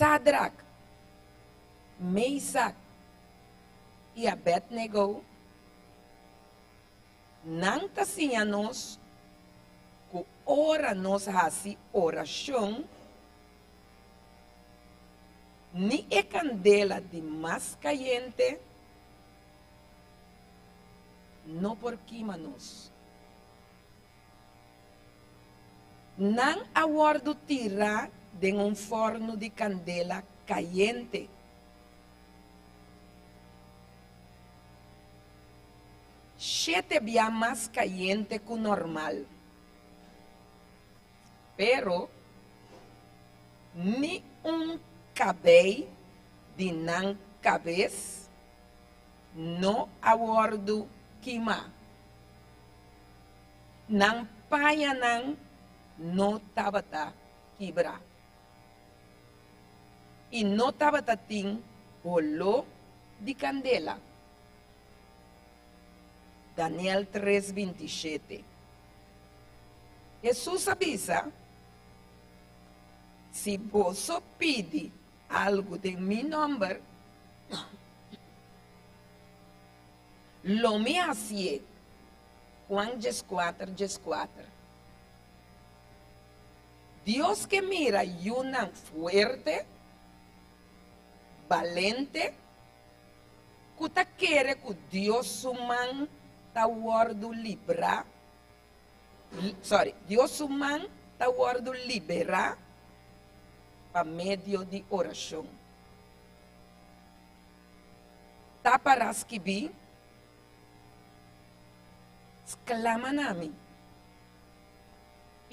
Sadrak, Mesak i Abednego, nan ta siña nos ku ora nos hasi orashon, ni e kandela di mas kayente no por kima nos. Nan a wòrdu tirá den un fòrnu di kandela kayente. Shete bia mas kayente ku normal. Pero ni un kabei di nan kabes no a wòrdu kimá. Nan pañanan no tabata kibrá i no tabata tin holó di kandela. Daniel tres bintishete. Hesus a bisa, Si boso pidi algu den mi nòmber, lo mi hasié. Juan dieskuater dieskuater. Dios ke mira yunan fuerte, balente, ku ta kere ku Dios su man ta wòrdu librá, sorry, Dios su man ta wòrdu liberá pa medio di orashon. Ta pará skibí, Sklama na mi,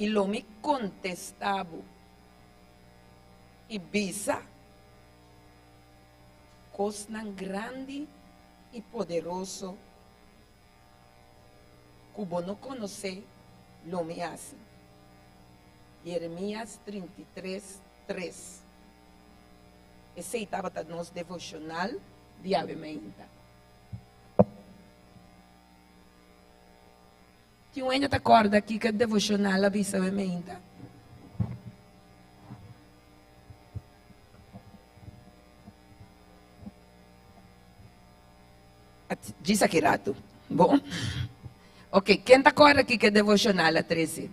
i lo mi kontestá bo, i bisa kosnan grandi i poderoso ku bo no konosé lo mi hasi. Jeremias 33, 3. Esei tabata nos devoshonal di awe mainta. Tin un hende ta kòrda kiko e devoshonal a bisa awe mainta? Djis aki ratu. Bon. Ok, ken ta kòrda kiko e devoshonal a trese?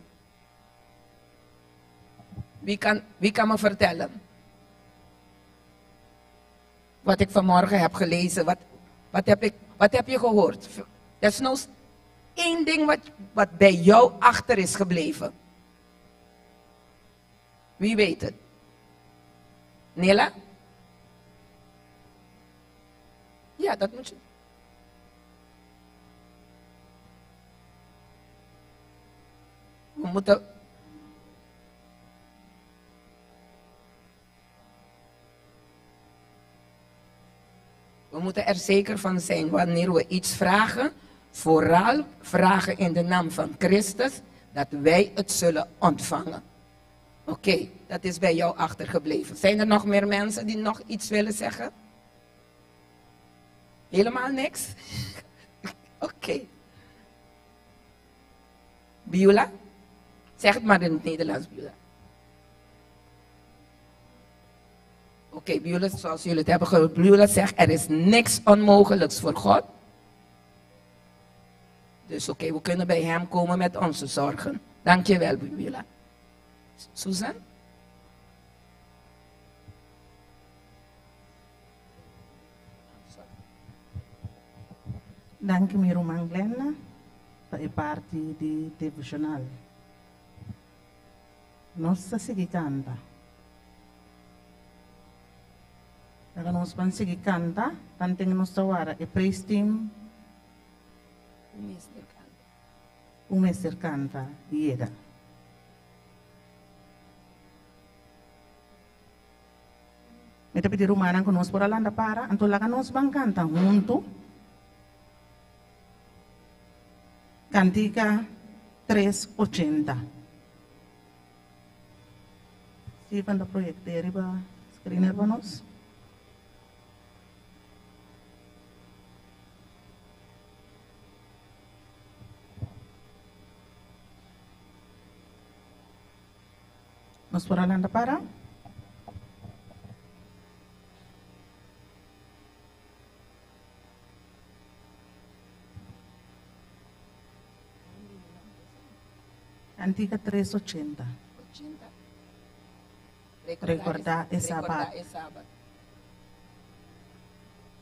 Wie kan, wie kan me vertellen? Wat ik vanmorgen heb gelezen, wat, wat, heb, ik, wat heb je gehoord? Desnoods één ding wat, wat bij jou achter is gebleven. Wie weet het? Nela? Ja, dat moet je. We moeten. We moeten er zeker van zijn wanneer we iets vragen, vooral vragen in de naam van Christus, dat wij het zullen ontvangen. Oké, dat is bij jou achtergebleven. Zijn er nog meer mensen die nog iets willen zeggen? Helemaal niks? Oké. Biola? Zeg het maar in het Nederlands, Biola. Oké, okay, Biola, zoals jullie het hebben gehoord, Biola zegt, er is niks onmogelijks voor God. Dus oké, we kunnen bij hem komen met onze zorgen. Dankjewel, Biola. Susan? Danki mi ruman Glenda pa e parti di devocional. Nos ta sigui canta. Laga nos ban sigui canta, tanten nos ta wara e praise team. Un mester canta yega. Mi ta pidi rumannan ku nos por a landa para, anto laga nos ban kanta huntu Kantika 380. Steven ta proyect'é riba screener pa nos. Nos por a lanta para. Kantika 380. 80. Rekordá e Sabat. Rekordá e Sabat.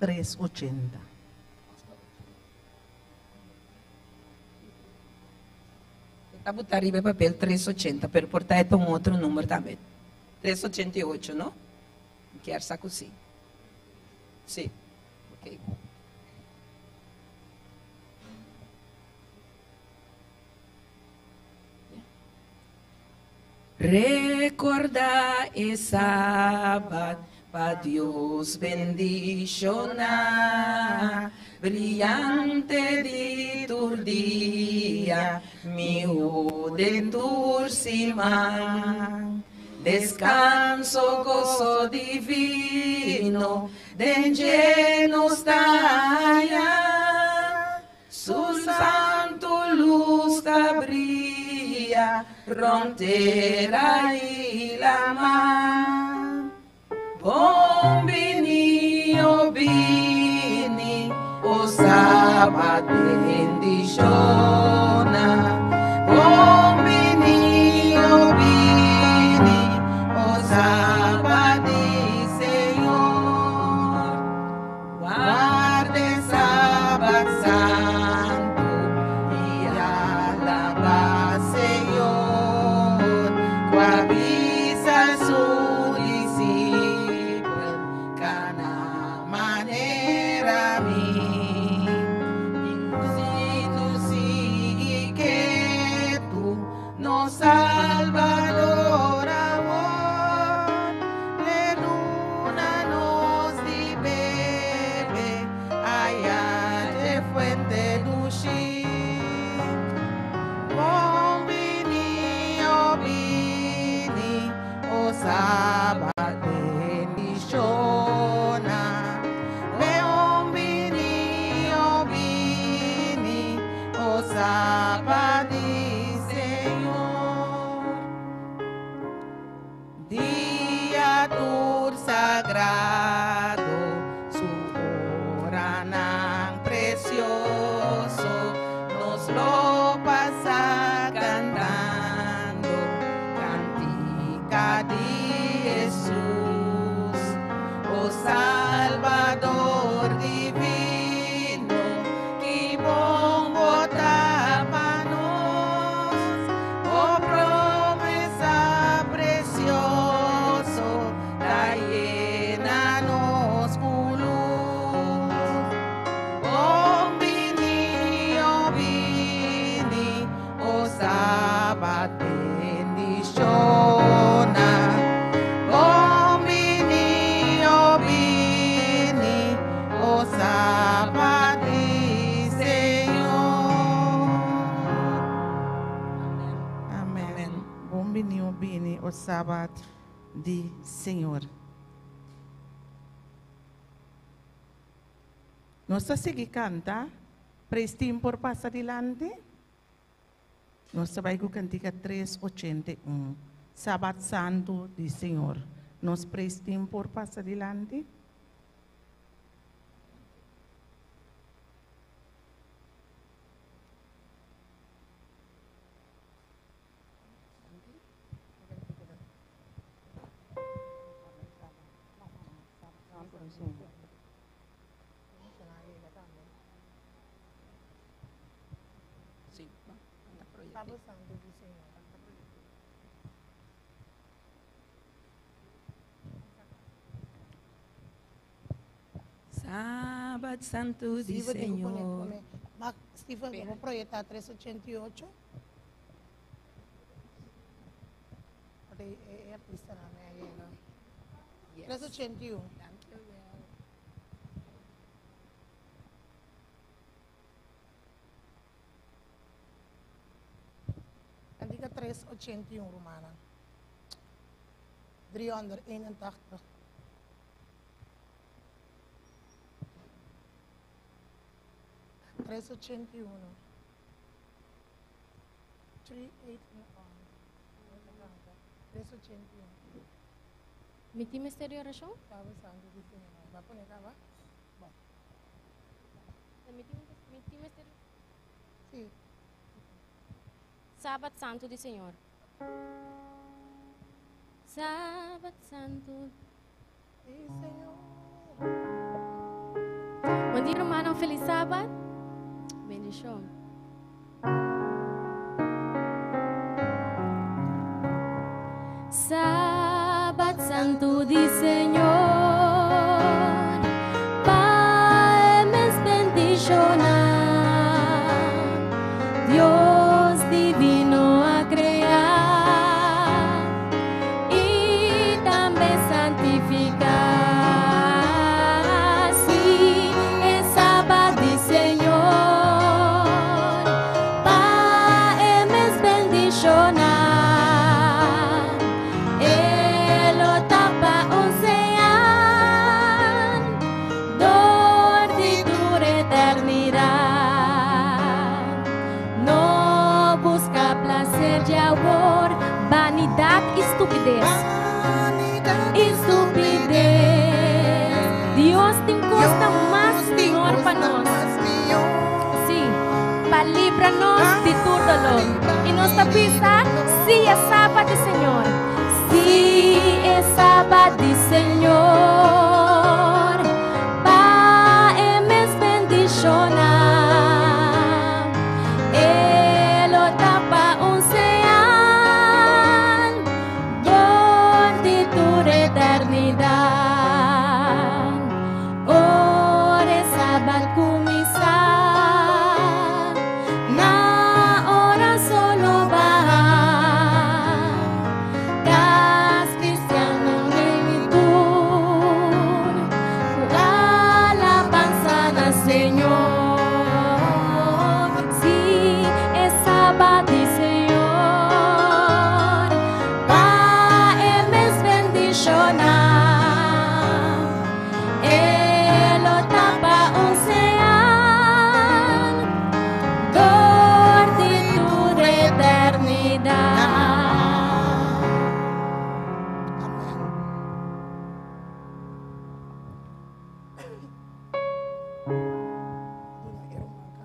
380. Ta botá riba e papel 380, pero por ta e ta un otro number tambe. 388, no? Kier sa ku si. Si. Ok. Rekordá e Sabat pa Dios bendishoná, Briante di tur dia, mihó den tur siman. Deskanso, goso divino, den dje nos ta haña. Su santu lus ta bria, rònt tera i laman. Bon bini, o bini, o Sabat bendishoná. Bon bini, o bini, o Sabat di Señor. Warda e Sabat santu i alabá Señor. Ku a bisa su disipel, kana manera mi. Si tu sigui ketu, nos Salbador awor, L'e duna nos di bebe, aya dje fuente dushi. Bon bini, o bini, o Sabat bendishoná. Bon bini, o bini, o Sabat di Señor. Dia tur sagrado, su oranan presioso, nos lo pasa kantando, kantika di Jesus. O Salbador divino, ki bon bo ta pa nos, o promesa presioso, ta yena nos ku lus. Bon bini, o bini, o Sabat bendishoná. Bon bini, o bini, o Sabat di Señor. Amen. Amen. Bon bini, o bini, o Sabat di Señor. Nos ta sigui kanta, Praise Team por pasa dilanti. Nos ta bai ku kantika 381, Sabat Santu di Señor. Nos Praise Team por pasa dilanti. Sí, no, anda proyecto. Sabat Santu di Steven, tengo que poner, Señor. poner. Ma, Steven, vamos a proyectar 388. Ok, artista na me llega. Yes. 381. Dankjewel. Kantika 381, rumannan. 381. 381. 381. 381. Mi tin mester di orashon? Sábado Santo di Señor. Bai pone kaba? Bon. Mi tin mester Si. Sabat Santu di Señor. Sabat Santu di Señor. Bon dia, rumannan. Felis Sabat. Bendishon. Sabat Santu di Señor, pa mes bendishoná. Dios divino a krea i tambe santifiká. Sí, e Sabat di Señor, pa e mes bendishoná. E lo ta pa un señal dor di tur eternidat. No buska plaser di awor, banidat i stupides. I stupides. Dios tin kos ta mas mihor pa nos. Sí, pa libra nos di tur dolor. I nos ta bisa, Sí, e Sabat di Señor. Sí, e Sabat di Señor. Pa e mes bendishoná. E lo ta pa un señal dor di tur eternidat. Ora e Sabat kuminsá, na ora solo baha. Kas kristiannan reuni tur, ku alabansa na Señor. Sí, e Sabat di Señor, pa e mes bendishoná. E lo ta pa un señal dor di tur eternidat. Amèn. Duna e ruman kanto.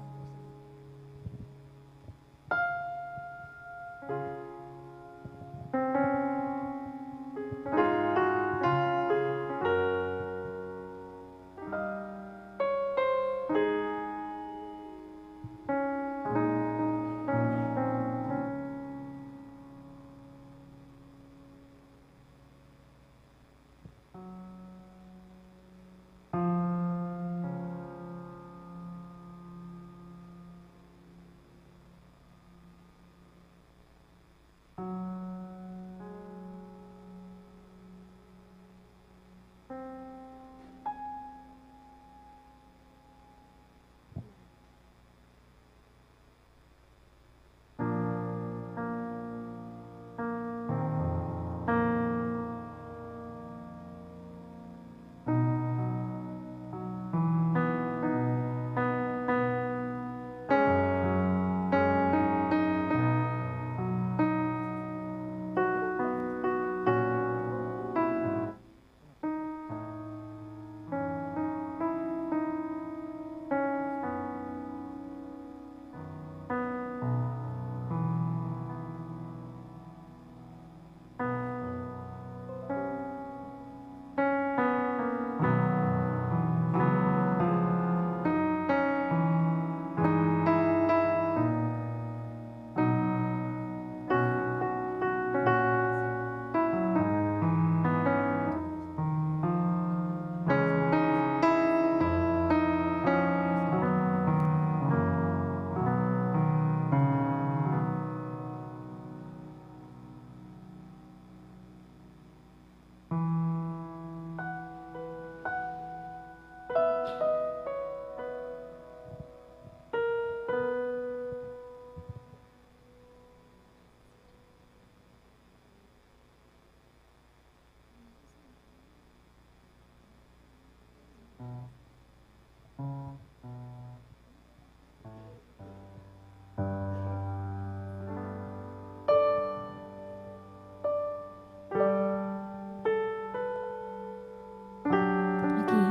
Aki,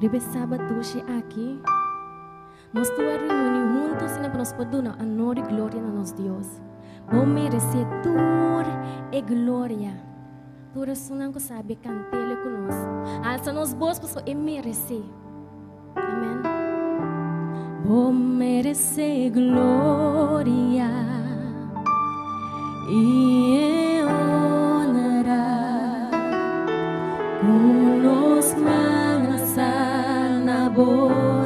riba e sabat dushi aki, nos tur a reuni huntu asina pa nos por duna honor i gloria na nos Dios. Bo meresé tur e gloria. Tur esunnan ku sabi kant'El ku nos. Alsa nos bos pasobra E meresé. Amen. Bo meresé gloria i e honra. Ku nos man alsá na bo,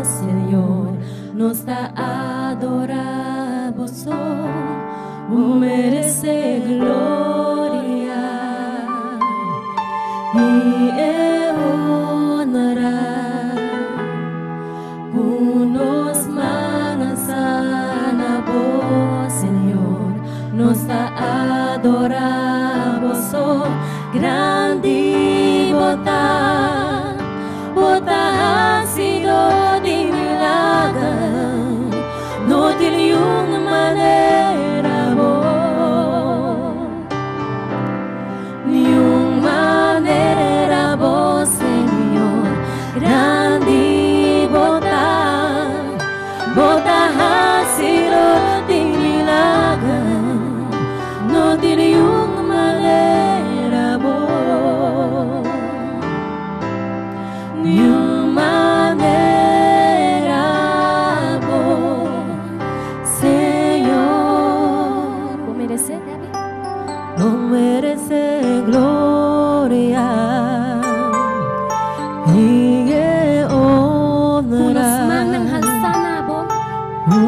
Señor, nos ta adorá bo so. Bo meresé gloria i e honra. Ku nos man alsá na bo, Señor, nos ta adorá bo so. Grandi bo ta, bo ta hasidó di milager, no tin niun manera bo, niun manera bo, Señor. Grandi bo ta, bo ta hasidó di milager, no tin niun manera bo, niun manera bo, Señor. Bo meresé, Gaby? Bo meresé gloria i e Ku honra. nos mannan halsá na bo. Ku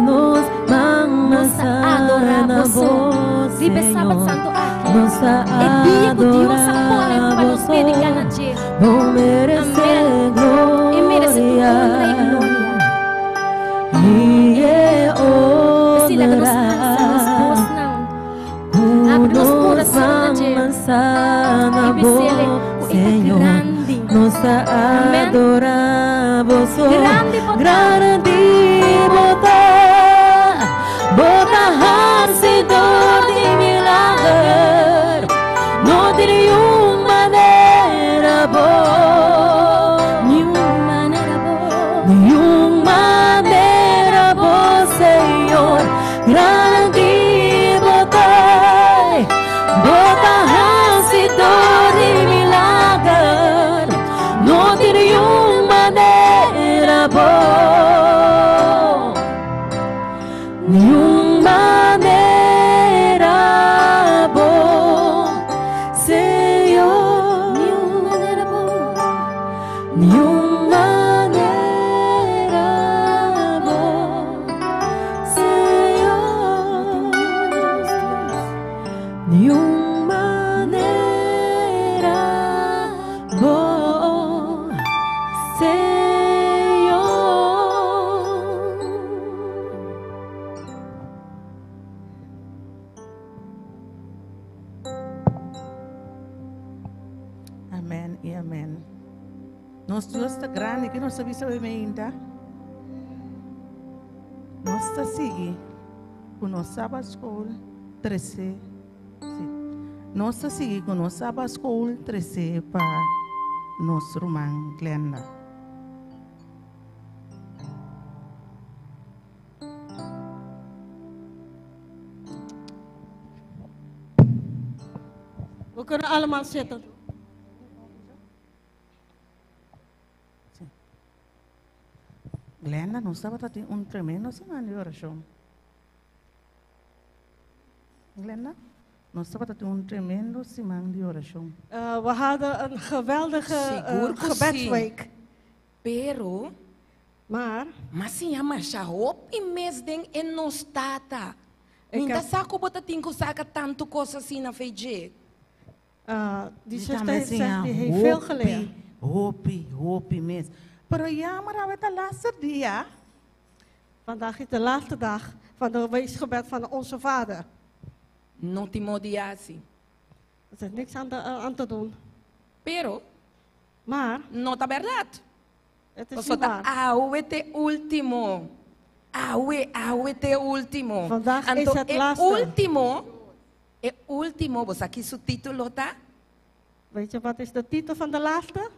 nos man Nos ta adorá na bo so. bo, Riba e Sabat Señor. Santu aki. Nos ta E dia ku Dios a pone adorá pa bo nos so. dediká na dje. Bo meresé Amén. E meresé tur gloria honra i gloria. i e P'esei laga nos halsa nos honra. bosnan. Ku Abri nos nos kurason na dje. man alsá na I bo, bis'El ku e ta Señor. grandi. Nos ta Amén. adorá bo so. Grandi bo ta. Grandi bo ta. Bo ta hasidó di milager. No tin niun manera bo. Niun manera bo. Niun manera bo, Señor. Grandi bo ta. Bo ta hasidó di milager. No tin niun manera bo. Niun manera bo, Señor. Niun manera bo. Niun manera bo, Señor. Niun manera bo, Señor. Amèn i amèn. Nos Dios ta grandi, ken nos ta bisa ainda? Nos ta sigui ku nos Sabbat School 13. Si. Nos ta sigui ku nos Sabbat School 13 pa nos ruman Glenda. We kunnen allemaal zitten. Glenda, nos tabatin un tremendo siman di orashon. Glenda, nos tabatin un tremendo siman di orashon. We hadden een geweldige Sigur ku si. gebedsweek. Pero, Maar m'a siña masha hopi mes den e Nos Tata. Ik Mi n' ta heb- sa ku bo ta tin ku saka tantu kos asina fo'i dje. Die zuster heeft zegt, die heeft veel geleerd. Hopi, hopi mes. Pero ya, maar awe ta laatste dia. Vandaag is de laatste dag van de weesgebed van onze Vader. No tin modi hasi. Er is niks aan te doen. Pero, Maar no ta bèrdat. het is Paso niet ta waar. awe t'e último. Awe, awe t'e último. Vandaag is Anto het e laatste. último, e último, bo sa ki su título ta? Weet je wat is de titel van de laatste?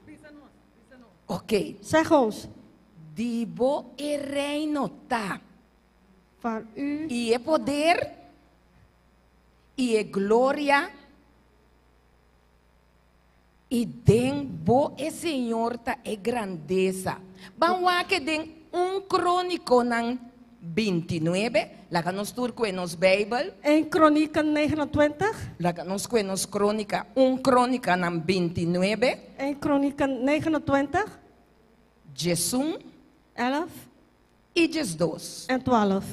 Ok. Zeg ons. Di bo e reino ta. Van u. I e poder. I e gloria i den bo e Señor ta e grandesa. Ban wak den 1 Krónikanan 29, laga nos tur kue nos Beibel. 1 Kronieken 29. Laga nos kue nos Krónika, 1 Krónikanan 29. 1 Kronieken 29, 11 11 i 12. En 12.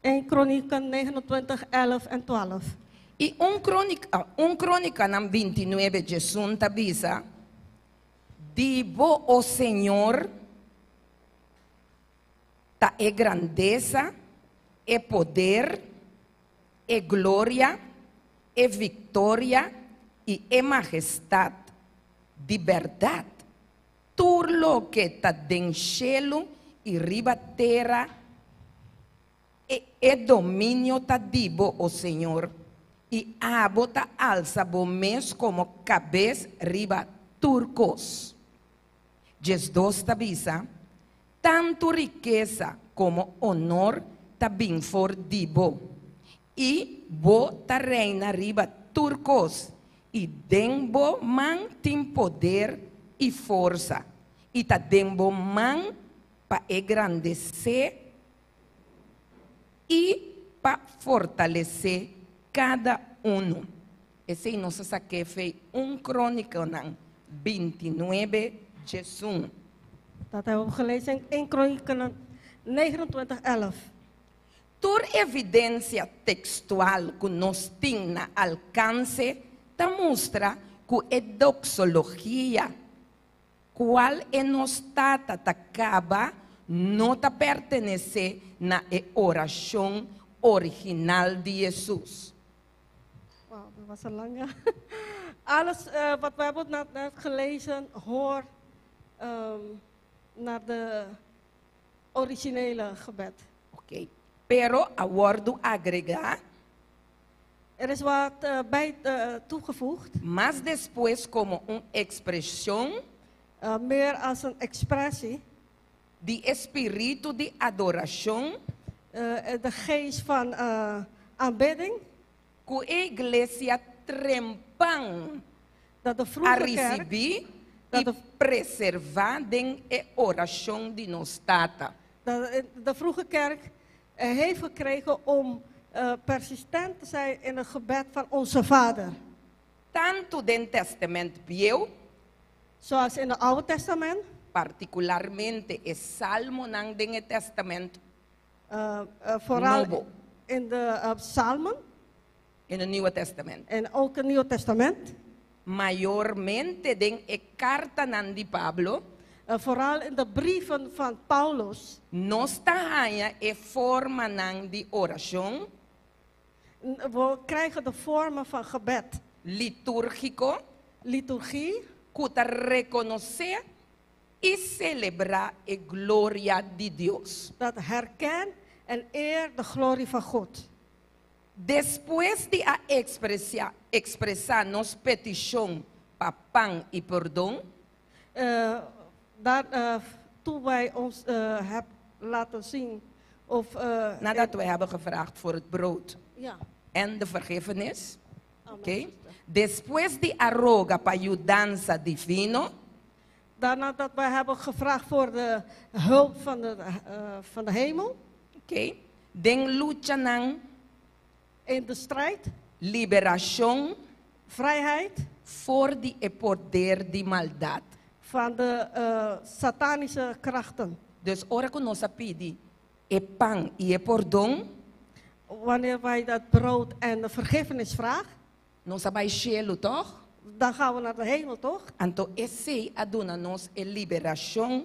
1 Kronieken 29, 11 en 12. I 1 Krónika, 1 Krónikanan 29, 11 ta bisa, Di bo, o Señor, ta e grandesa, e poder, e gloria, e viktoria i e mahestat. Di bèrdat, tur loke ta den shelu i riba tera, e dominio ta di bo, o Señor, i abo ta alsa bo mes komo kabes riba tur kos. 12 ta bisa, tantu rikesa komo honor ta bin for di bo. I bo ta reina riba tur kos, i den bo man tin poder i forsa. I ta den bo man pa engrandesé i pa fortalesé kada unu. Esei nos a saka fo'i 1 Krónikanan 29, 11. Dat hebben we gelezen in 1 Kronieken 29, 11. Tur evidensia tekstual ku nos tin na alkanse ta mustra ku e doxologia, kual e Nos Tata ta kaba, no ta pertenesé na e orashon original di Hesus. Wauw, dat was een lange. Alles wat we hebben net gelezen hoort naar de originele gebed. Oké. Pero a wòrdu agregá Er is wat bij toegevoegd, mas despues komo un ekspreshon meer als een expressie, di spiritu di adorashon de geest van aanbidding, ku e iglesia trempan dat de a vroege kerk risibí dat i preservá den e orashon di Nos Tata. Dat de vroege kerk heeft gekregen om persistent te zijn in het gebed van onze Vader. Tantu den Tèstamènt Bieu, Zoals in het Oude Testament, partikularmente e Salmonan den e Tèstamènt vooral Nobo. In de Psalmen In het Nieuwe Testament. En ook het Nieuwe Testament. Mayormente den e kartanan di Pablo, Vooral in de brieven van Paulus. Nos ta haña e formanan di orashon We krijgen de vormen van gebed. Litúrgiko Liturgie. Ku ta rekonosé i selebrá e gloria di Dios. Dat herkent en eert de glorie van God. Despues di a ekspresá nos petishon pa pan i pordon, Daar, toen wij ons hebben laten zien, of, nadat we hebben gevraagd voor het brood en de vergiffenis, Amen, oké? Zuster. Despues di a roga pa yudansa divino, Daarna dat wij hebben gevraagd voor de hulp van de hemel. Oké? Den luchanan In de strijd. Liberashon Vrijheid. For di e poder di maldat. Van de satanische krachten. Dus ora ku nos a pidi e pan i e pordon, Wanneer wij dat brood en de vergiffenis vragen, nos a bai shelu, toch? Dan gaan we naar de hemel, toch? Anto esei a duna nos e liberashon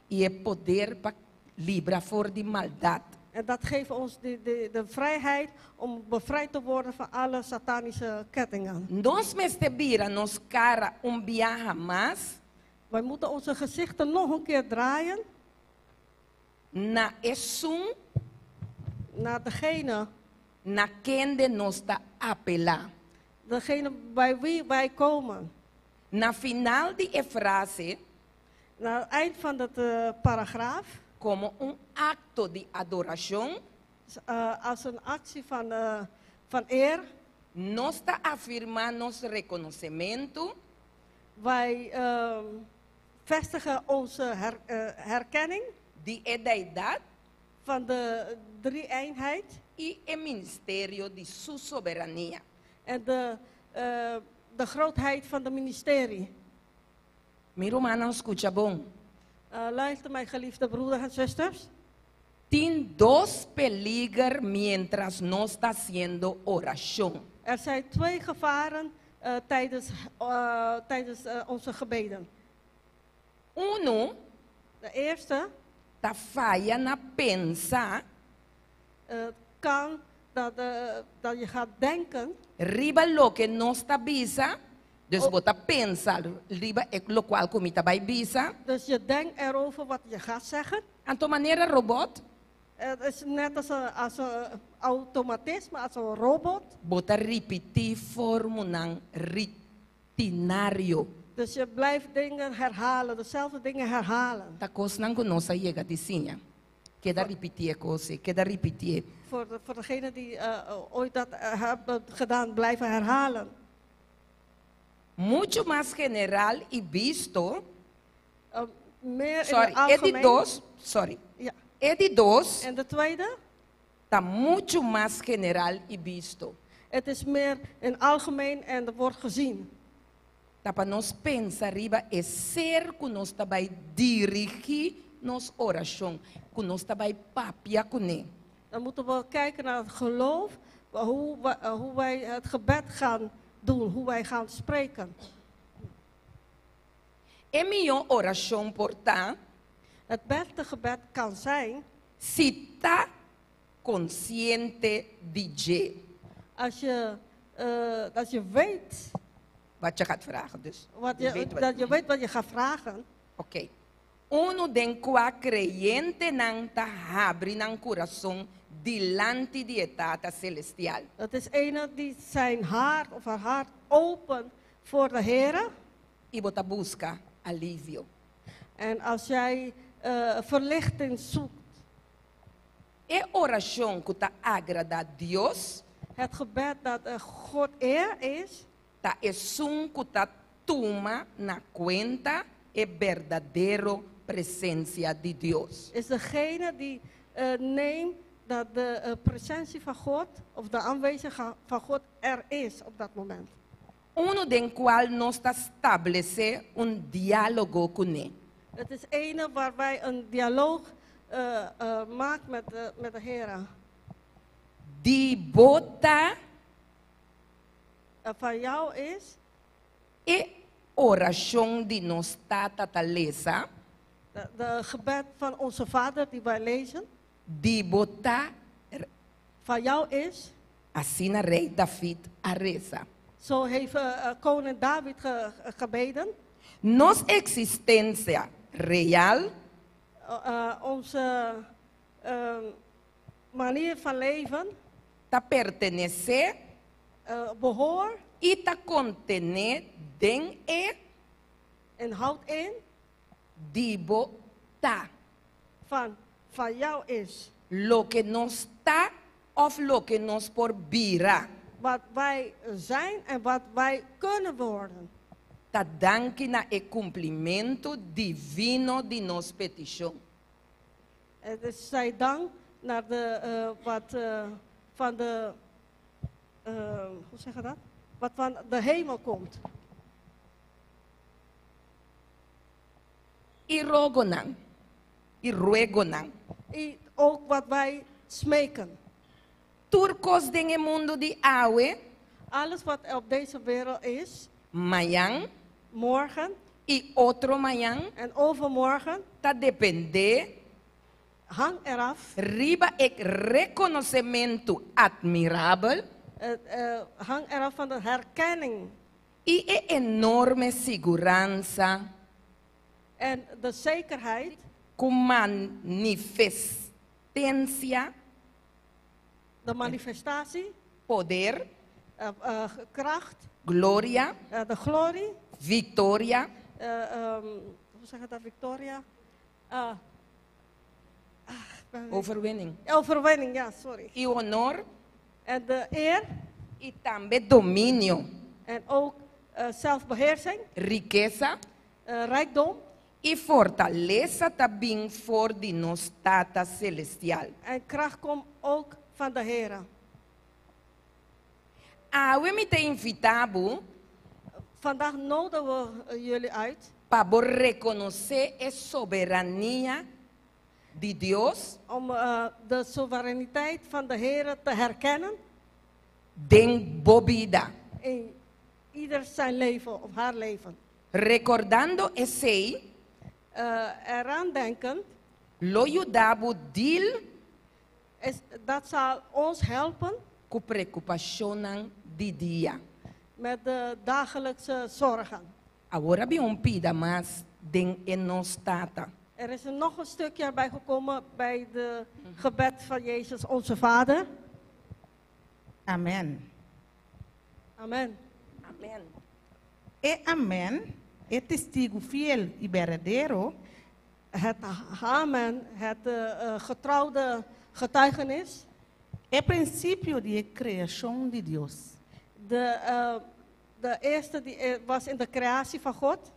i e poder pa libra for di maldat. En dat geeft ons de vrijheid om bevrijd te worden van alle satanische kettingen. Nos mester bira nos kara un biaha mas Wij moeten onze gezichten nog een keer draaien na esun naar degene na kende nos ta apelá. Degene bij wie wij komen. Na final di e frase, Naar het eind van dat paragraaf, komo un akto di adorashon, als een actie van, Van eer. Nos ta afirmá nos rekonosementu. Wij vestigen onze herkenning. Di e Deidat. Van de drie-eenheid. I e ministerio di Su soberania. En de grootheid van de ministerie. Mi rumannan, skucha bon. Luister, mijn geliefde broeders en zusters. Tin dos peliger miéntras nos ta hasiendo orashon. Er zijn twee gevaren tijdens onze gebeden. Unu. De eerste. Ta faya na pensa. Kan dat je gaat denken. Riba loke nos ta bisa. Dus bo ta pensa riba e lokual ku mi ta bai bisa. Dus je denkt erover wat je gaat zeggen. Anto manera robot. Het is net als een automatisme, als een robot. Bo ta ripití formanan rutinario. Dus je blijft dingen herhalen, dezelfde dingen herhalen. Ta kosnan ku nos a yega di siña. Keda ripití kos, keda ripití. Voor degene die ooit dat hebben gedaan, blijven herhalen. Muchu mas general i bisto. Meer in Sorry, het algemeen. E di dos, sorry. Ja. E di dos. En de tweede? Ta muchu mas general i bisto. Het is meer in algemeen en er wordt gezien. Ta pa nos pensa riba e ser ku nos ta bai dirigí nos orashon, ku nos ta bai papia kuné. Dan moeten we kijken naar het geloof, hoe wij het gebed gaan doen, hoe wij gaan spreken. E mihó orashon por ta. Het beste gebed kan zijn. Si ta konsiente di dje. Als je weet. Wat je gaat vragen dus. Wat je, weet wat dat je weet wat je gaat vragen. Oké. Unu den kua kreyentenan ta habri nan kurason dilanti di e Tata Selestial. Dat is ene die zijn hart of haar hart opent voor de Heer. I bo ta buska alivio. En als jij verlichting zoekt. E orashon ku ta agradá Dios. Het gebed dat God eer is. Ta esun ku ta tuma na kuenta e berdadero presensia di Dios. Is degene die neemt dat de presentie van God of de aanwezigheid van God er is op dat moment. Unu den kual nos ta establesé un diálogo kuné. Het is ene waar wij een dialoog maken met de Heer. Di bo ta. En van jou is. E orashon di nos Tata ta lesa. De gebed van onze Vader die wij lezen. Di bo ta. Van jou is. Asina Rei David a resa. Zo heeft koning David gebeden. Nos eksistensia real. Onze manier van leven. Ta pertenesé. Behoor. I ta kontené den e. En houdt in. Di bo ta. Van jou is. Loke nos ta òf loke nos por bira. Wat wij zijn en wat wij kunnen worden. Ta danki na e kumplimentu divino di nos petishon. Het is zij dank naar de, wat van de, hoe zeg je dat? Wat van de hemel komt. I rogonan. I ruegonan. I ook wat wij smeken. Tur kos den e mundu di awe. Alles wat op deze wereld is. Mañan. Morgen. I otro mañan. En overmorgen. Ta dependé. Hang eraf. Riba e rekonosementu admirabel. Hang eraf van de herkenning. I e enorme siguransa. En de zekerheid. Ku manifestensia. De manifestatie. Poder. Kracht. Gloria. De glorie. Viktoria. Hoe zeg je dat? Victoria? Overwinning. Overwinning, ja, sorry. I honor. En de eer I tambe dominio, en ook zelfbeheersing, rikesa rijkdom i fortalesa ta bin for di nos Tata Selestial. En kracht komt ook van de Heer. Awe mi ta invitá bo Vandaag nodigen we jullie uit pa bo rekonosé e soberania di Dios om de soevereiniteit van de Heer te herkennen den bo bida. In ieder zijn leven of haar leven. Rekordando esei, Eraan denken, lo yuda bo deal dat zal ons helpen ku preokupashonnan di dia. Met de dagelijkse zorgen. Awor a bin un pida mas den e Nos Tata. Er is er nog een stukje erbij gekomen bij de gebed van Jezus, onze Vader. Amen. Amen. Amen. E amen, e testigu fiel i berdadero, Het amen, het getrouwde getuigenis. E prinsipio di kreashon di Dios. De eerste die was in de creatie van God.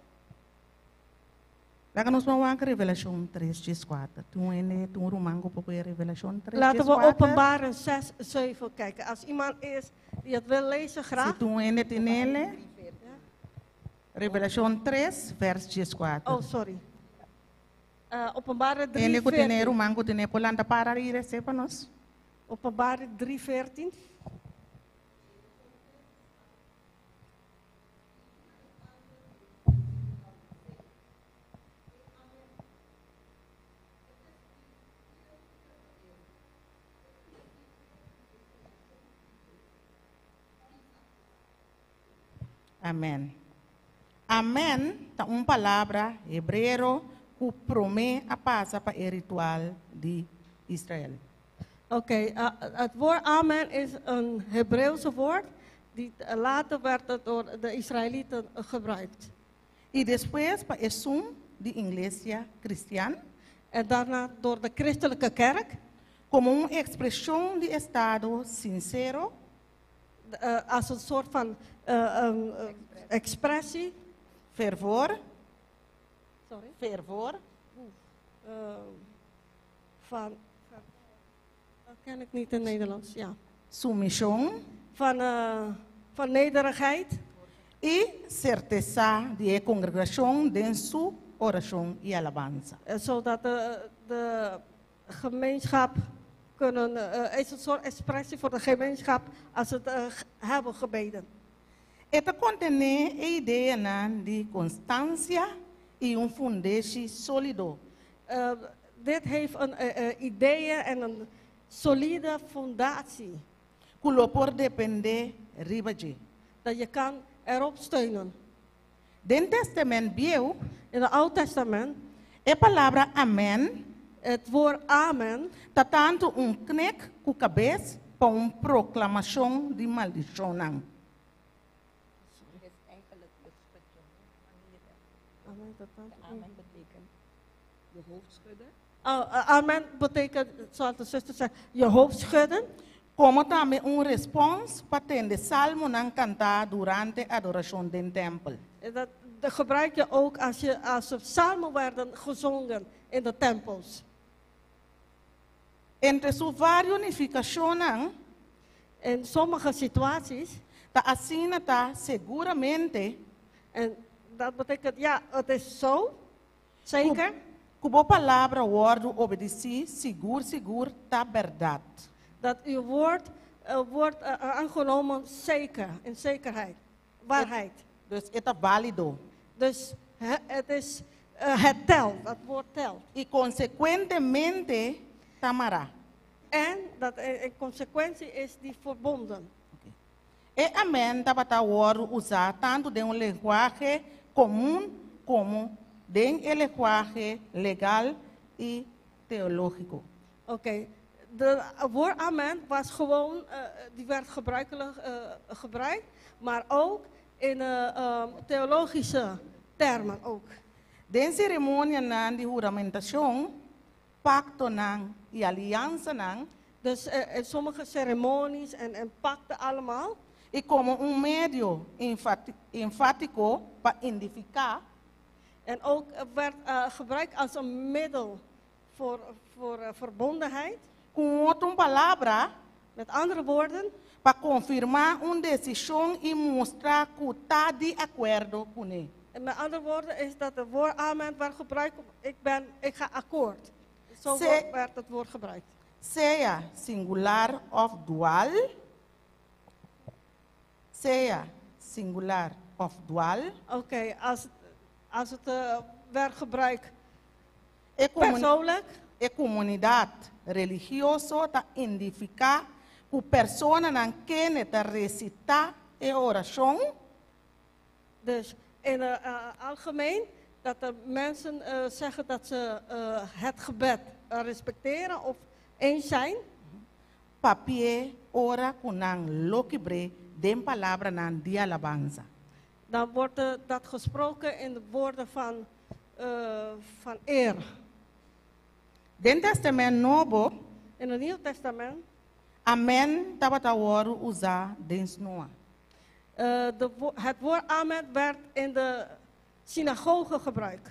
Laga nos ban Revelashon 3, 4. Tin un tin un ruman ku por Revelashon 3, Laten we 4. Openbaring 6, 7 kijken. Als iemand is die het wil lezen, graag. Si tin un tin'é. Revelashon 3, vers 4. Oh, sorry. Openbaring 3, Hende ku tin'é 14. ruman ku tin'é por lanta para i les'é pa nos. Openbaring 3, 14. Amen. Amen, ta un palabra hebreo ku promé a pasa pa e ritual di Israel. Oké, het woord amen is een Hebreeuwse woord. Die later werd het door de Israëlieten gebruikt. I despues pa esun di iglesia kristian. En daarna door de christelijke kerk. Komo un ekspreshon di estado sinsero. Als een soort van expressie. Fervor. Sorry? Fervor. Van, dat ken ik niet in Nederlands, ja. Sumishon. Van nederigheid. I sertesa di kongregashon den su orashon i alabansa. Zodat de gemeenschap kunnen, is een soort expressie voor de gemeenschap als ze het hebben gebeden. E ta kontené idea di konstansia i un fundeshi sólido. Dit heeft een idee en een solide fundatie. Ku lo por dependé riba dje. Dat je kan erop steunen. Den Tèstamènt Bieu, In het Oude Testament, e palabra amen, het woord amen, ta tantu un knik ku kabes pa un proklamashon di maldishon. Is eigenlijk de schudden. Amen, dat dan. Amen betekent je hoofd schudden. Oh, amen betekent, zoals de zuster zei, je hoofd schudden. Komo tambe un respons pa tende salmonan kantá durante adorashon den tèmpel. En dat gebruik je ook als er psalmen werden gezongen in de tempels. Entre su vários nifikashonnan, In sommige situaties, ta asina ta seguramente, en dat betekent, ja, het is zo, zeker. Ku bo palabra wòrdu obedesí, sigur, sigur, ta bèrdat. Dat uw woord wordt aangenomen zeker, in zekerheid, waarheid. Dus e ta válido. Dus het telt, dat woord telt. I konsekuentemente, ta mará. En dat in consequentie is die verbonden. E amen tabata wòrdu usá tantu den un lenguahe komun komo den e lenguahe legal i teológiko. Oké, de woord amen was gewoon, die werd gebruikelijk gebruikt, maar ook in theologische termen ook. Den seremonianan di huramentashon, paktonan i aliansanan, Dus in sommige ceremonies en pacten allemaal. I komo un medio enfátiko pa identifiká. En ook werd gebruikt als een middel voor verbondenheid. Ku otro palabra, Met andere woorden, pa konfirmá un desishon i mustra ku ta di akuerdo kuné. En met andere woorden is dat het woord amen werd gebruikt, ik ga akkoord. Zo werd het woord gebruikt. Sea singular òf dual, sea singular òf dual. Oké, als het werd gebruikt persoonlijk. E komunidat religioso ta identifiká ku personanan kende ta resitá e orashon. Dus in het algemeen dat de mensen zeggen dat ze het gebed respecteren of eens zijn. Papi'é ora ku nan lo kibr'é den palabranan di alabansa. Dan wordt dat gesproken in de woorden van eer. Den Tèstamènt Nobo, In het Nieuw Testament, Amen tabata wòrdu usá den snoa. Het woord amen werd in de synagoge gebruikt.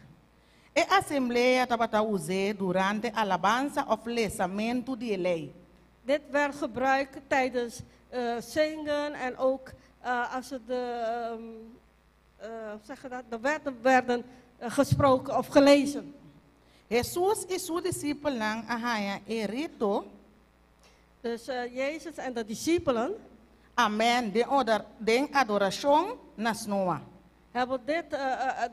E asamblea tabata us'é durante alabansa òf lesamentu di lei. Dit werd gebruikt tijdens zingen en ook als het hoe zeg je dat, de wetten werden gesproken of gelezen. Hesus i su disipelnan a haña e rito. Dus Jezus en de discipelen Amen den adorashon na snoa. Hebben dit,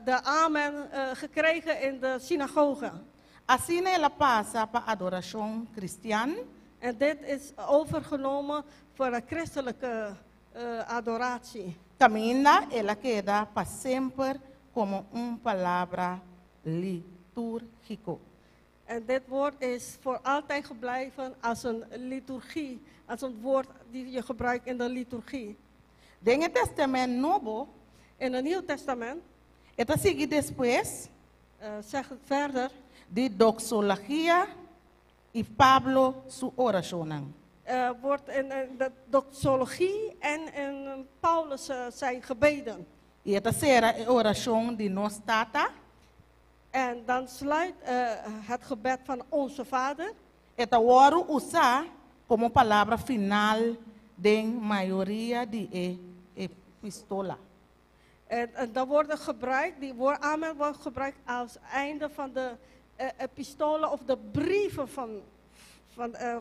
de amen gekregen in de synagoge. Asina el a pasa pa adorashon kristian. En dit is overgenomen voor de christelijke adoratie. Kaminda el a keda pa semper komo un palabra litúrgiko. En dit woord is voor altijd gebleven als een liturgie, als een woord die je gebruikt in de liturgie. Den Tèstamènt Nobo, In het Nieuw Testament, e ta sigui despues, zegt het verder, di doxologia i Pablo su orashonnan. Wordt in de doxologie en in Paulus zijn gebeden. I e ta sera e orashon di Nos Tata. En dan sluit het gebed van onze Vader. E ta wòrdu usá komo palabra final den mayoria di e epístola. En dan wordt gebruikt, die woord amen wordt gebruikt als einde van de epistolen of de brieven van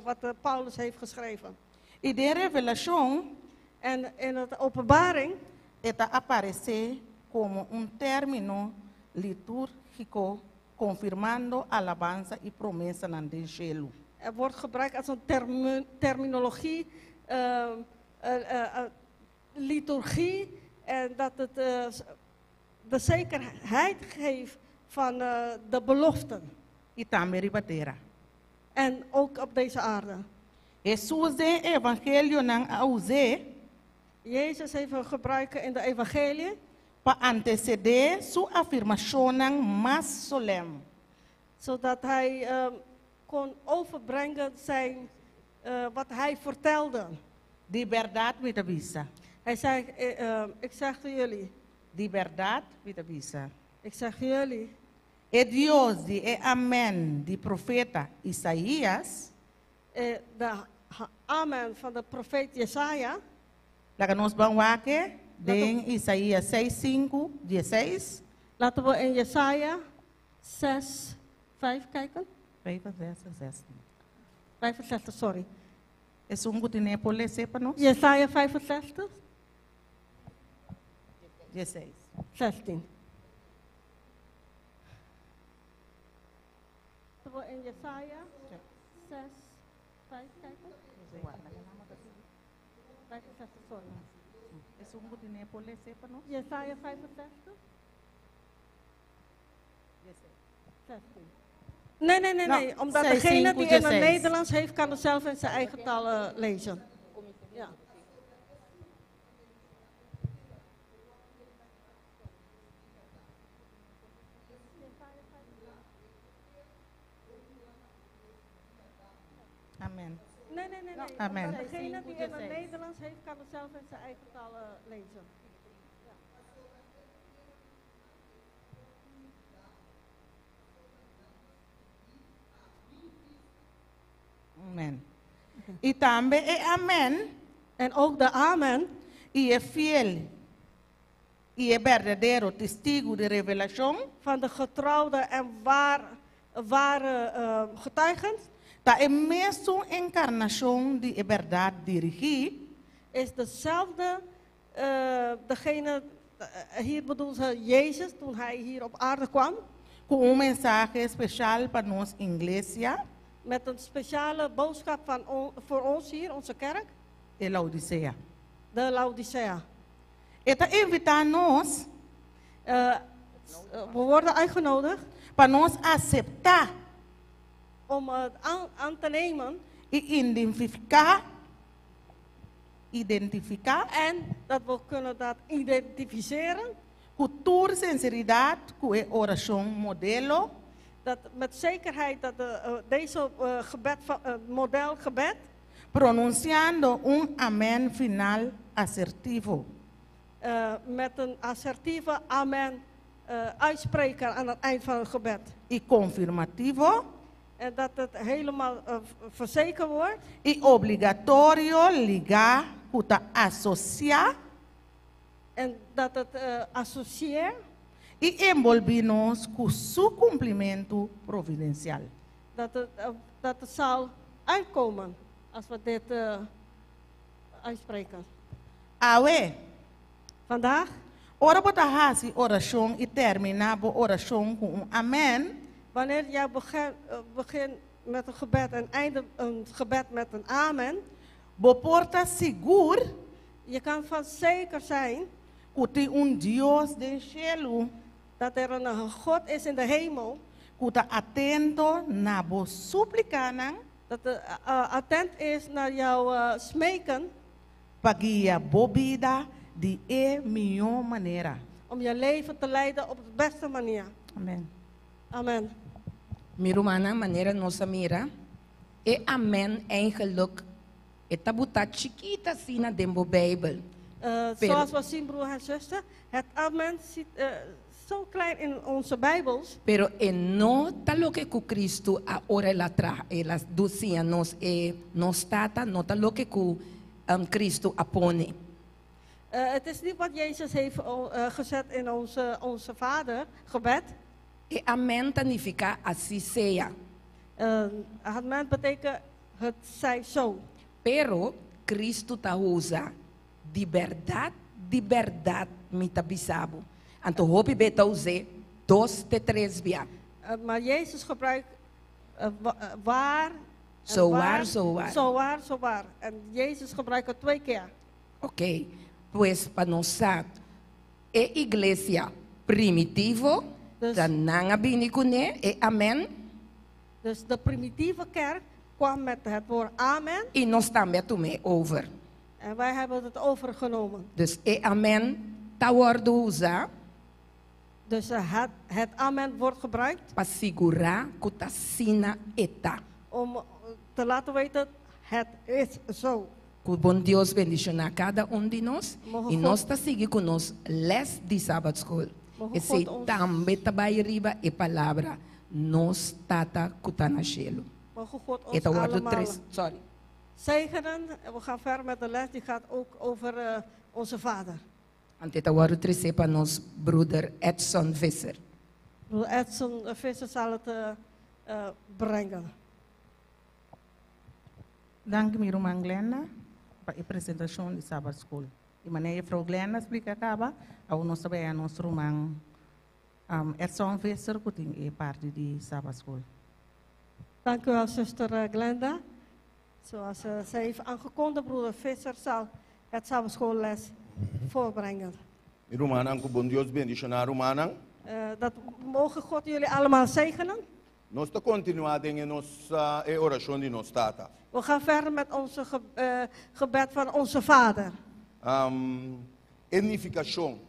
wat Paulus heeft geschreven. I den Revelashon, En in de openbaring, e ta aparesé komo un término litúrgiko konfirmando alabansa i promesanan den shelu. Er wordt gebruikt als een terminologie, liturgie, en dat het de zekerheid geeft van de beloften. I tambe riba tera. En ook op deze aarde. Hesus den evangelionan a us'é. Jezus heeft een gebruik in de evangelie. Pa antesedé su afirmashonnan mas solèm. Zodat hij kon overbrengen wat hij vertelde. Di bèrdat mi ta bisa. Hij zei, ik zeg tegen jullie. Di bèrdat mi ta bisa. Ik zeg jullie. E Dios di e amen di profeta Isaías. De amen van de profeet Jesaja. Laga nos ban wak e den Isaías 6, 5, 16. Laten we in Jesaja 6, 5 kijken. 65, 16. 65, sorry. Esun ku tin'é por lesa pa nos? Jesaja 65. 16. 16. Laten we in Jesaja 6, 5 kijken. 65, sorry. Esun ku tin'é por lesa pa nos? Jesaja 65. 16. Nee, nee, nee, nee. Omdat Zes, degene cinco, die in het zes. Nederlands heeft, kan het zelf in zijn eigen taal lezen. Ja. Amen. Nee, nee, Amen. Degene die in het Nederlands heeft, kan het zelf in zijn eigen taal lezen. Amen. I tambe e amen. En ook de amen. I e fiel. I e berdadero testigu di revelashon. Van de getrouwde en ware getuigen. Ta e mesun enkarnashon di e bèrdat dirigí. Is dezelfde, degene, hier bedoelt ze Jezus toen hij hier op aarde kwam. Ku un mensahe spesial pa nos iglesia. Met een speciale boodschap voor ons hier, onze kerk. E Laodisea. De Laodicea. E ta invitá nos. We worden uitgenodigd. Pa nos aseptá. Om het aan te nemen. I identifiká. Identifiká. En dat we kunnen dat identificeren. Ku tur sinseridat, ku e orashon modelo. Dat met zekerheid dat deze gebed van, modelgebed. Pronunsiando un amen final asertivo. Met een assertieve amen uitspreken aan het eind van het gebed. I konfirmativo. En dat het helemaal verzekerd wordt. I obligatorio ligá ku ta asosiá. En dat het associeert. I enbolbí nos ku su kumplimentu providensial. Dat het zal uitkomen als we dit uitspreken. Awe. Vandaag. Ora bo ta hasi orashon i terminá bo orashon ku un amen. Wanneer jij begint met een gebed en eindigt een gebed met een amen. Bo por ta sigur. Je kan van zeker zijn. Ku tin un Dios den shelu. Dat er een God is in de hemel. Ku ta atento na bo súplikanan. Dat er attent is naar jouw smeken. Pa guia bo bida di e mihó manera. Om je leven te leiden op de beste manier. Amen. Amen. Mi rumannan, manera nos a mira, e amen eigenlijk e ta butá chikitu asina den bo Bijbel. Pero Zoals we zien, broer en zuster, het amen zit zo klein in onze Bijbels. Pero e no ta loke ku Cristo a ora el a traha, el a siña nos e nos tata, no ta loke ku Cristo a pone. Het is niet wat Jezus heeft gezet in onze Vader, gebed. E amen ta nifiká asina sea. Amen betekent het zij zo. Pero Cristo ta usa di bèrdat, di bèrdat mi ta bisa bo. Anto hopi be ta us'é dos te tres bia. Maar Jezus gebruikt waar en Zo waar, waar, zo waar. Zo waar, zo waar. En Jezus gebruikt het 2 keer. Oké, pues pa nos sa e iglesia primitivo, ta nan a bini kuné, e amen. Dus de primitieve kerk kwam met het woord amen. I nos tambe a tum'é over. En wij hebben het overgenomen. Dus e amen ta wòrdu usa. Dus het amen wordt gebruikt. Pa sigurá ku ta asina e ta. Om te laten weten, het is zo. Ku bon Dios bendishoná kada un di nos. Mogen I God nos ta sigui ku nos les di Sabbatschool. Mogen Esei God ons tambe ta bai riba e palabra Nos Tata ku ta na shelu. Mogen God ons E ta wòrdu allemaal tres, sorry. zegenen. En we gaan verder met de les, die gaat ook over onze vader. Anto e ta wòrdu tresé pa nos broeder Edson Visser. Broeder Edson Visser zal het brengen. Danki mi ruman Glenda pa e presentashon di Sabbat School. I manera juffrouw Glenda splika kaba, awor nos ta bai a nos ruman Edson Visser ku tin e parti di Sabbat School. Dank u wel, zuster Glenda. Zoals zij heeft aangekondigd, broeder Visser zal het Sabbatschoolles voorbrengen. Mi rumannan, ku bon Dios bendishoná rumannan. Dat mogen God jullie allemaal zegenen. Nos ta kontinuá den e nos e orashon di nos Tata. We gaan verder met onze gebed van onze Vader. E nifikashon.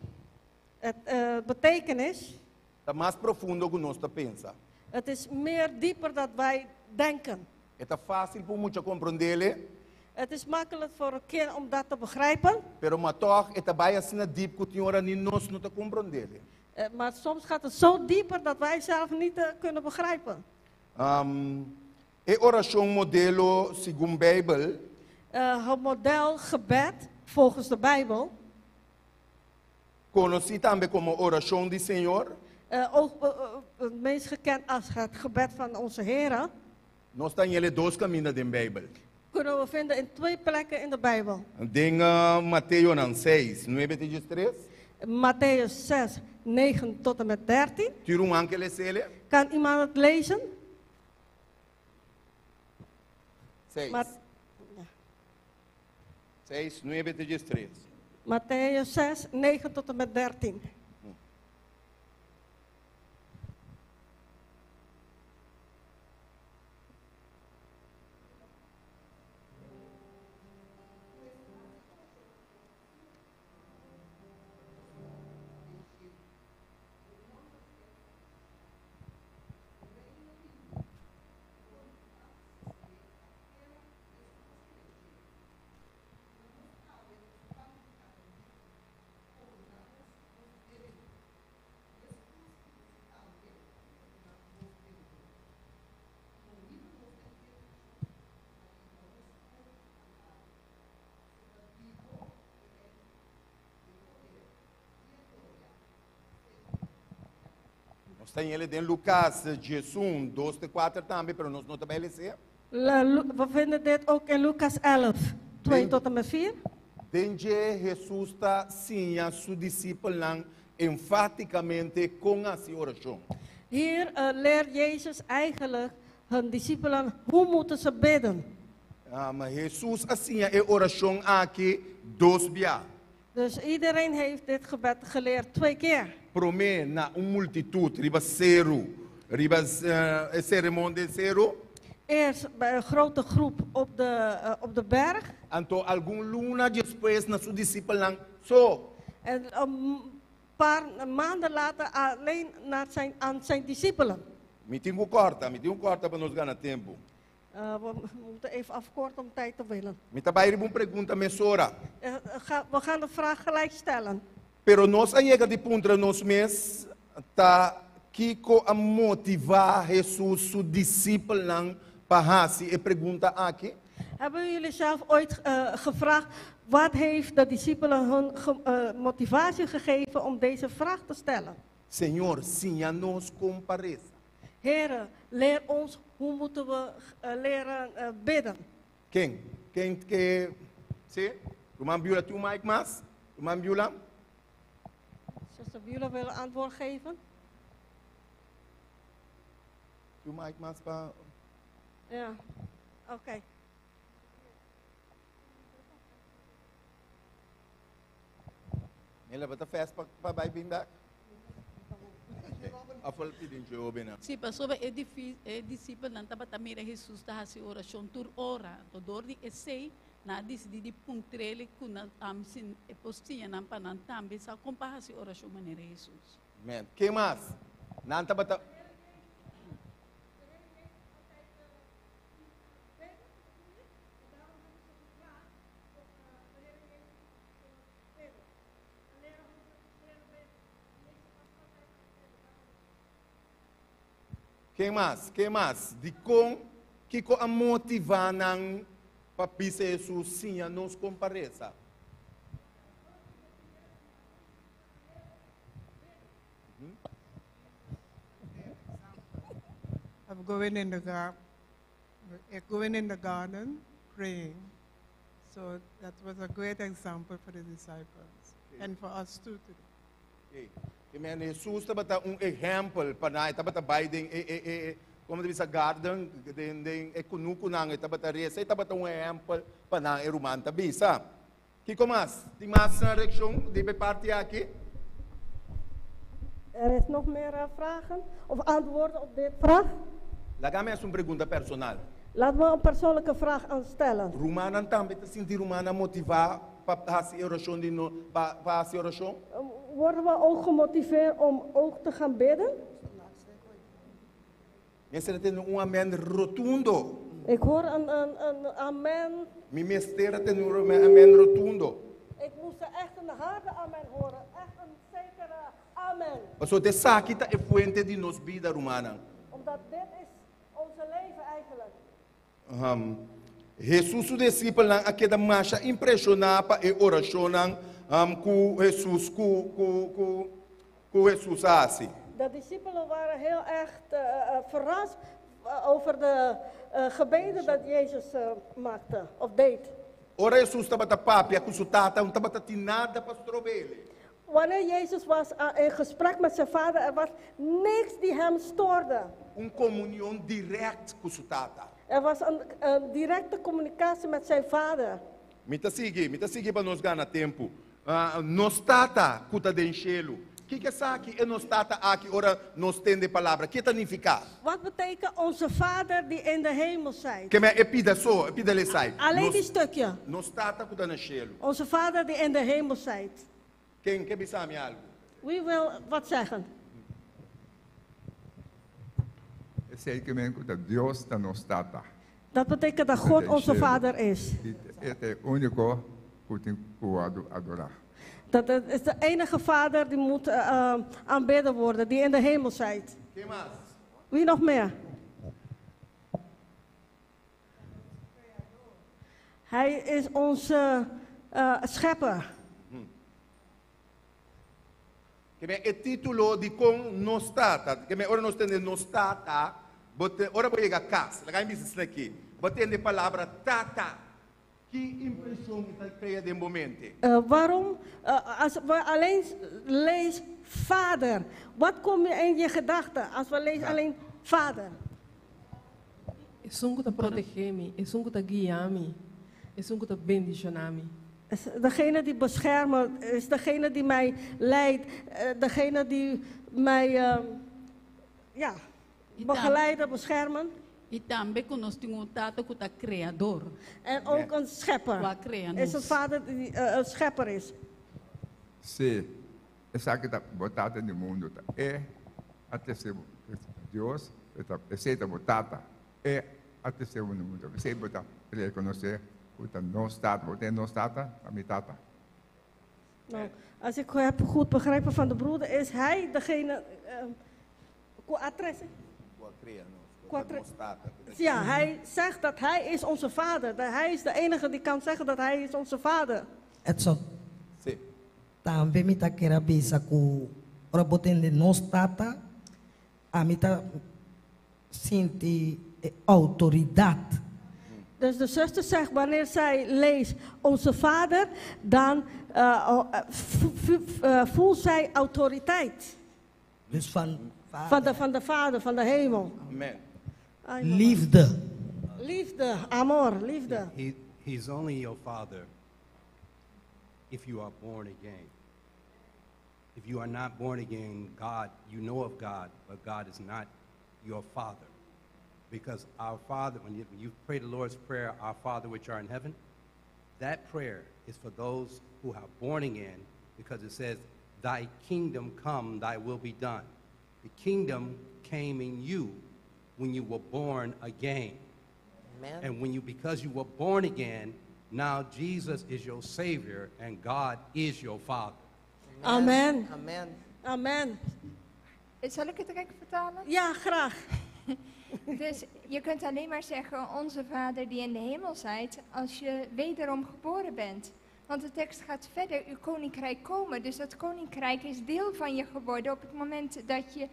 Het betekenis. Ta mas profundo ku nos ta pensa. Het is meer dieper dan wij denken. E ta fásil pa mucha komprondé. Het is makkelijk voor een kind om dat te begrijpen. Pero ma toch e ta bai asina diep ku tin ora ni nos no ta komprondé. Maar soms gaat het zo dieper dat wij zelf niet kunnen begrijpen. E orashon modelo segun Beibel. Het model gebed volgens de Bijbel. Konosí tambe komo Orashon di Señor. Ook het meest gekend als het gebed van onze Heer. Nos ta hañ'é dos kaminda den Beibel. Kunnen we vinden in twee plekken in de Bijbel. Den Mateonan seis, nuebe te diestres. Mattheüs 6, 9 tot en met 13. Tin ruman ke les'é? Kan iemand het lezen? Seis. Seis, nuebe te diestres. Mattheüs 6, 9 tot en met 13. Nos ta hañ'é den Lucas 11, dos te kuater tambe, pero nos no ta bai les'é. We vinden dit ook in Lucas 11, 2 tot en met 4. Den dje Hesus ta siña su disipelnan enfátikamente kon hasi orashon. Hier leert Jezus eigenlijk hun discipelen hoe moeten ze bidden. Hesus a siña e orashon aki dos bia. Dus iedereen heeft dit gebed geleerd twee keer. Promé na un multitut riba seru, riba e seremon den seru. Eerst bij een grote groep op de, op de berg. Anto algun luna despues na su disipelnan so. En een paar maanden later alleen naar zijn, aan zijn discipelen. Mi tin ku kòrta, mi tin ku kòrta pa nos gana tempu. We moeten even afkorten om tijd te winnen. Mi ta bai riba un pregunta mesora. We gaan de vraag gelijk stellen. Pero nos a yega di puntra nos mes ta kiko a motivá Hesus su disipelnan pa hasi e pregunta aki? Hebben jullie zelf ooit gevraagd wat heeft de discipelen hun motivatie gegeven om deze vraag te stellen? Señor, siña nos kon pa resa. Here, leer ons hoe moeten we leren bidden. Ken? Ken ke Si? Ruman Beulah tin un mic mas? Ruman Beulah? Zuster Beulah wil antwoord geven. Tin un mic mas pa. Ja, oké. Mela, bo ta fes pa pa bai bin bek? Afal pidi un hobennan. Sí, pasobra e e disipelnan tabata mira Hesus ta hasi orashon tur ora. Anto dor di esei, nan a disidí di puntr'el ku nan sin e por siña nan pa nan tambe sa kon pa hasi orashon manera Hesus. Amen. Ken mas? Nan tabata. Ken mas? Ken mas? Dikon? Kiko a motivá nan pa bisa Hesus, Siña nos kon pa resa? Of going in the gar going in the garden praying. So that was a great example for the disciples and for us too today. Ey, e men Hesus tabata un ehèmpel pa nan, e tabata bai den e e e komo ta bisa garden, den den e kunukunan, e tabata resa, e tabata un ehèmpel pa nan, e ruman ta bisa. Kiko mas? Tin mas reakshon di e parti aki? Er is nog meer vragen of antwoorden op dit vraag? Laga mi hasi un pregunta personal. Laat me een persoonlijke vraag aan stellen. Rumannan tambe ta sinti rumannan motivá pa hasi e orashon di no pa pa hasi orashon? Worden we ook gemotiveerd om ook te gaan bidden? Mester a tende un amen rotundo. Ik hoor een, een, een amen. Mi mester a tende un amen rotundo. Ik moest er echt een harde amen horen. Echt een zekere amen. Paso esaki ta e fuente di nos bida, rumannan. Omdat dit is onze leven eigenlijk. Jesus su disipelnan a keda masha impreshoná pa e orashonnan ku Jesus ku ku ku ku Jesus a hasi. De discipelen waren heel erg verrast over de gebeden dat Jezus maakte of deed. Ora Jesus tabata papia ku su Tata, no tabata tin nada pa strob'é. Wanneer Jezus was in gesprek met zijn vader, er was niks die hem stoorde. Un komunion dirèkt ku su Tata. Er was een, een directe communicatie met zijn vader. Mi ta sigui, mi ta sigui pa nos gana tempu. Nos Tata ku ta den shelu. Kiko esaki e nos Tata aki ora nos tende e palabra? Ke ta nifiká? Wat betekent onze vader die in de hemel zijt? Ke men e pida so, e pida lesai. Alleen die stukje. Nos Tata ku ta na shelu. Onze vader die in de hemel zijt. Ken ke bisa mi algu? Wie wil wat zeggen? Esei ke men ku ta Dios ta nos Tata. Dat betekent dat God onze vader is. I e ta e úniko ku tin ku wòrdu adorá. Dat het is de enige vader die moet aanbidden worden, die in de hemel zijt. Ken mas? Wie nog meer? Hij is onze schepper. Ke men e título dikon nos Tata. Ke men ora nos tende nos Tata, bo te, ora bo yega kas, laga mi bisa esaki aki, bo tende e palabra Tata, ki impreshon e ta krea den bo mente? Waarom, als we alleen lees vader, wat kom je in je gedachten als we lezen alleen vader? Esun ku ta protegé mi, esun ku ta guia mi, esun ku ta bendishoná mi. Is degene die beschermt, is degene die mij leidt, degene die mij ja, begeleiden, beschermen. I tambe ku nos tin un Tata ku ta Kreador. En ook een schepper. Ku a krea Is een nos. vader die een schepper is. Sí, esaki ta bo tata di mundu ta e a trese bo. Dios ta, esei ta bo tata. E a trese bo na mundu. P'esei bo ta rekonosé ku ta nos tata. Bo ta nos tata, ta mi tata. Nou, als ik heb goed begrepen van de broeder, is hij degene ku a trese. Ku a krea nos. Ku a tre- Ja, hij zegt dat hij is onze vader. Dat hij is de enige die kan zeggen dat hij is onze vader. Edson. Sí. Tambe mi ta kier a bisa ku ora bo tende nos tata, ami ta sinti e outoridat. Dus de zuster zegt, wanneer zij leest onze vader, dan voelt zij autoriteit. Dus van vader. Van de vader, van de hemel. Amen. Ai, mama. Liefde. Liefde, amor, liefde. He's only your father if you are born again. If you are not born again, God, you know of God, but God is not your father. Because our Father, when you pray the Lord's Prayer, Our Father which art in heaven, that prayer is for those who are born again, because it says, Thy kingdom come, thy will be done. The kingdom came in you when you were born again. Amen. And because you were born again, now Jesus is your Savior and God is your Father. Amen. Amen. Amen. Zal ik het direct vertalen? Ja, graag. Dus je kunt alleen maar zeggen, onze Vader die in de hemel zijt, als je wederom geboren bent. Want de tekst gaat verder, uw koninkrijk komen. Dus dat koninkrijk is deel van je geworden op het moment dat je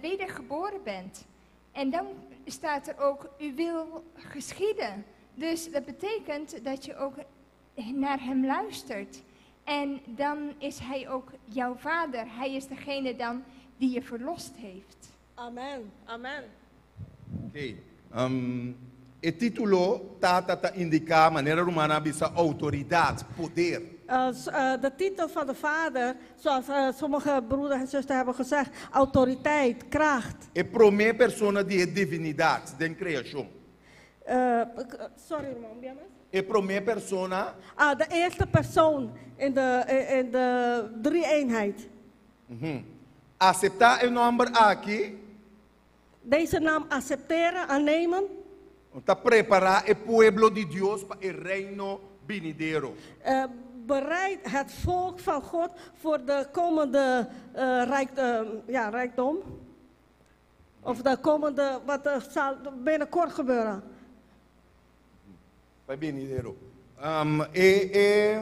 wedergeboren bent. En dan staat er ook, uw wil geschieden. Dus dat betekent dat je ook naar hem luistert. En dan is hij ook jouw vader. Hij is degene dan die je verlost heeft. Amen, amen. Oké. E título tata ta indica manera romana bisa autoridad, poder. De titel van de vader, zoals sommige broeders en zusters hebben gezegd, autoriteit, kracht. E prome persona di divinidad, den creación. Sorry, hermano, ¿bien más? E prome persona. Ah, de eerste persoon in de drie-eenheid. Aceptar el nombre aquí. Deze naam accepteren, aannemen. Ta prepará e pueblo di Dios pa e reino binidero. Eh, bereid het volk van God voor de komende eh, rijk, eh, ja, rijkdom. Of de komende, wat er zal binnenkort gebeuren. Pa binidero. Um, e, e,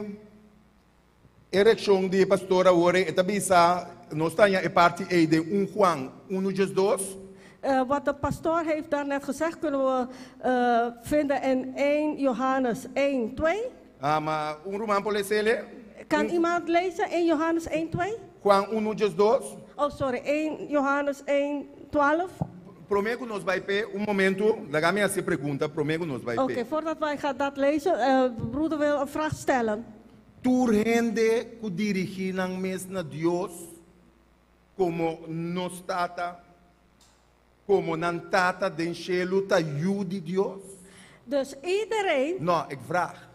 e reakshon di pastor awor e ta bisa, nos ta haña e parti ei den 1 Juan 1:12. Eh, wat de pastoor heeft daarnet gezegd, kunnen we eh, vinden in 1 Johannes 1, 2. Um, un ruman por les'é? Kan iemand lezen 1 Johannes 1, 2? Juan 1:12. Oh, sorry, 1 Johannes 1, 12. Promé ku nos bai p'e, un momento, laga mi hasi pregunta, promé ku nos bai Oké, p'e. voordat wij gaan dat lezen, eh, broeder wil een vraag stellen. Tur hende ku dirigí nan mes na Dios komo nos Tata, komo nan Tata den shelu ta yu di Dios? Dus iedereen. No, ik vraag.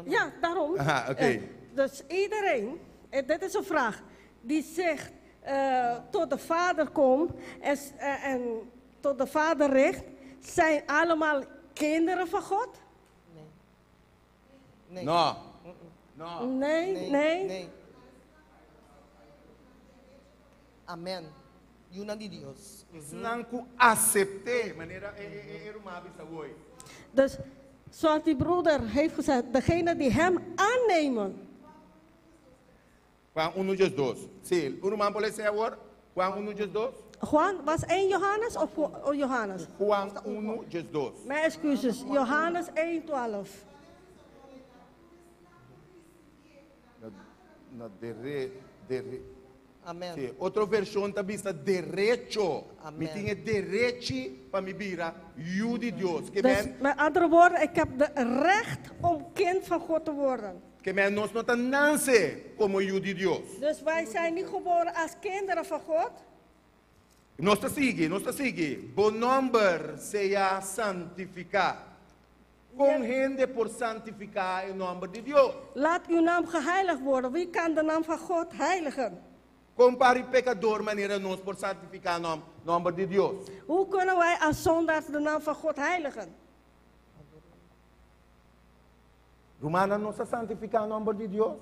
Ja, daarom. Aha, oké. Eh, dus iedereen, eh, dit is een vraag, die zegt eh, tot de Vader komt en, s- eh, en tot de Vader richt, zijn allemaal kinderen van God? Nee. No. No. Nee, nee. Nee. Amen. Yunan di Dios. Esnan ku asept'é, manera e e e ruman a bisa awor. Dus zoals die broeder heeft gezegd, degene die hem aannemen. Juan 1:12. Sí, un ruman por lesa awor? Juan 1:12. Juan, was 1 Johannes of Ju- oh, Johannes? Juan 1:12. Mijn excuses, Johannes 1, 12. Na, na dere, dere. Amen. Sí, otro vershon ta bisa derecho. Amen. Mi tin e derechi pa mi bira yu di Dios. Ke Dus men, met andere woorden, ik heb de recht om kind van God te worden. ke men nos no ta nase komo yu di Dios. Dus wij zijn niet geboren als kinderen van God. Nos ta sigui, nos ta sigui. Bo nòmber sea santifiká. Kon hende por santifiká e nòmber di Dios. Laat uw naam geheiligd worden. Wie kan de naam van God heiligen? Kon par di pekadó manera nos por santifiká nòmber di Dios. Hoe kunnen wij als zondaars de naam van God heiligen? Rumannan, nos a santifiká nòmber di Dios?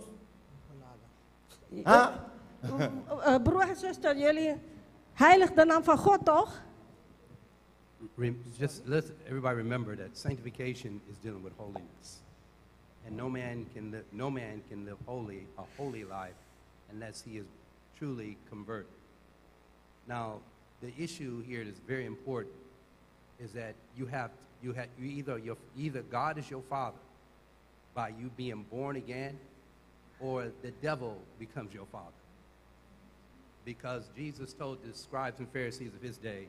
Ha? Eh, broer en zuster, jullie heilig de naam van God toch? Just let everybody remember that sanctification is dealing with holiness. And no man can live, no man can live holy, a holy life unless he is truly converted. Now, the issue here that's very important is that you have, you have, you either, your, either God is your father by you being born again, or the devil becomes your father. Because Jesus told the scribes and Pharisees of his day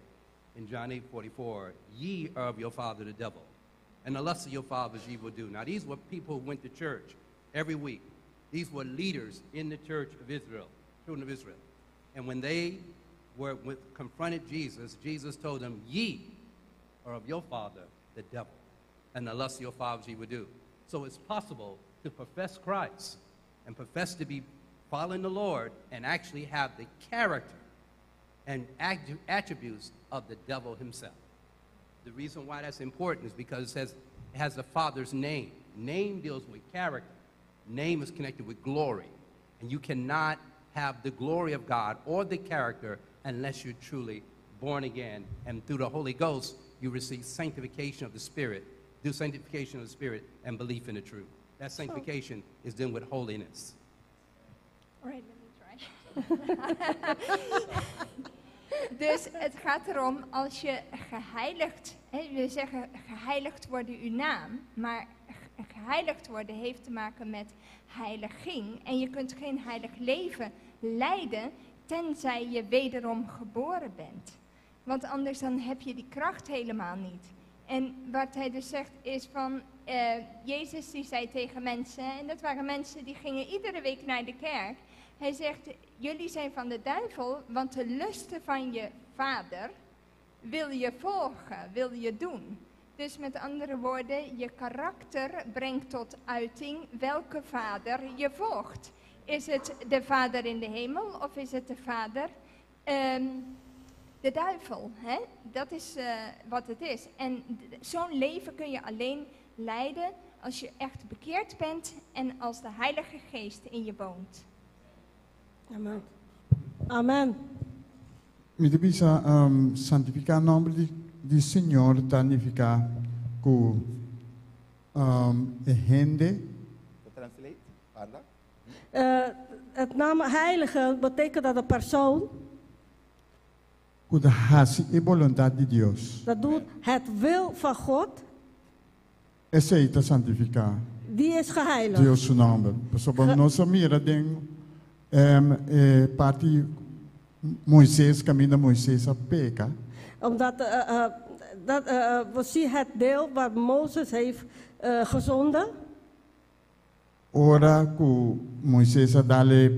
in John 8:44, ye are of your father the devil, and the lust of your fathers ye will do. Now, these were people who went to church every week. These were leaders in the church of Israel, children of Israel. And when they were with, confronted Jesus, Jesus told them, ye are of your father the devil, and the lust of your fathers ye will do. So it's possible to profess Christ and profess to be following the Lord and actually have the character and attributes of the devil himself. The reason why that's important is because it says it has the Father's name. Name deals with character. Name is connected with glory. And you cannot have the glory of God or the character unless you're truly born again. And through the Holy Ghost, you receive sanctification of the Spirit, through sanctification of the Spirit and belief in the truth. That sanctification is dealing with holiness. All right, let me try. Dus het gaat erom, als je geheiligd, hè, we zeggen geheiligd worden uw naam, maar geheiligd worden heeft te maken met heiliging. En je kunt geen heilig leven leiden, tenzij je wederom geboren bent. Want anders dan heb je die kracht helemaal niet. En wat hij dus zegt is van, Jezus die zei tegen mensen, en dat waren mensen die gingen iedere week naar de kerk. Hij zegt, jullie zijn van de duivel, want de lusten van je vader wil je volgen, wil je doen. Dus met andere woorden, je karakter brengt tot uiting welke vader je volgt. Is het de vader in de hemel of is het de vader de duivel. Hè? Dat is eh, wat het is. En zo'n leven kun je alleen leiden als je echt bekeerd bent en als de Heilige Geest in je woont. Amen. Amen. Mi ta bisa santifiká nòmber di di Señor ta nifiká ku um, e hende Translate, parla. Het naam heilige betekent dat de persoon ku ta hasi e boluntat di Dios. dat doet het wil van God, Esei ta santifiká die is geheiligd. Dios su nòmber. Pasobra nos a mira den um, e parti Moises, kaminda Moises a peka. Omdat dat, we zien het deel waar Mozes heeft gezonden. Ora ku Moises a dal e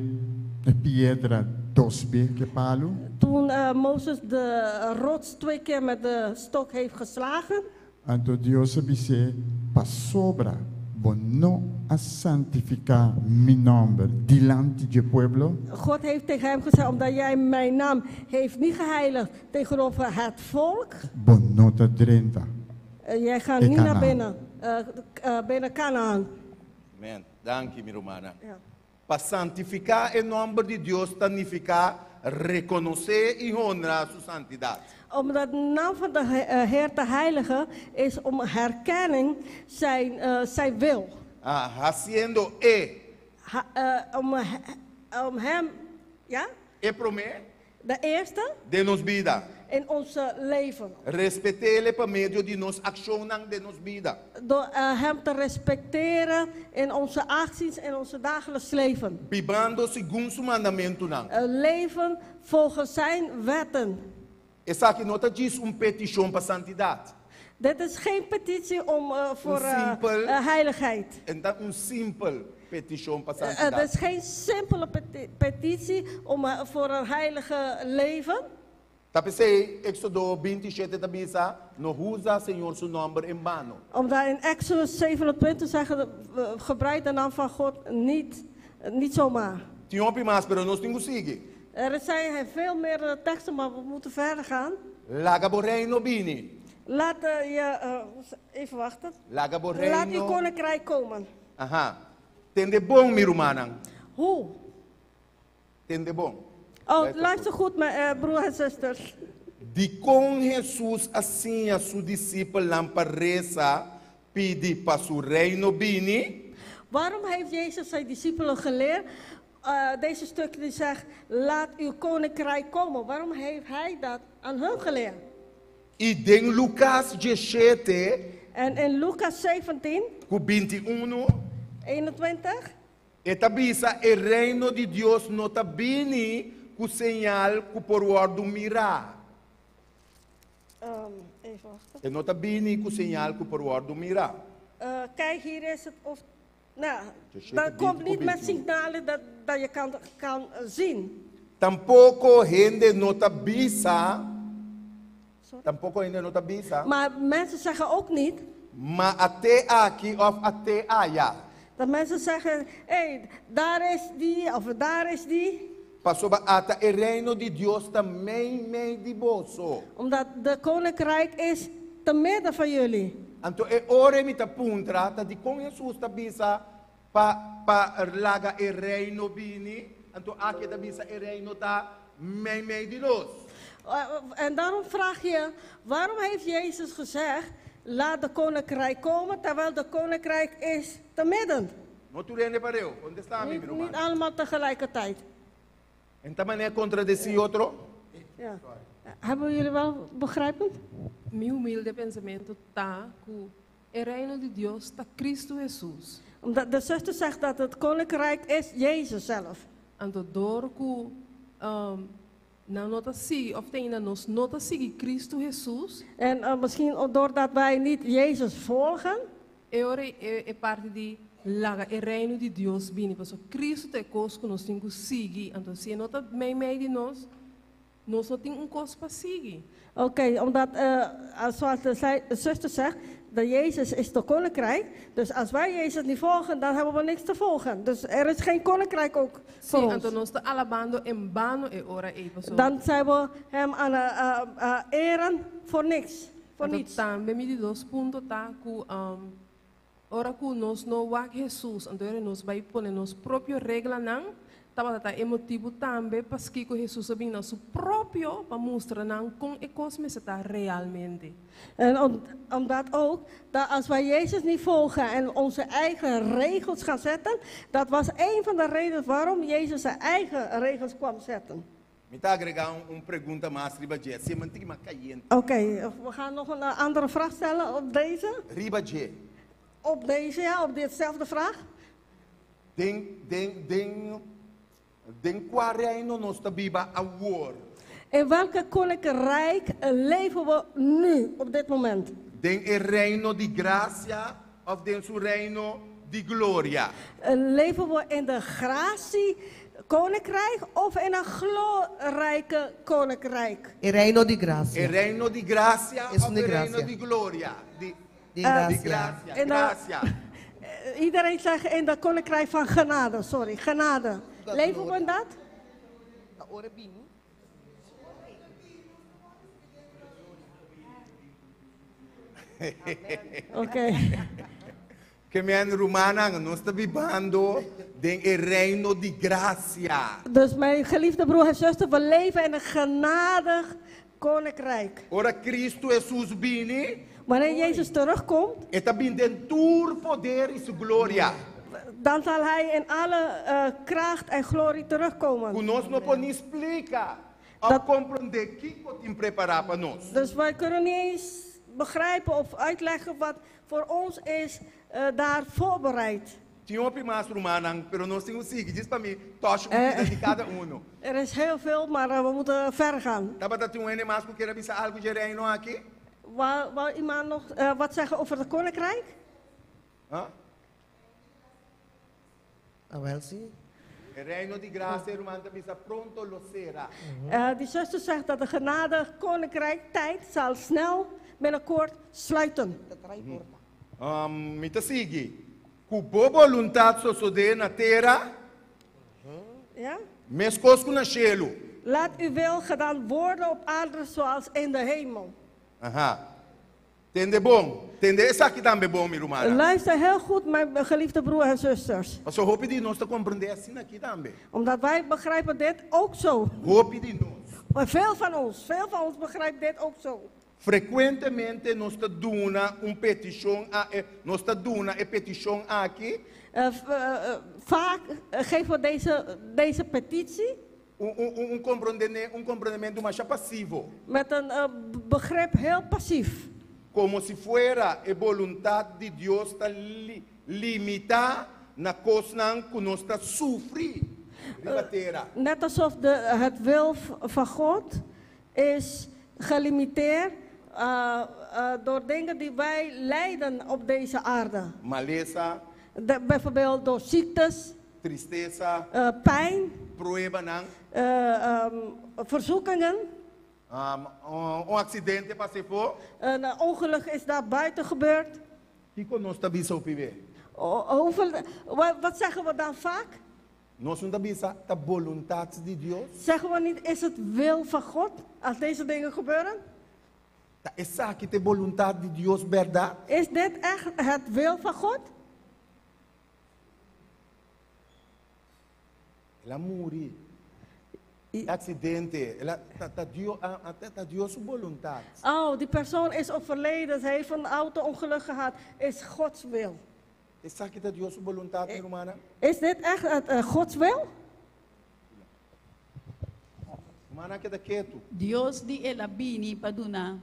piedra dos be ku e palu. Toen Mozes de rots twee keer met de stok heeft geslagen. Anto Dios a bis'é, Pasobra bo no a santifiká mi nòmber dilanti dje pueblo. God heeft tegen hem gezegd, omdat jij mijn naam heeft niet geheiligd tegenover het volk. Bo no ta drenta Jij gaat e niet naar Kanaan. binnen, binnen Kanaan. Amen. Danki, mi rumannan. Ja. Pa santifiká e nòmber di Dios ta nifiká rekonosé i honra su santidat. Omdat de naam van de Heer te heiligen is om herkenning zijn wil. Ah, hasiendo e. Om hem, ja? E promé. De eerste. Den nos bida. In ons leven. Respet'é pa medio di nos akshonnan den nos bida. Door hem te respecteren in onze acties in onze dagelijks leven. Bibando segun su mandamentunan. Leven volgens zijn wetten. Esaki no ta djis un petishon pa santidat. Dit is geen petitie om, voor Un simpel heiligheid. E n' ta un simpel petishon pa Het santidat. is geen simpele petitie om, voor een heilige leven. Ta p'esei Éksodo 27 ta bisa, no usa Señor su nòmber en bano. Omdat in Exodus 27 zeggen, gebruik de naam van God niet zomaar. Tin hopi mas, pero nos tin ku sigui. Er zijn veel meer teksten, maar we moeten verder gaan. Laga bo reino bini. Laat je, even wachten. Laga bo Laat uw reino. koninkrijk komen. Aha. Tende bon, mi rumannan. Hoe? Tende bon. Oh, luister goed, mijn broer en zusters. Dikon Hesus a siña su disipelnan pa resa pidi pa su reino bini? Waarom heeft Jezus zijn discipelen geleerd? Deze stuk die zegt, laat uw koninkrijk komen. Waarom heeft hij dat aan hun geleerd? I den Lukas 17, En in Lucas 17, ku 21, 21, e ta bisa e reino di Dios no ta bini ku señal ku por wòrdu mirá. Even wachten. E no ta bini ku señal ku por wòrdu mirá. Kijk, hier is het. Of, nou, Dus dat je komt bent niet met op signalen dat je kan zien. Tampoko hende no ta bisa. Tampoko hende no ta bisa. Maar mensen zeggen ook niet. Ma at'é aki òf at'é aya. Dat mensen zeggen, hé, hey, daar is die of daar is die. Pasobra ata e reino di Dios ta meimei di boso. Omdat de koninkrijk is te midden van jullie. Anto e ora mi ta puntra, ta dikon Hesus ta bisa pa laga e reino bini, anto aki ta bisa e reino ta meimei di nos. En daarom vraag je, waarom heeft Jezus gezegd, laat de koninkrijk komen, terwijl de koninkrijk is te midden? No tur hende pareu, kontestá mi, Niet, mi ruman? niet allemaal tegelijkertijd. E n' ta manera kontradesí otro? Ja. Hebben jullie wel begrijpend? Mi humilde pensamentu ta ku e reino di Dios ta Kristu Hesus. Omdat de zuster zegt dat het koninkrijk is Jezus zelf. Anto dor ku nan no ta sigui, òf te ainda nos no ta sigui Kristu Hesus. En misschien doordat wij niet Jezus volgen. E ora e parti di laga e reino di Dios bini, paso Kristu ta e kos ku nos tin ku sigui, anto si e no ta meimei di nos, nos no tin un kos pa sigui. Oké, omdat zoals de zuster zegt, De Jezus is de koninkrijk. Dus als wij Jezus niet volgen, dan hebben we niks te volgen. Dus er is geen koninkrijk ook Si, voor ons. anto nos ta alabando en bano e ora ei paso. Dan zijn we hem aan eren voor niks. Voor Anto niets. Tambe mi di dos punto ta ku ora ku nos no wak Jesus, anto ora nos bai pone nos propio reglanan, tabata e motibu tambe paskiko Jesus a bin na su propio pa mustra nan kon e kos mester ta realmente. En omdat ook, dat als wij Jezus niet volgen en onze eigen regels gaan zetten, dat was een van de redenen waarom Jezus zijn eigen regels kwam zetten. Mi ta agregá un pregunta mas riba dje. Si, manti mas kayente. Oké, we gaan nog een andere vraag stellen op deze. Riba dje. Op deze, ja, op ditzelfde vraag. Den kua reino nos ta biba awor? In welke koninkrijk leven we nu, op dit moment? Den e reino di grasia òf den su reino di gloria? Leven we in de gratie koninkrijk of in een glorrijke koninkrijk? E reino di grasia. E reino di grasia Es òf di e reino grasia. di gloria? Di Di grasia. grasia, In de- grasia. Iedereen zegt in de koninkrijk van genade, sorry, genade. Leven we in dat? Oké. Ke men rumannan, nos ta bibando den e reino di grasia. Dus mijn geliefde broer en zuster, we leven in een genadig koninkrijk. Ora Kristu Jesus bini, Wanneer Jezus terugkomt, e ta bin den tur poder i su gloria. dan zal hij in alle kracht en glorie terugkomen. Ku nos no por ni splika, òf komprondé kiko tin prepará pa nos. Dus wij kunnen niet eens begrijpen of uitleggen wat voor ons is daar voorbereid. Tin hopi mas rumannan, pero nos tin ku sigui. Djis pa mi, touch un bida di kada uno. Er is heel veel, maar we moeten ver gaan. Tabata tin un hende mas ku ker bisa algu di reino aki? Wou iemand nog wat zeggen over het koninkrijk? Huh? Ah, wel, si. E reino di grasia, ruman, ta bisa pronto lo sera. Die zuster zegt dat de genade koninkrijk tijd zal snel binnenkort sluiten. Mi ta sigui. Ku bo boluntat sosodé na tera, Ja? meskos ku na shelu. Laat uw wil gedaan worden op aarde zoals in de hemel. Aha. Tende bon. Tende esaki tambe bon, mi rumannan. Luister heel goed, mijn geliefde broer en zusters. Paso hopi di nos ta komprondé asina aki tambe. Omdat wij begrijpen dit ook zo. Hopi di nos. Maar veel van ons begrijpt dit ook zo. Frekuentemente nos ta duna un petishon a, nos ta duna e petishon aki. Vaak geven we deze petitie. Un komprondementu mas pasivo. Met een begrip heel passief. Komo si fuera e boluntat di Dios ta limitá na kosnan ku nos ta sufri riba tera. Net alsof het wil van God is gelimiteerd door dingen die wij lijden op deze aarde. Malesa. Bijvoorbeeld door ziektes. Tristesa. Pijn. Pruebanan. Verzoekingen. Un aksidente pasa afó. Een ongeluk is daar buiten gebeurd. Kiko nos ta bisa hopi be? Wat zeggen we dan vaak? Nos no ta bisa ta boluntat di Dios. Zeggen we niet, is het wil van God als deze dingen gebeuren? Ta esaki ta boluntat di Dios, bèrdat? Is dit echt het wil van God? El a muri. Aksidente. El a, ta, ta Dios, a, a, ta, ta Dios su boluntat. Oh, die persoon is overleden, ze heeft een auto-ongeluk gehad. Is Gods wil. Esaki ta Dios su boluntat, rumannan? Is dit echt het Gods wil? Rumannan, keda ketu. Dios di el a bini pa duna.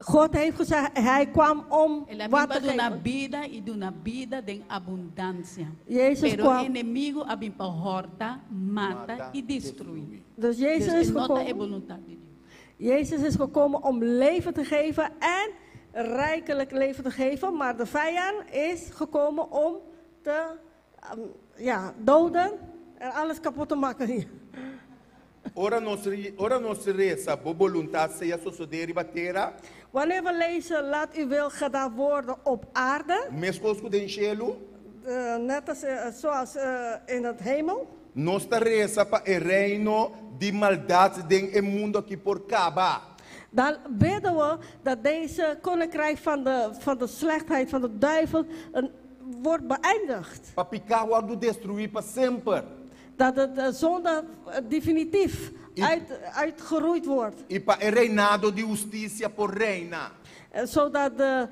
God heeft gezegd, hij kwam om El a wat bin te pa duna geven. bida i duna bida den abundansia. Jezus Pero kwam- enemigu a bin pa hòrta, mata Mata, i destruí. Dus Jezus Dus is e no ta gekomen. e boluntat di Dios. Jezus is gekomen om leven te geven en rijkelijk leven te geven. Maar de vijand is gekomen om te doden en alles kapot te maken hier. Ora nos, ora nos resa, bo boluntat sea sosodé riba tera. Wanneer we lezen, laat uw wil gedaan worden op aarde. Meskos ku den shelu. Net als, zoals in het hemel. Nos ta resa pa e reino di maldat den e mundu aki por kaba. Dan bidden we dat deze koninkrijk van de, van de slechtheid van de duivel wordt beëindigd. Pa piká wòrdu destruí pa semper. Dat de zonde definitief uit, uitgeroeid wordt. I pa e reinado di hustisia por reina. Zodat de,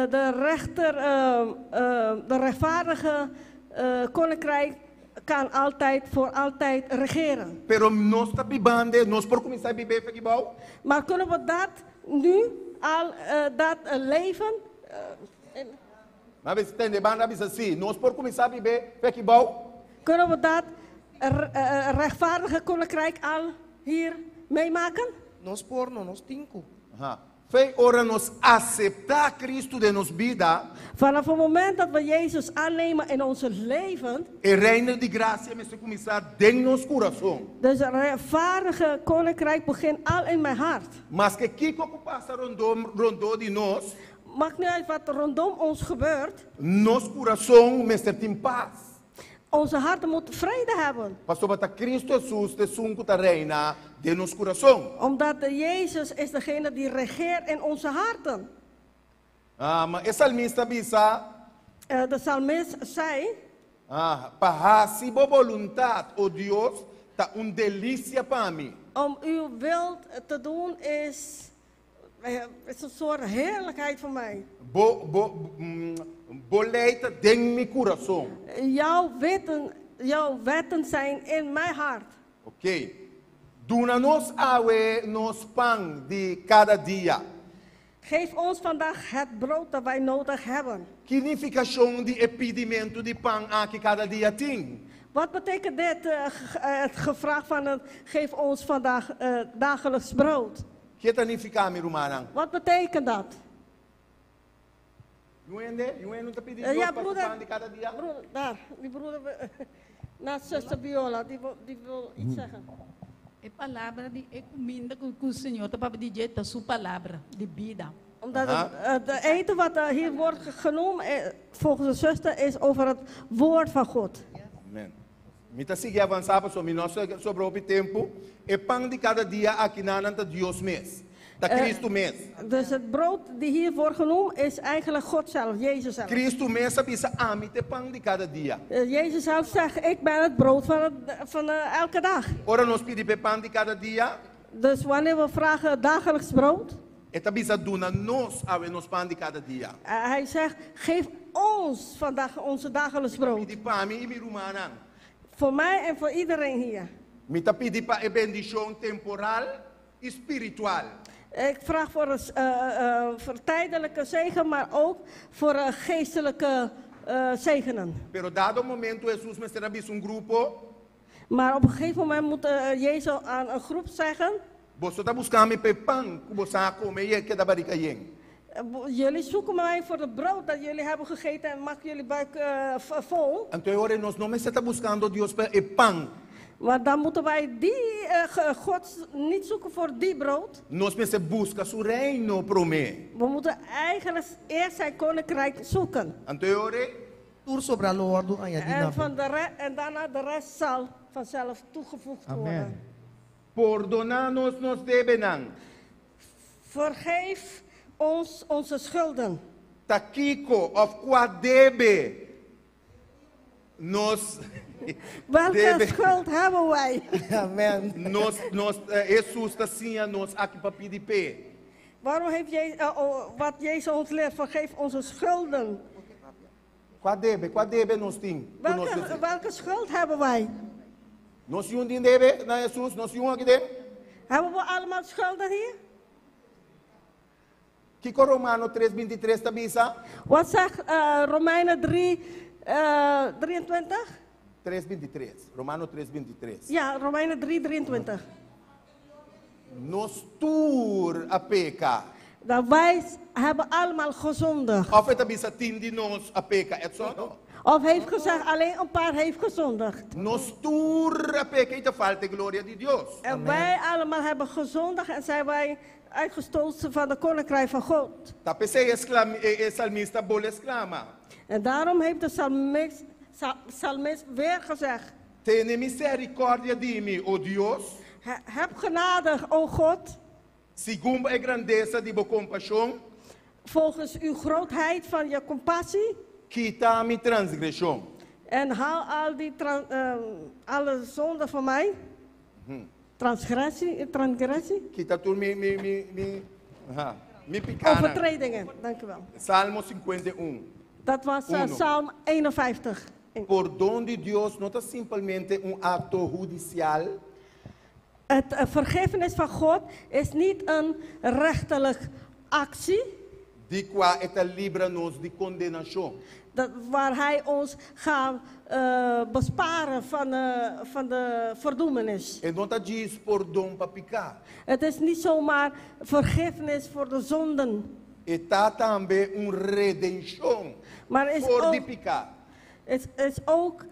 de rechter, de rechtvaardige koninkrijk kan altijd voor altijd regeren. Pero nos ta bibando, nos por kuminsá biba e fe bou? Maar kunnen we dat nu al, dat leven? Ma bisa tende banda bisa si, nos por kuminsá biba e fe bou? Kunnen we dat rechtvaardige koninkrijk al hier meemaken? Nos por no, nos tin ku. Aha. Fe ora nos aseptá Kristu den nos bida. Vanaf het moment dat we Jezus aannemen in onze leven. E reino di grasia mester kuminsá den nos kurason. Dus het rechtvaardige koninkrijk begint al in mijn hart. Maske kiko ku pasa rondó rondó di nos. Maakt niet uit wat rondom ons gebeurt. Nos kurason mester tin pas. Onze harten moeten vrede hebben. Pasobra ta Kristu Hesus ta esun ku ta reina den nos kurason. Omdat Jezus is degene die regeert in onze harten. Ah, ma e salmista a bisa. De psalmist zei. Ah, pa hasi bo boluntat, o Dios, ta un delisia pa mi. Om uw wil te doen is, is een soort heerlijkheid voor mij. Bo, bo, bo lei ta den mi kurason. Jouw wetten, jouw wetten zijn in mijn hart. Oké. Duna nos awe nos pan di kada dia. Geef ons vandaag het brood dat wij nodig hebben. Ki nifikashon di e pidimentu di pan aki kada dia tin? Wat betekent dit, het gevraag van het geef ons vandaag dagelijks brood? Ke ta nifiká, mi rumannan? Wat betekent dat? Yu hende, yu hende no ta pidi Dios Ja, pa su broeder, pan di kada dia? Broeder, daar, die broeder, naast zuster Biola, die wil, die wil iets zeggen. E palabra di e kuminda ku ku Señor ta papia di dje ta su palabra di bida. Omdat het, het eten wat hier wordt genoemd, volgens de zuster, is over het woord van God. Amen. Mi ta sigui avansá pasobra mi no a sobra hopi tempu. E pan di kada dia aki nan ta Dios mes, ta Kristu mes. Dus het brood die hier wordt genoemd is eigenlijk God zelf, Jezus zelf. Kristu mes a bisa, Ami ta e pan di kada dia. Jezus zelf zegt, ik ben het brood van, het, van elke dag. Ora nos pidi pa e pan di kada dia. Dus wanneer we vragen dagelijks brood. E ta bisa, Duna nos awe nos pan di kada dia. Hij zegt, geef ons vandaag onze dagelijks brood. Mi ta pidi pa mi i mi rumannan. Voor mij en voor iedereen hier. Mi ta pidi pa e bendishon temporal i spiritual. Ik vraag voor een voor tijdelijke zegen, maar ook voor geestelijke zegenen. Pero dado momento Hesus mester a bisa un grupo. Maar op een gegeven moment moet Jezus aan een groep zeggen. Boso ta buska mi pa e pan ku boso a kome i e keda barika yen. Jullie zoeken mij voor het brood dat jullie hebben gegeten en maak jullie buik vol. Anto e ora nos no mester ta buskando Dios pa e pan. Maar dan moeten wij die God niet zoeken voor die brood. Nos mester buska su reino promé. We moeten eigenlijk eerst zijn koninkrijk zoeken. Anto e ora. Tur sobra lo wordu añadí En na bo. van de en daarna de rest zal vanzelf toegevoegd Amen. worden. Pordoná nos nos debenan. Vergeef ons onze schulden. Ta kiko òf kua debe nos Welke debe schuld hebben wij? Amen. Nos, nos, Hesus ta siña nos aki pa pidi p'e. Waarom heeft oh, wat Jezus ons leert, vergeef onze schulden. Kua debe, kua debe nos tin? Ku nos Welke, mester- welke schuld hebben wij? Nos yun tin debe na Hesus, nos yun aki den. Hebben we allemaal schulden hier? Kiko Romano tres bintitres ta bisa? Wat zegt Romeinen 3, 23? Tres bintitres. Romano tres bintitres. Ja, Romeinen 3, 23. Nos tur a peka. Dat wij hebben allemaal gezondigd. Of e ta bisa tin di nos a peka, et so no? Of heeft gezegd, alleen een paar heeft gezondigd. Nos tur a peka i ta falta e gloria di Dios. En wij allemaal hebben gezondigd en zijn wij uitgestoten van de koninkrijk van God. Ta p'esei e, e salmista a bolbe sklama. En daarom heeft de psalmist, psalmist weer gezegd. Tene miserikòrdia di mi, o Dios. Heb genade, o God. Segun e grandesa di bo kompashon. Volgens uw grootheid van je compassie. Kita mi transgreshon. En haal al die alle zonden van mij. Transgressie, transgressie. Kita tur mi mi mi mi aha, mi pikánan. Overtredingen, dank u wel. Salmo 51. Dat was Uno. Psalm 51. Pordon di Dios no ta simpelmente un akto hudisial. Het vergiffenis van God is niet een rechterlijk actie. Di kua e ta libra nos di kondenashon. Dat, waar hij ons gaat besparen van, van de verdoemenis. E no ta djis pordon pa piká. Het is niet zomaar vergiffenis voor de zonden. E ta tambe un redenshon Maar is for di ook, piká. is, is ook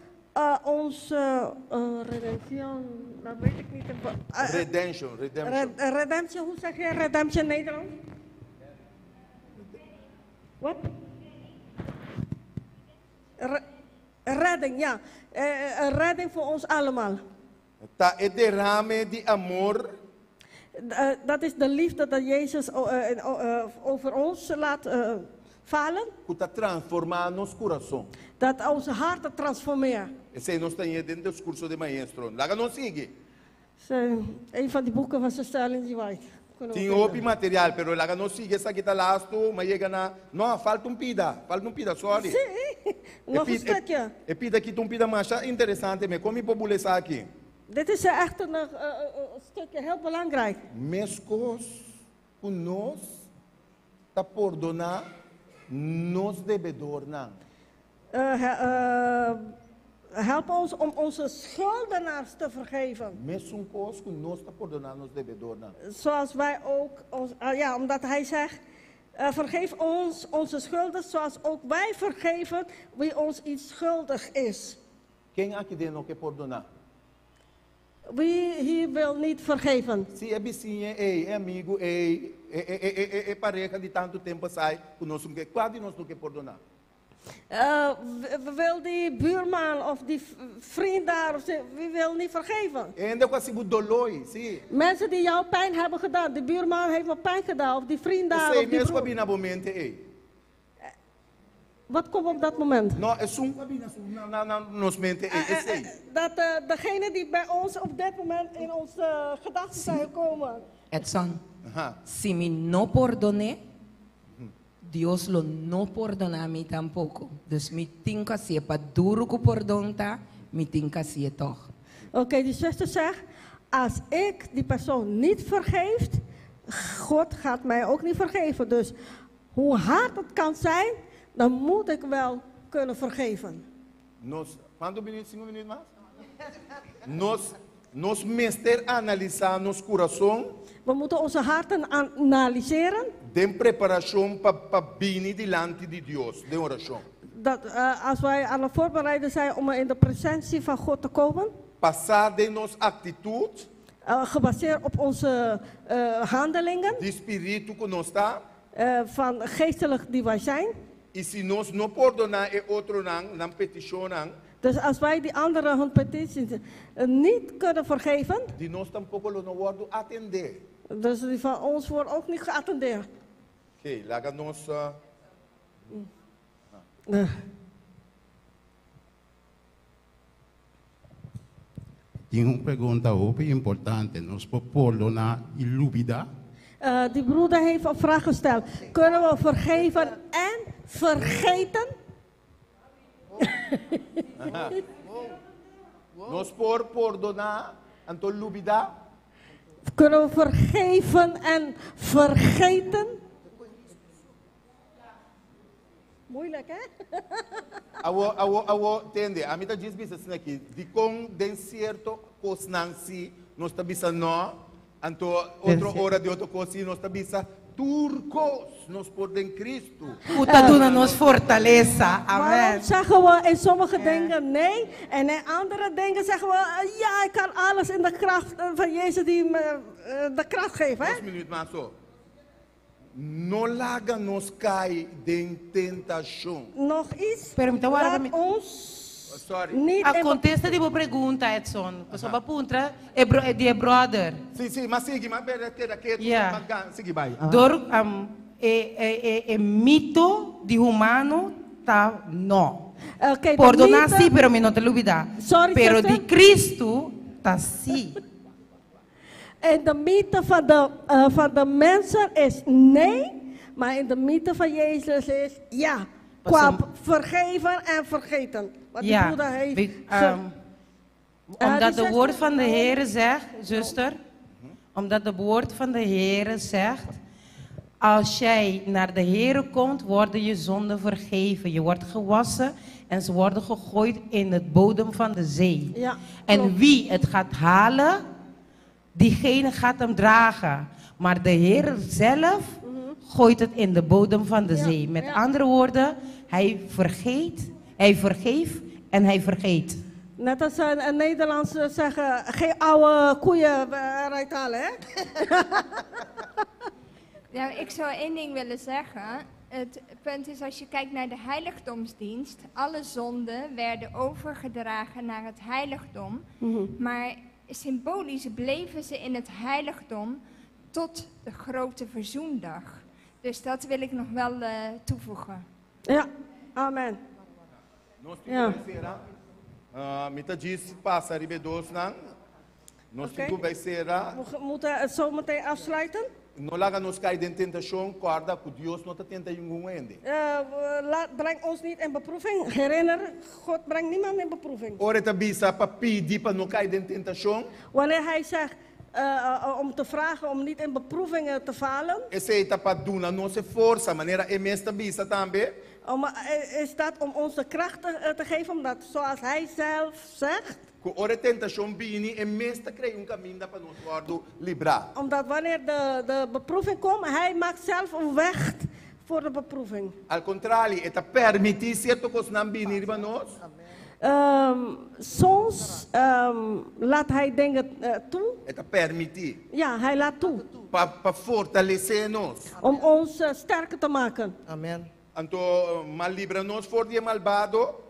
onze redemption, dat weet ik niet. Redemption, redemption. Redemption, hoe zeg je redemption in Nederland? Wat? Redding, ja. Een redding voor ons allemaal. Ta e derame di amor. Dat is de liefde dat Jezus over ons laat valen. Ku ta transformá nos kurason. Dat onze harten transformeert. Esei nos ta haña den diskurso di maestro. Laga nos sigui. Een van die boeken van Zuster Ellen G. White. Kunnen we Tin vinden. hopi material, pero laga nos sigui esaki ta lastu, m'a yega na, no, falta un pida, falta un pida, sorry. Sí, nog een stukje. E pida aki ta un pida masha interesante, me kon mi por bula esaki. Dit is echt een stukje heel belangrijk. Meskos ku nos ta pordoná nos debedornan. Help ons om onze schuldenaars te vergeven. Mesun kos ku nos ta pordoná nos debedornan. Zoals wij ook, ons, ah, ja, omdat hij zegt, vergeef ons onze schulden zoals ook wij vergeven wie ons iets schuldig is. Ken aki den no ke pordoná? Wie hier wil niet vergeven? Si e bisiña ei, e amigu ei, e, e, e, e, e pareha di tantu tempu pasá ku nos no ke, kua di nos no ke pordoná? Wil die buurman of die vriend daar, of ze, wie wil niet vergeven? Hende ku a hasi bo doló, si. Mensen die jou pijn hebben gedaan, de buurman heeft me pijn gedaan, of die vriend daar, Esei of die mes ku a broer. bini na bo mente ei. Wat komt op dat moment? No, esun ku a bini na, na, na nos mente ei, esei. Dat degene die bij ons op dit moment in onze gedachten zijn gekomen. Edson, si mi no pordon'é, Dios lo no pordoná mi tampoko. Dus mi tin ku hasié pa duru ku pordon ta, mi tin ku hasié tòg. Oké, die zuster zegt, als ik die persoon niet vergeeft, God gaat mij ook niet vergeven. Dus hoe hard het kan zijn, dan moet ik wel kunnen vergeven. Nos, kuantu minuut? Sinku minuut mas? Nos, nos mester analisá nos kurason. We moeten onze harten analyseren. Den preparashon pa, pa bini dilanti di Dios, den orashon. Dat als wij aan het voorbereiden zijn om in de presentie van God te komen. Basá den nos aktitut. Gebaseerd op onze handelingen. Di spiritu ku nos ta. Van geestelijk die wij zijn. I si nos no pordoná e otronan, nan petishonnan. Dus als wij die anderen hun petities niet kunnen vergeven. Di nos tampoko lo no wòrdu atendé. Dus die van ons wordt ook niet geattendeerd. Oké, laga nos. Tin un pregunta hopi importante. Nos por pordoná i lubidá? Die broeder heeft een vraag gesteld. Kunnen we vergeven en vergeten? Aha. Nos por pordoná, anto lubidá? Kunnen we vergeven en vergeten? Moeilijk, hè? Awo, awo, awo, tende. Ami ta djis bisa asina aki. Dikon den sierto kosnan si nos ta bisa no, anto otro Tercer. ora di otro kos si nos ta bisa. Tur kos nos por den Kristu. Ku ta duna nos fortalesa. Waarom Amen. zeggen we in sommige dingen nee en in andere dingen zeggen we ja, ik kan alles in de kracht van Jezus die me de kracht geeft. Hè? Dos minüt mas so. No laga nos kai den tentashon. Nog iets? Pero mi ta warda Laat mi- ons Sorry. niet A in kontesta di bo pregunta, Edson. Pasobra bo a puntra e bro, e di e brother. Si, si, ma sigui, ma bere keda ketu, Ja. ma gan, sigui bai. Dor e, e, e, e mito di humano ta no. Oké, de Pordoná mythe- si, pero mi no ta lubidá. Sorry, pero zuster. di Kristu ta si. En de mythe van de mensen is nee, maar in de mythe van Jezus is ja. Qua vergeven en vergeten. Wat die Ja, broeder heeft. Omdat die de zuster- woord van de Heer zegt, zuster, omdat de woord van de Heer zegt, als jij naar de Heer komt, worden je zonden vergeven. Je wordt gewassen en ze worden gegooid in het bodem van de zee. Ja, En klopt. wie het gaat halen, diegene gaat hem dragen. Maar de Heer zelf gooit het in de bodem van de zee. Met andere woorden, hij vergeet, hij vergeeft en hij vergeet. Net als in Nederlands zeggen, geen oude koeien eruit halen, hè? Nou, ik zou één ding willen zeggen. Het punt is, als je kijkt naar de heiligdomsdienst, alle zonden werden overgedragen naar het heiligdom. Maar symbolisch bleven ze in het heiligdom tot de grote verzoendag. Dus dat wil ik nog wel toevoegen. Ja, amen. Nos Ja. tin ku sera. Mi ta djis pasa riba dos nan. Nos Oké. tin ku bai sera. We moeten het zo meteen afsluiten. No laga nos kai den tentashon, kòrda ku Dios no ta tenta ningun hende. Breng ons niet in beproeving. Herinner, God brengt niemand in beproeving. Ora e ta bisa pa pidi pa no kai den tentashon. Wanneer hij zegt om te vragen om niet in beproevingen te falen, Esei ta pa duna nos e forsa, manera e mes ta bisa tambe. is dat om ons de kracht te geven, omdat zoals hij zelf zegt, Ku ora e tentashon bini, e mes ta krea un kaminda pa nos wòrdu librá. omdat wanneer de beproeving komt, hij maakt zelf een weg voor de beproeving. Al kontrario, e ta permití sierto kosnan bini riba nos. Soms laat hij dingen toe. E ta permití Ja, hij laat toe. pa fortalesé nos. Om ons sterker te maken. Amen. Anto, ma libra nos for di e malbado.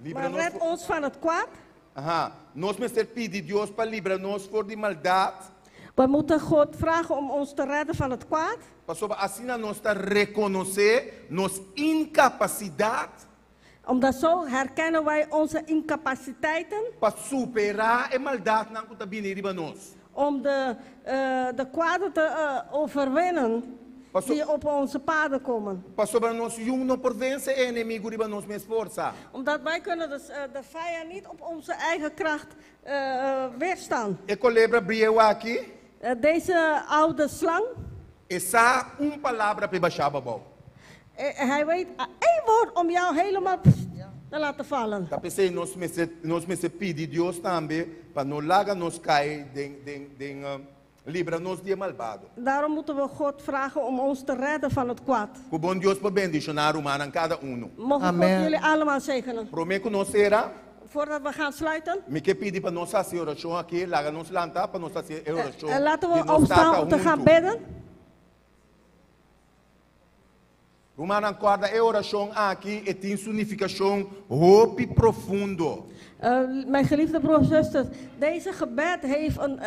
Libra Maar nos red ons van het kwaad. Aha. Nos mester pidi Dios pa libra nos for di maldat. We moeten God vragen om ons te redden van het kwaad. Pasobra asina nos ta rekonosé nos inkapasidat. Omdat zo herkennen wij onze incapaciteiten. Pa superá e maldatnan ku ta bini riba nos. Om de kwaden te overwinnen die op onze paden komen. Pasobra nos yu no por vense e enemigu riba nos mes forsa. Omdat wij kunnen dus, de vijand niet op onze eigen kracht weerstaan. E kolebra bieu aki. Deze oude slang. E sa un palabra p'e basha bo abou. Hij weet één woord om jou helemaal te laten vallen. Ta p'esei nos mester nos mester pidi Dios tambe pa no laga nos kai den den den libra nos di e malbado. Daarom moeten we God vragen om ons te redden van het kwaad. Ku bon Dios por bendishoná rumannan kada unu. Mogen God jullie allemaal zegenen. Promé ku nos sera, Voordat we gaan sluiten, mi ke pidi pa nos hasi orashon aki, laga nos lanta pa nos hasi orashon. laten we di nos opstaan tata om te gaan huntu. bidden. Rumannan kòrda e orashon aki e tin su nifikashon hopi profundo. Mijn geliefde broers en zusters, deze gebed heeft een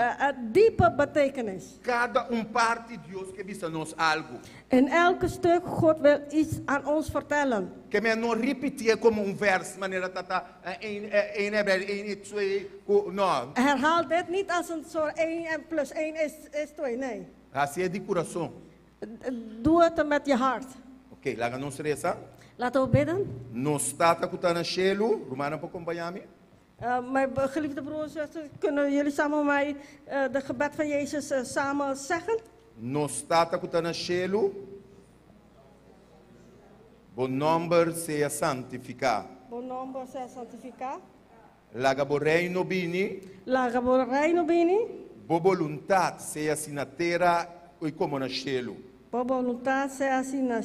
diepe betekenis. Kada un parti Dios ke bisa nos algu. In elke stuk, God wil iets aan ons vertellen. Ke men no ripitié komo un vers, manera tata, 1 Hebreeën 1, 2, no. Herhaal dit niet als een soort 1 en plus 1 is 2, nee. Hasié di kurason. Doe het met je hart. Oké, laga nos resa. Laten we bidden. Nos Tata ku ta na shelu, rumannan por kompañá mi. Mijn geliefde broers en zusters, kunnen jullie samen met mij de gebed van Jezus samen zeggen? Nos Tata ku ta na shelu, bo nòmber sea santifiká. Bo nòmber sea santifiká. Laga bo reino bini. Laga bo reino bini. Bo boluntat sea asina na tera komo na shelu. Bo boluntat sea asina na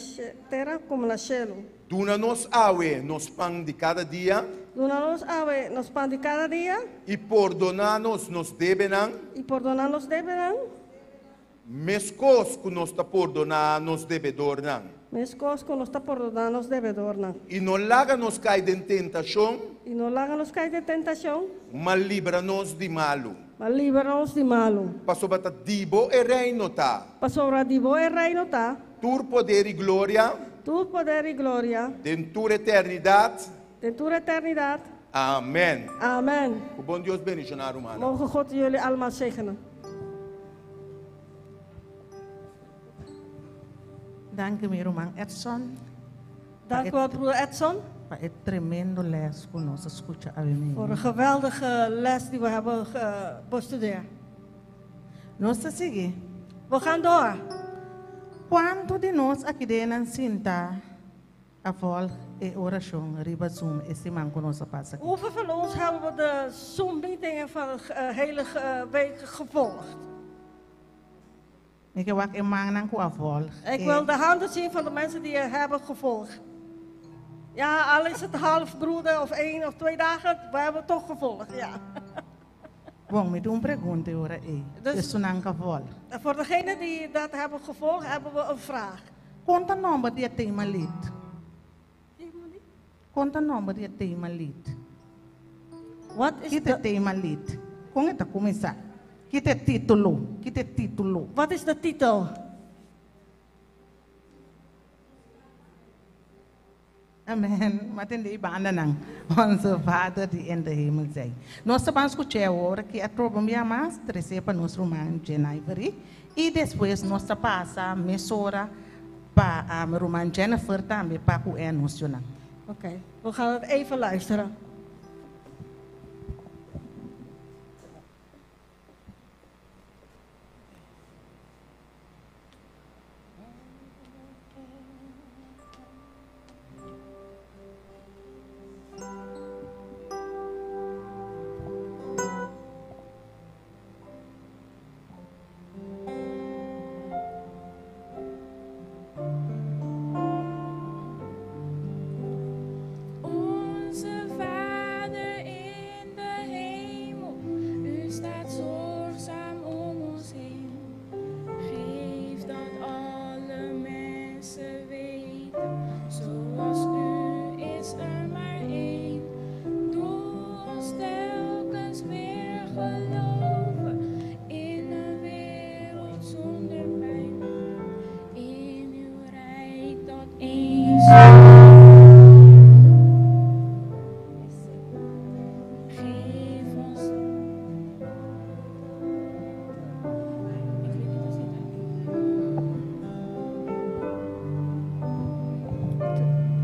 tera komo na shelu. Duna nos awe nos pan di kada dia. Duna nos awe nos pan di kada dia. I pordoná nos nos debenan. I pordoná nos debenan. Meskos ku nos ta pordoná nos debedornan. Meskos ku nos ta pordoná nos debedornan. I no laga nos kai den tentashon. I no laga nos kai den tentashon. Ma libra nos di malu. Ma libra nos di malu. Pasobra ta di bo e reino ta. Pasobra di bo e reino ta. Tur poder i gloria. Tur poder i gloria. Den tur eternidat. Den tur eternidat. Amèn. Amèn. Ku bon Dios bendishoná rumannan. Moge God jullie allemaal zegenen. Danki mi ruman Edson. Dank u wel, broer Edson. Pa e tremendo les ku nos a skucha awe mainta. Voor een geweldige les die we hebben bestudeerd. Nos ta sigui. We gaan door. Kuantu di nos aki den nan sinta a volg e orashon riba Zoom e siman ku nos a pasa aki? Hoeveel van ons hebben de Zoom meetingen van de hele week gevolgd? Mi ke wak e mannan ku a volg. Ik wil de handen zien van de mensen die hebben gevolgd. Ja, al is het half broeder of 1 of 2 dagen, we hebben toch gevolgd, ja. Bon, mi tin un pregunta e ora ei. Dus Esunnan ku a volg. Voor degenen die dat hebben gevolgd, hebben we een vraag. Kon ta nòmber di e tema lied? Kon ta nòmber di e tema lied? Wat is Ki ta e tema lied? Kon e ta kuminsá? Ki ta e título? Ki ta e título? Wat is de titel? Amen. M'a tende e bandanan. Onze Vader die in de hemel zijt. Nos ta ban skuch'é awor ki atrobe un bia mas tres'é pa nos ruman Jen Ivory i despues nos ta pasa mesora pa ruman Jennifer tambe pa ku e anunsionan. Oké, we gaan het even luisteren. Onze Vader in de hemel, u staat zorgzaam om ons heen. Geef dat alle mensen weten, zoals u is er maar één. Doe ons telkens weer geloven in een wereld zonder pijn. In uw rijk dat eens. Geef ons. Ik weet niet of het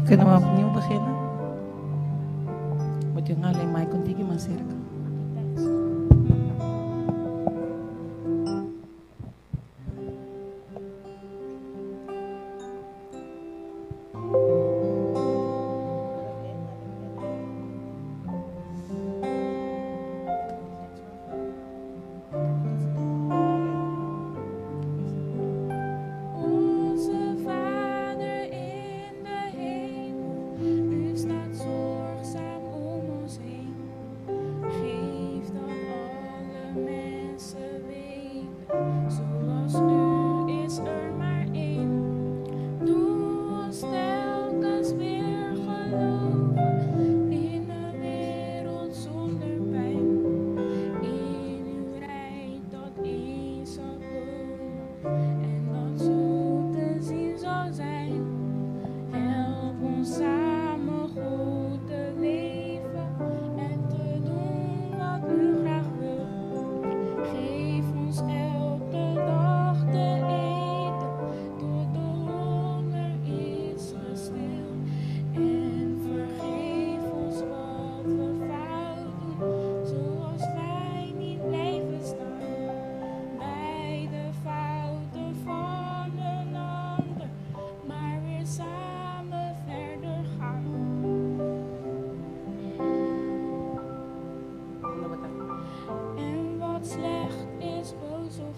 Kunnen we opnieuw beginnen? Moet je alleen maar contigo maar cerca. Onze Vader in de hemel, u staat zorgzaam om ons heen.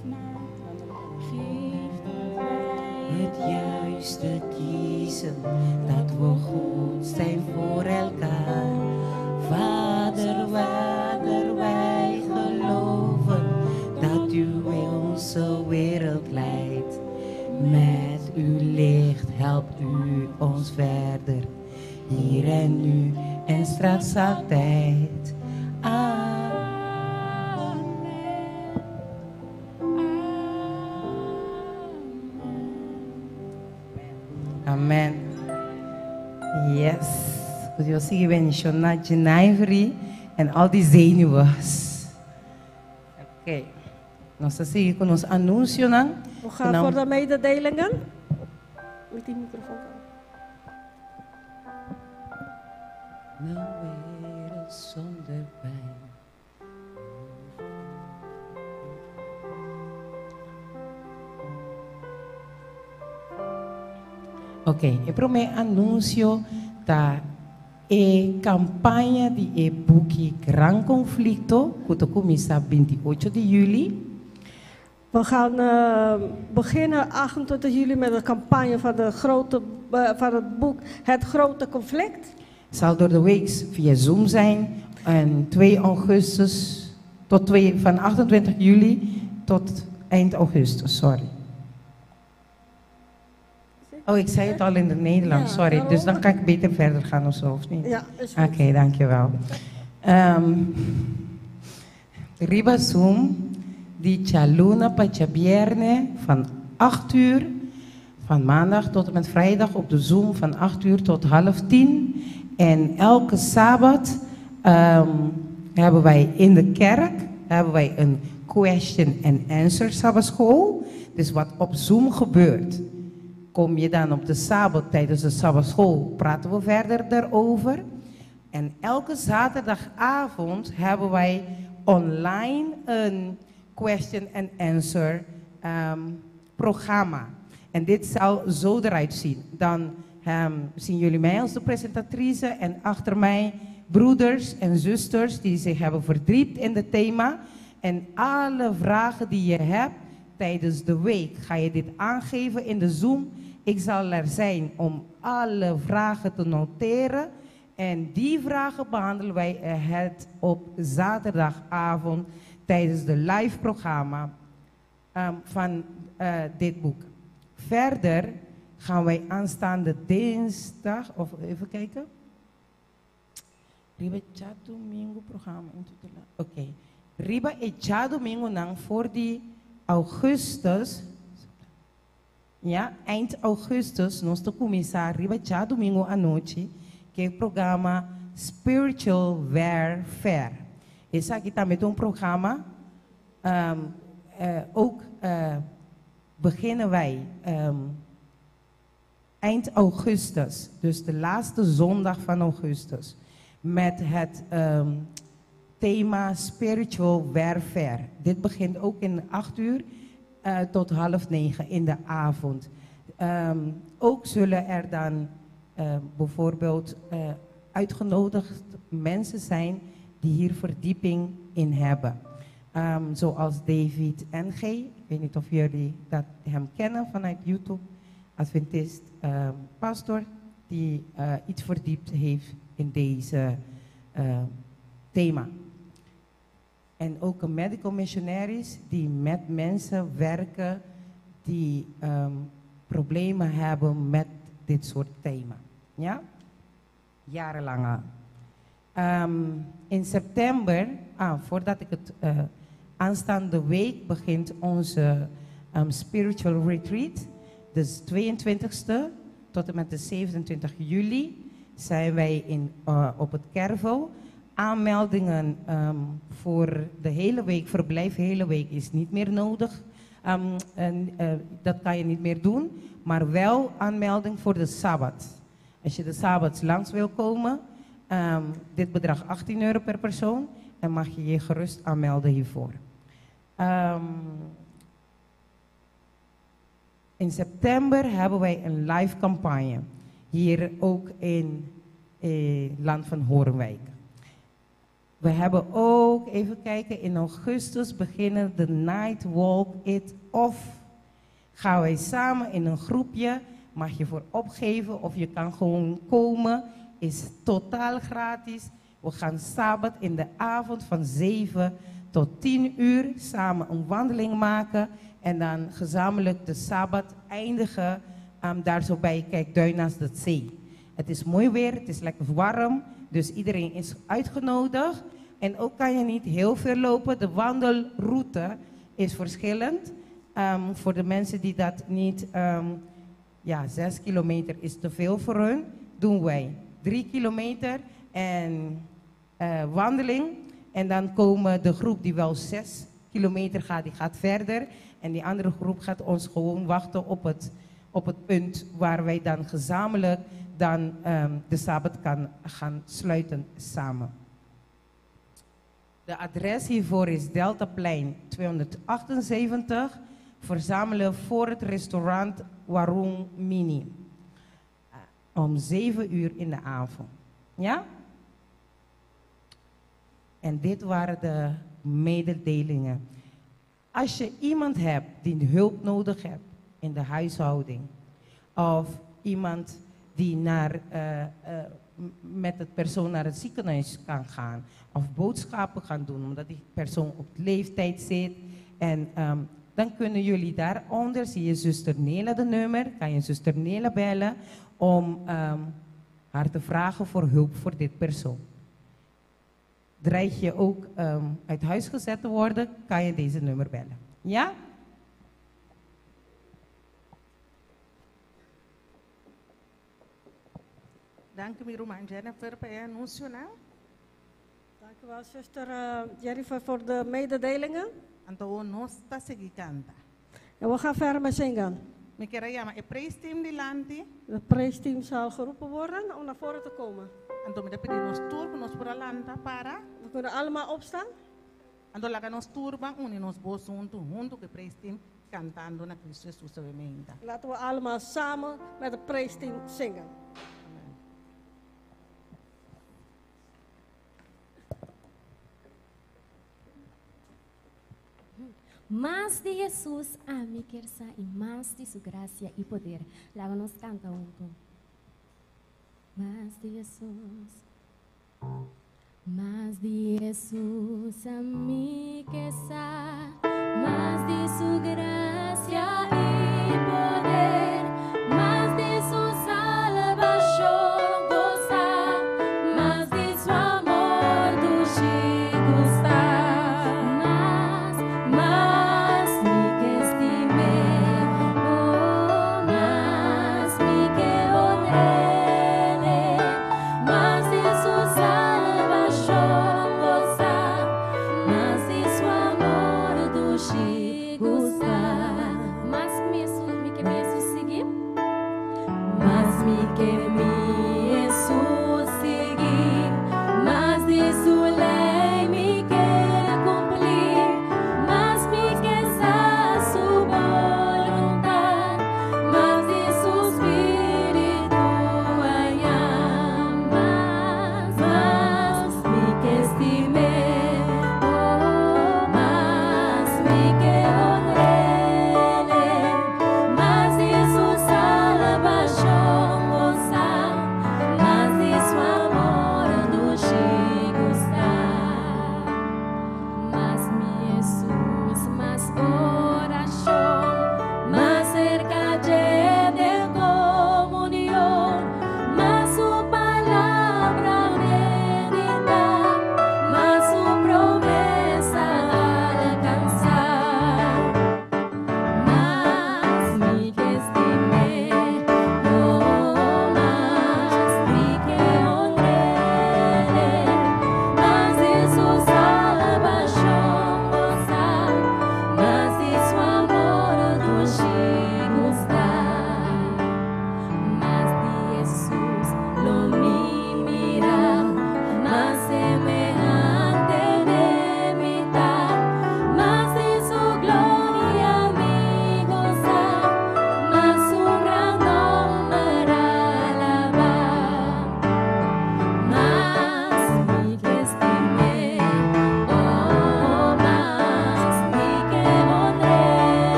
geloof maakt. Geef dat wij het juiste kiezen, dat we goed zijn voor elkaar. Vader, Vader, wij geloven dat u onze wereld leidt. Met uw licht helpt u ons verder, hier en nu en straks altijd. Amen. Yes. Ku Dios sigui bendishoná Jenaivery en al die zenuwen. Oké. Nos ta sigui ku nos anunsionan. We gaan voor de mededelingen. Met die microfoon. Mijn wereld zonder pijn. Ok, e promé anunsio ta e kampaña di e buki Gran Conflicto ku ta kuminsá 28 di yüli. We gaan beginnen 28 juli met de campagne van, de grote, van het boek Het Grote Conflict. Zal door de week via Zoom zijn. En 2 augustus tot 2, van 28 juli tot eind augustus, sorry. Oh, ik zei het al in het Nederlands, Ja, sorry. daarom. Dus dan kan ik beter verder gaan of zo, of niet? Ja, is goed. Oké, dankjewel. Riba Zoom, di djaluna pa djabierne van 8 uur, van maandag tot en met vrijdag op de Zoom van 8 uur tot half 10. En elke sabbat hebben wij in de kerk hebben wij een question and answer sabbatschool. Dus wat op Zoom gebeurt, kom je dan op de sabbat tijdens de sabbatschool, praten we verder daarover. En elke zaterdagavond hebben wij online een question and answer programma. En dit zal zo eruit zien. Dan zien jullie mij als de presentatrice en achter mij broeders en zusters die zich hebben verdiept in het thema. En alle vragen die je hebt tijdens de week, ga je dit aangeven in de Zoom. Ik zal er zijn om alle vragen te noteren. En die vragen behandelen wij het op zaterdagavond tijdens de live programma van dit boek. Verder gaan wij aanstaande dinsdag, of even kijken. Riba djadomingo programma. Oké. Riba e djadomingo nang voor die augustus. Ja, eind augustus, nos ta kuminsá riba djadomingo anochi, ku e programa Spiritual Warfare. Esaki tambe ta un programa, ook beginnen wij eind augustus, dus de laatste zondag van augustus, met het thema Spiritual Warfare. Dit begint ook in 8 uur tot half 9 in de avond. Ook zullen er dan bijvoorbeeld uitgenodigd mensen zijn die hier verdieping in hebben. Zoals David N.G. Ik weet niet of jullie dat hem kennen vanuit YouTube. Adventist pastor die iets verdiept heeft in deze thema. En ook een medical missionaries die met mensen werken die problemen hebben met dit soort thema. Ja? Jarenlang al. In september, voordat ik het aanstaande week begint onze spiritual retreat. Dus 22e tot en met de 27 juli zijn wij op het Kervel. Aanmeldingen voor de hele week, verblijf de hele week is niet meer nodig. En dat kan je niet meer doen, maar wel aanmelding voor de Sabbat. Als je de Sabbat langs wil komen, dit bedrag 18 euro per persoon, dan mag je je gerust aanmelden hiervoor. In september hebben wij een live campagne, hier ook in Land van Horenwijk. We hebben ook, even kijken, in augustus beginnen de Night Walk It Off. Gaan wij samen in een groepje, mag je voor opgeven of je kan gewoon komen. Is totaal gratis. We gaan Sabbat in de avond van 7 tot 10 uur samen een wandeling maken. En dan gezamenlijk de Sabbat eindigen daar zo bij Kijkduin naast de zee. Het is mooi weer, het is lekker warm, dus iedereen is uitgenodigd. En ook kan je niet heel veel lopen, de wandelroute is verschillend. Voor de mensen die dat niet, ja, 6 kilometer is te veel voor hun, doen wij 3 kilometer en wandeling. En dan komen de groep die wel 6 kilometer gaat, die gaat verder. En die andere groep gaat ons gewoon wachten op het punt waar wij dan gezamenlijk dan, de Sabbat kan gaan sluiten samen. De adres hiervoor is Deltaplein 278. Verzamelen voor het restaurant Warung Mini. Om 7 uur in de avond. Ja? En dit waren de mededelingen. Als je iemand hebt die hulp nodig hebt in de huishouding, of iemand die met het persoon naar het ziekenhuis kan gaan, of boodschappen gaan doen, omdat die persoon op leeftijd zit. En dan kunnen jullie daaronder, zie je zuster Nela de nummer, kan je zuster Nela bellen om haar te vragen voor hulp voor dit persoon. Dreig je ook uit huis gezet te worden, kan je deze nummer bellen. Ja? Dank u, Roman Jennifer, voor je anuncio. Dank u wel, zuster Jennifer, voor de mededelingen. Anto nos ta sigui canta. En we gaan verder met zingen. Mi kier yama e praise team dilanti. De praise team zal geroepen worden om naar voren te komen. Anto mi ta pidi nos tur nos por lanta para. We kunnen allemaal opstaan. Anto laga nos tur ban uni nos bos hunto hunto cu e praise team cantando na Cristo Jesus obviamente. Laten we allemaal samen met het praise team zingen. Mas di Jesus ami kier sa y mas di su gracia y poder. Laga nos canta hunto. Mas di Jesus, mas di Jesus ami kier sa, mas di su gracia y poder, mas di su salvacion goza, mas di su amor dushi gusta. Mas, mas mi ke stim'e, oh, mas mi ke honr'e, mas di su salvacion goza, mas di su amor dushi.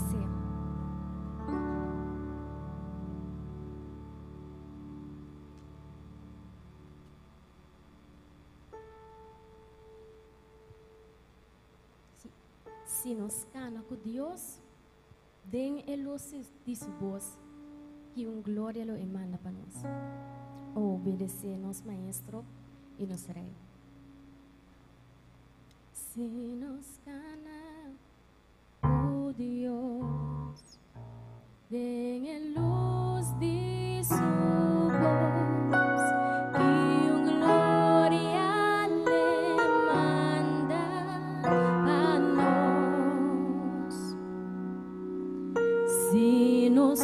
Obedesé. Si nos kana ku Dios den e lus di su bos, ki un gloria lo e manda pa nos. Obedesé nos Maestro i nos Rei. Si nos kana ku Dios den e lus di su bos, ki un gloria l'e manda pa nos. Si nos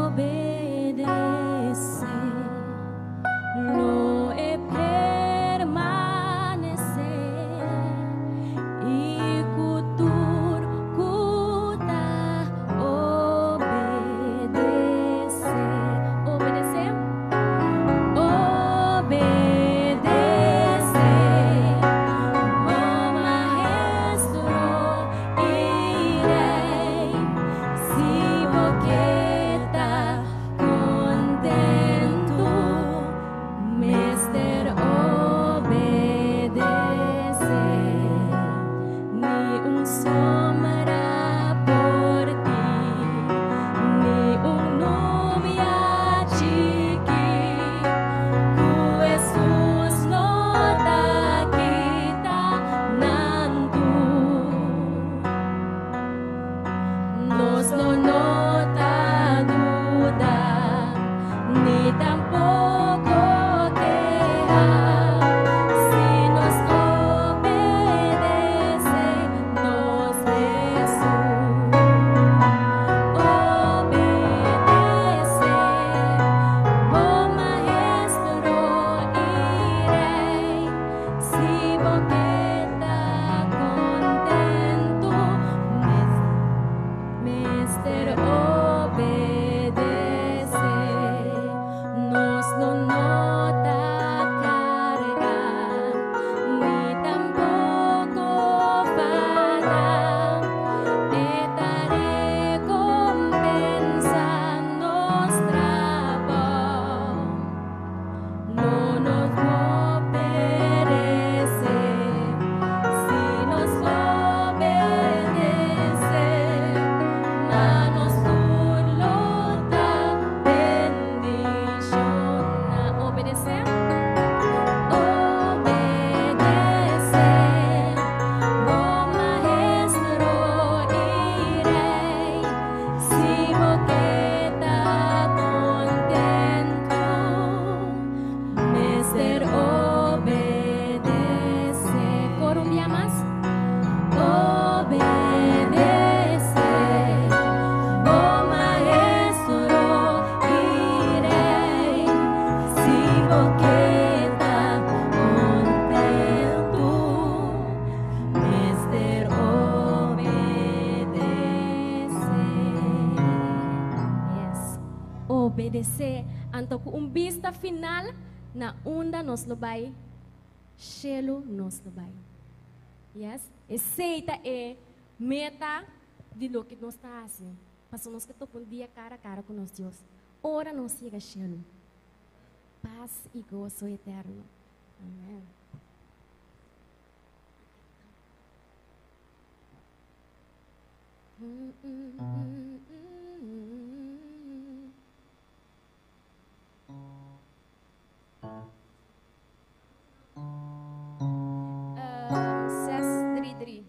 obedesé, lo e permanesé i ku tur ku ta obedesé. Obedesé, obedesé, bo Maestro i Rei. Si bo ke ta kontentu, mester obedesé. Ni un sombra por tin, ni un nubia chikí, ku Hesus no ta kita nan tur. Nos lo no ta duda, ni tampoko keha, si nos obedesé nos Hesus. Obedesé, bo Maestro i Rei, si bo ke ta kontentu, mester obedesé. Nos lo no ta karga, ni tampoko fada. E ta rekompensá nos trabou. Lo nos no peresé, si nos obedesé, ma nos tur lo ta bendishoná. Obedesé, obedesé, bo Maestro i Rei, si bo ke ta kontentu, mester obedesé. Koro un bia mas. Obedesé, bo Maestro i Rei, si bo ke ta kontentu, mester obedesé. Yes. Obedesé. Anto ku un bista final na unda nos lo bai, shelu nos lo bai. Yes. Esei ta e meta di loke nos ta hasi. Pasobra nos ke topa un dia kara a kara ku nos Dios. Ora nos yega shelu. Pas i goso eterno. Amen. 633.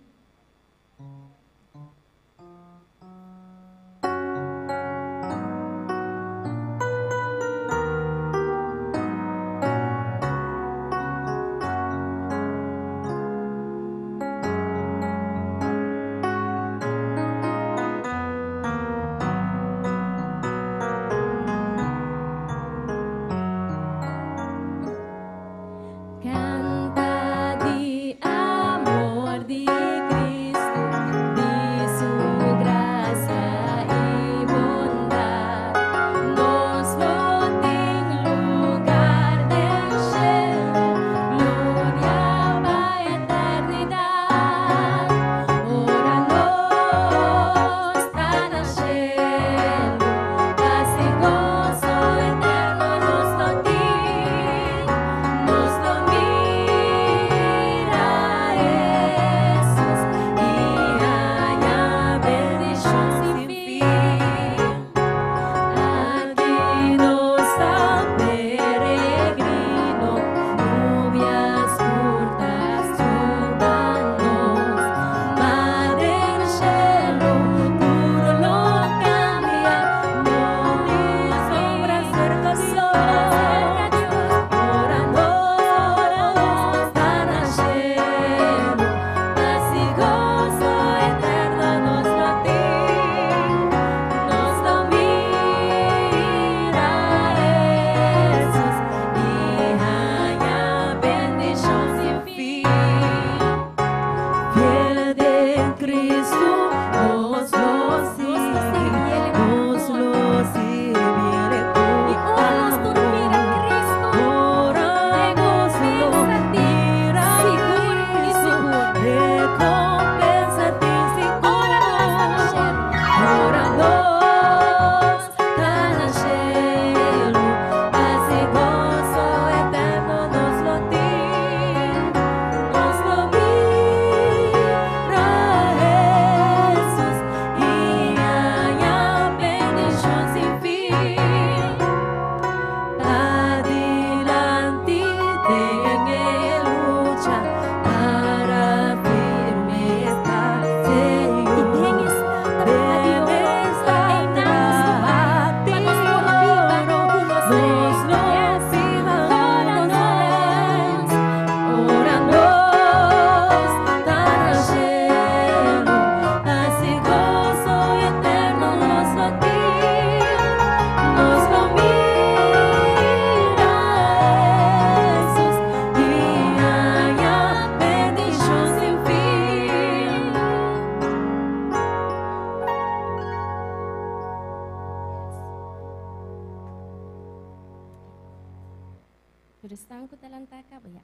Pero esnan ku ta lantá kaba ya.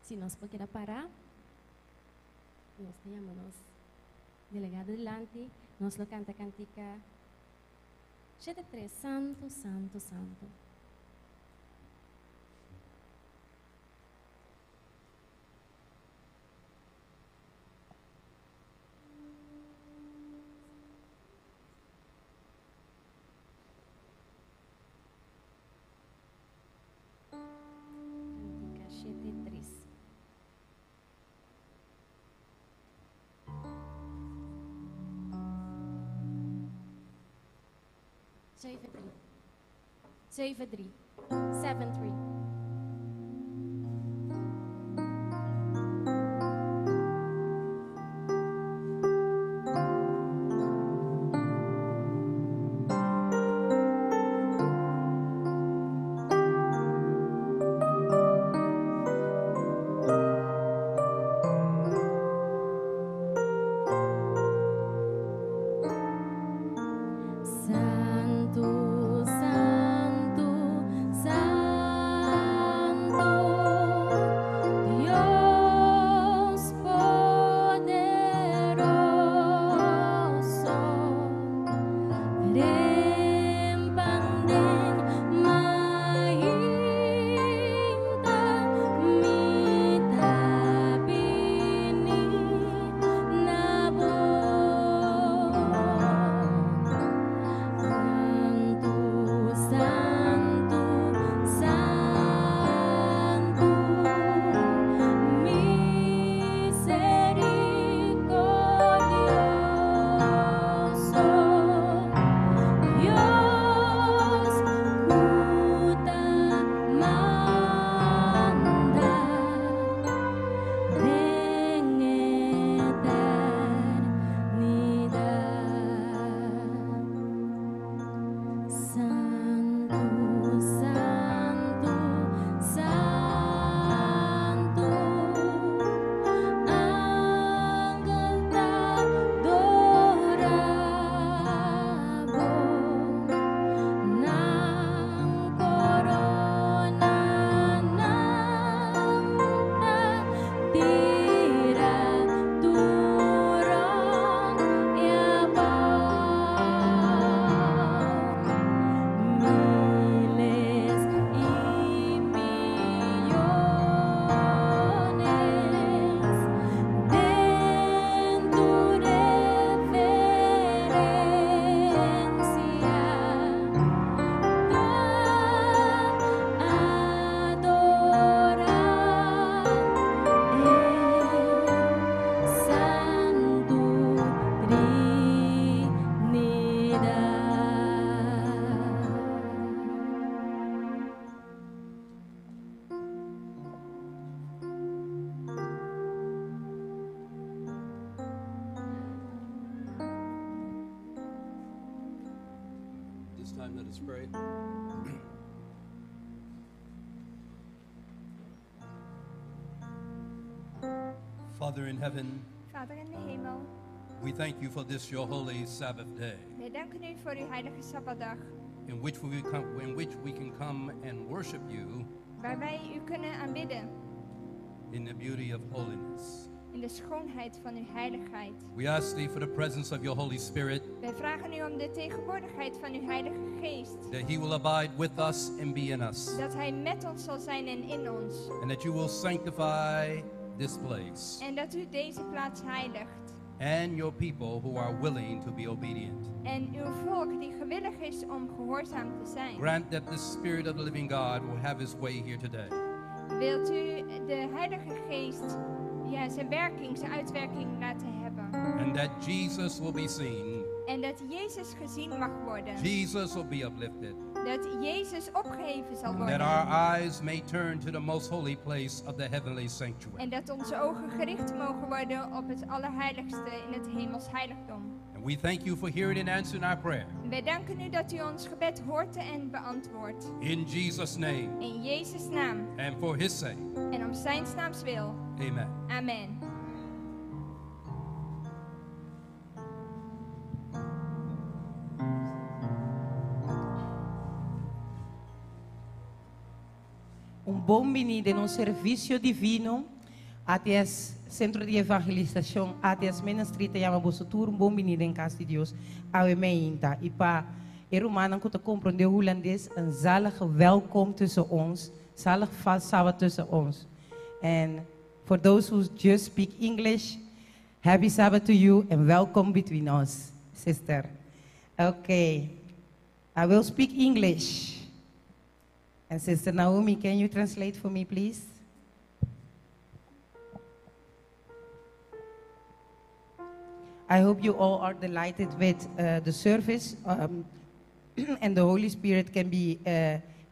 Si nos por keda pará, nos ta yama nos delegado dilanti, nos lo kanta kantika 73, Santu, Santu, Santu. Cantica 73. 73. 73. 73. Santu, Santu, Santu, Dios poderoso, Trempan den mainta mi ta bini na bo. Santu, Santu, Santu, misericordioso, Dios ku ta manda den eternidat. Santu, Santu, Santu, angel ta adorá bo, nan korona nan ta tira tur rònt i abou. Miles i miónes den tur reverensia ta adorá e Santu Trinidat. This time, let us pray. Father in heaven, Vader in de hemel, we thank you for this, your holy Sabbath day, wij danken u voor uw heilige Sabbatdag, in which we, come, in which we can come and worship you waar wij u kunnen aanbidden in the beauty of holiness. in de schoonheid van uw heiligheid. We ask thee for the presence of your Holy Spirit, Wij vragen u om de tegenwoordigheid van uw Heilige Geest, that he will abide with us and be in us, dat Hij met ons zal zijn en in ons, and that you will sanctify this place en dat u deze plaats heiligt and your people who are willing to be obedient. en uw volk die gewillig is om gehoorzaam te zijn. Grant that the Spirit of the living God will have his way here today. Wilt u de Heilige Geest ja, zijn werking, zijn uitwerking laten hebben? And that Jesus will be seen. En dat Jezus gezien mag worden. Jesus will be uplifted. Dat Jezus opgeheven zal And that worden. our eyes may turn to the most holy place of the heavenly sanctuary. En dat onze ogen gericht mogen worden op het Allerheiligste in het hemels heiligdom. And we thank you for hearing and answering our prayer. Wij danken u dat u ons gebed hoort en beantwoordt. In Jesus' name In Jezus' naam and for his sake. en om zijn naams wil. Amen. Amen. Un bon bini den nos servicio divino. ATS Centro di Evangelisacion, ATS Ministry ta yama boso tur un bon bini den cas di Dios awe meinta. Y pa e rumannan cu ta comprende Hulandes, een zalige welkom tussen ons, zalig Sabbat tussen ons. And for those who just speak English, happy Sabbath to you and welcome between us, sister. Okay, I will speak English. And Sister Naomi, can you translate for me, please? I hope you all are delighted with the service and the Holy Spirit can be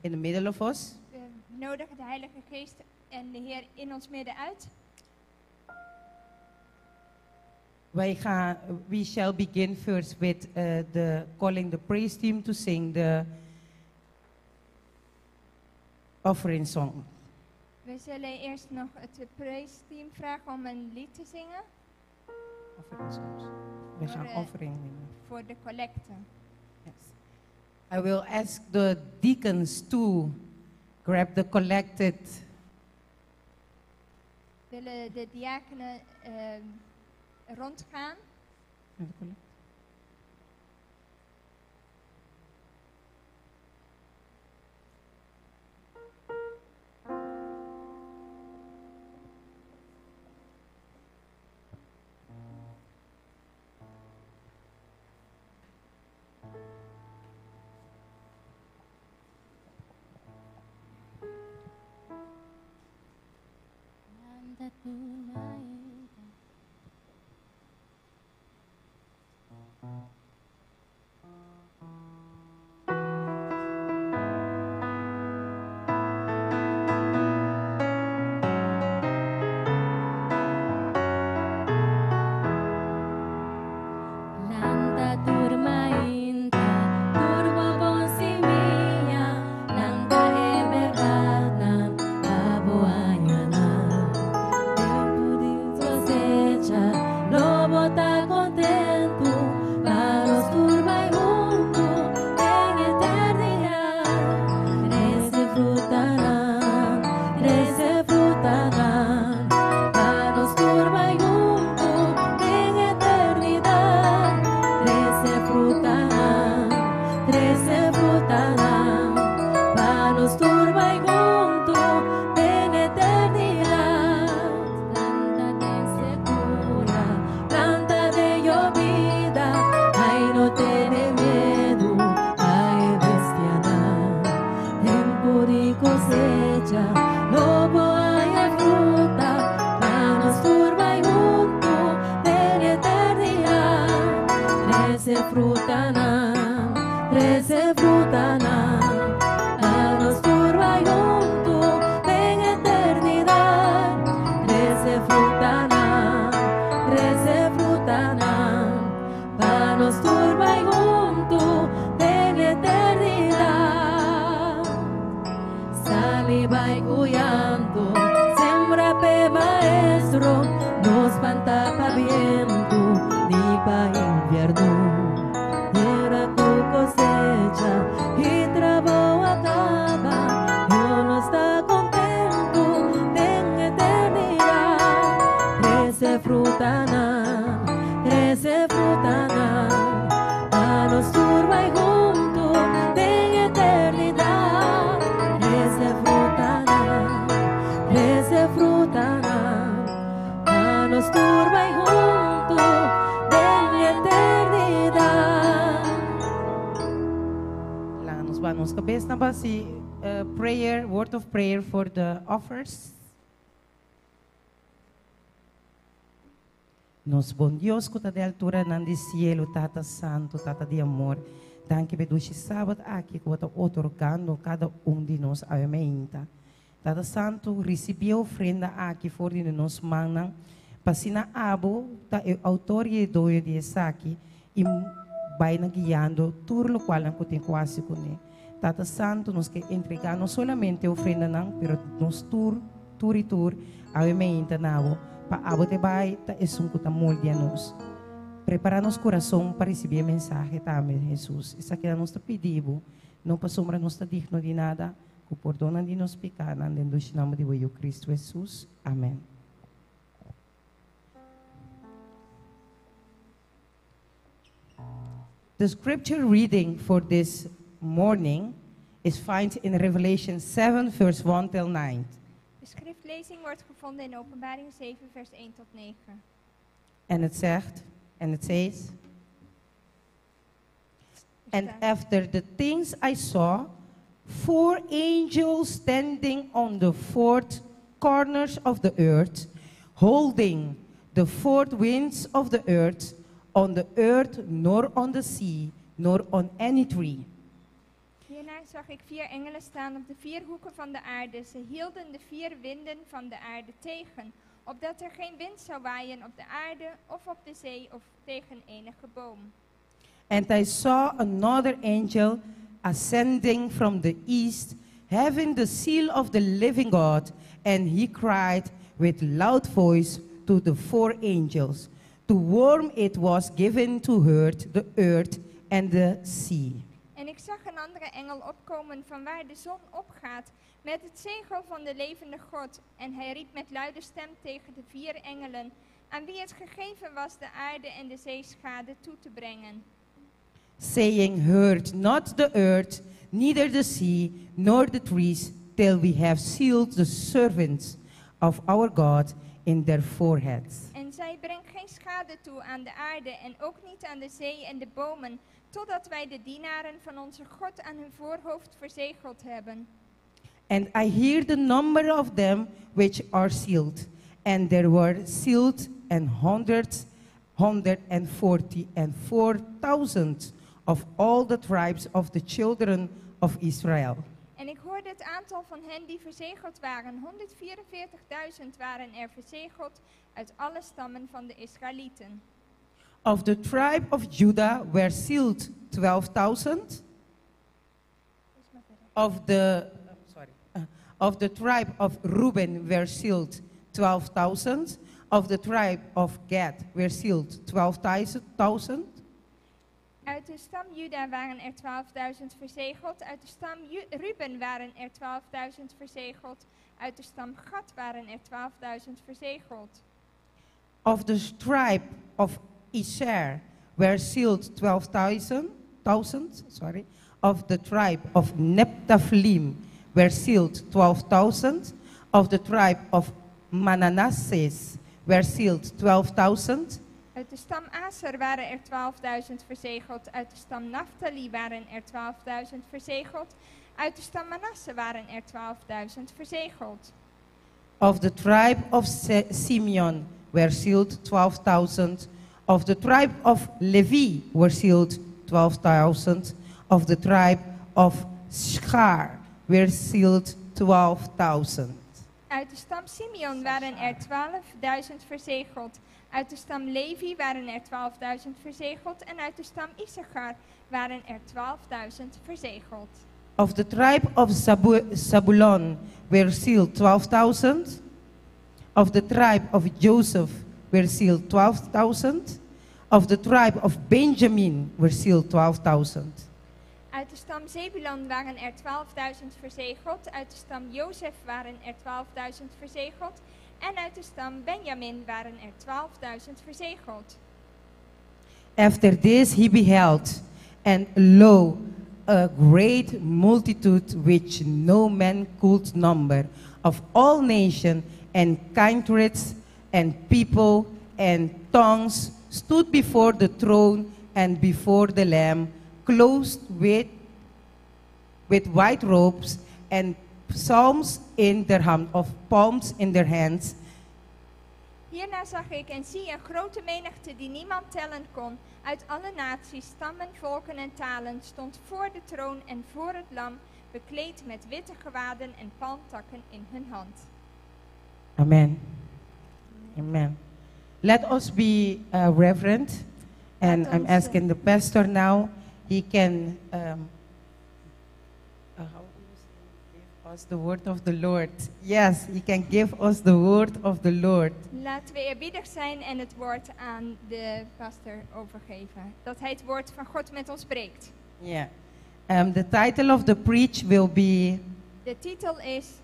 in the middle of us. We nodigen de Heilige Geest en de Heer in ons midden uit. Wij gaan, we shall begin first with the calling the praise team to sing the offering song. We zullen eerst nog het praise team vragen om een lied te zingen. Offering songs. We gaan offering nemen. Voor de collecte. Yes. I will ask the deacons to grab the collected. Willen de diakenen rondgaan? De collecte. Prayer, word of prayer for the offers. Nos bon Dios ku ta de altura nan di cielo, Tata Santo, Tata di amor. Danki p'e dushi Sabat aki ku bo ta otorgando kada un di nos awe meinta. Tata Santo, risibí e ofrenda aki for di nos mannan, pa asina abo ta e outor i e doño di esaki i bai na guiando tur lokualnan ku tin ku hasi kuné. Tata Santo, nos ke entregá no solamente e ofrendanan, pero nos tur, tur i tur, awe meinta na abo, pa abo te bai ta esun ku ta moldia nos. Prepará nos kurason pa risibí e mensahe tambe, Hesus. Esaki nos ta pidi bo, no pasobra nos ta digno di nada, Ku pordon di nos pikánan den dushi nòmber di bo Yu Kristu Hesus. Amèn. The scripture reading for this morning is found in Revelation 7, verse 1 till 9. De schriftlezing wordt gevonden in Openbaring 7, vers 1 tot 9. En het zegt, and it says, And after the things I saw, four angels standing on the four corners of the earth, holding the four winds of the earth, on the earth, nor on the sea, nor on any tree. Hierna zag ik vier engelen staan op de vier hoeken van de aarde. Ze hielden de vier winden van de aarde tegen, opdat er geen wind zou waaien op de aarde of op de zee of tegen enige boom. And I saw another angel ascending from the east, having the seal of the living God, and he cried with loud voice to the four angels, to whom it was given to hurt the earth and the sea. En ik zag een andere engel opkomen van waar de zon opgaat, met het zegel van de levende God. En hij riep met luide stem tegen de vier engelen, aan wie het gegeven was de aarde en de zee schade toe te brengen. Saying, Hurt not the earth, neither the sea, nor the trees, till we have sealed the servants of our God in their foreheads. En zij brengt geen schade toe aan de aarde en ook niet aan de zee en de bomen, totdat wij de dienaren van onze God aan hun voorhoofd verzegeld hebben. And I hear the number of them which are sealed. And there were sealed and hundreds, 144,000 of all the tribes of the children of Israel. En ik hoorde het aantal van hen die verzegeld waren. 144.000 waren er verzegeld uit alle stammen van de Israëlieten. Of the tribe of Judah were sealed 12,000. Of the, sorry, of the tribe of Reuben were sealed 12,000. Of the tribe of Gad were sealed 12,000. Uit de stam Juda waren er 12.000 verzegeld. Uit de stam Ju- Ruben waren er 12.000 verzegeld. Uit de stam Gad waren er 12.000 verzegeld. Of the tribe of Isher were sealed 12,000, thousand, sorry. Of the tribe of Nephthalim were sealed 12,000. Of the tribe of Manasses were sealed 12,000. Uit de stam Aser waren er 12.000 verzegeld. Uit de stam Naphtali waren er 12.000 verzegeld. Uit de stam Manasse waren er 12.000 verzegeld. Of the tribe of Simeon were sealed 12,000. Of the tribe of Levi were sealed 12,000. Of the tribe of Schar were sealed 12,000. Uit de stam Simeon waren er 12.000 verzegeld. Uit de stam Levi waren er 12.000 verzegeld. En uit de stam Issachar waren er 12.000 verzegeld. Of the tribe of Zabulon were sealed 12,000. Of the tribe of Joseph were sealed 12,000. Of the tribe of Benjamin were sealed 12,000. Uit de stam Zebulon waren er 12.000 verzegeld. Uit de stam Jozef waren er 12.000 verzegeld. En uit de stam Benjamin waren er 12.000 verzegeld. After this he beheld, and lo, a great multitude which no man could number, of all nations and kindreds and people and tongues, stood before the throne and before the Lamb, clothed with white robes and psalms in their hand, of palms in their hands. Hierna zag ik en zie een grote menigte die niemand tellen kon, uit alle naties, stammen, volken en talen, stond voor de troon en voor het lam, bekleed met witte gewaden en palmtakken in hun hand. Amen. Amen. Let us be reverent. And I'm asking the pastor now, he can how do you say, give us the word of the Lord. Yes, he can give us the word of the Lord. Laten we eerbiedig zijn en het woord aan de pastor overgeven. Dat hij het woord van God met ons spreekt. Yeah. The title of the preach will be De De titel is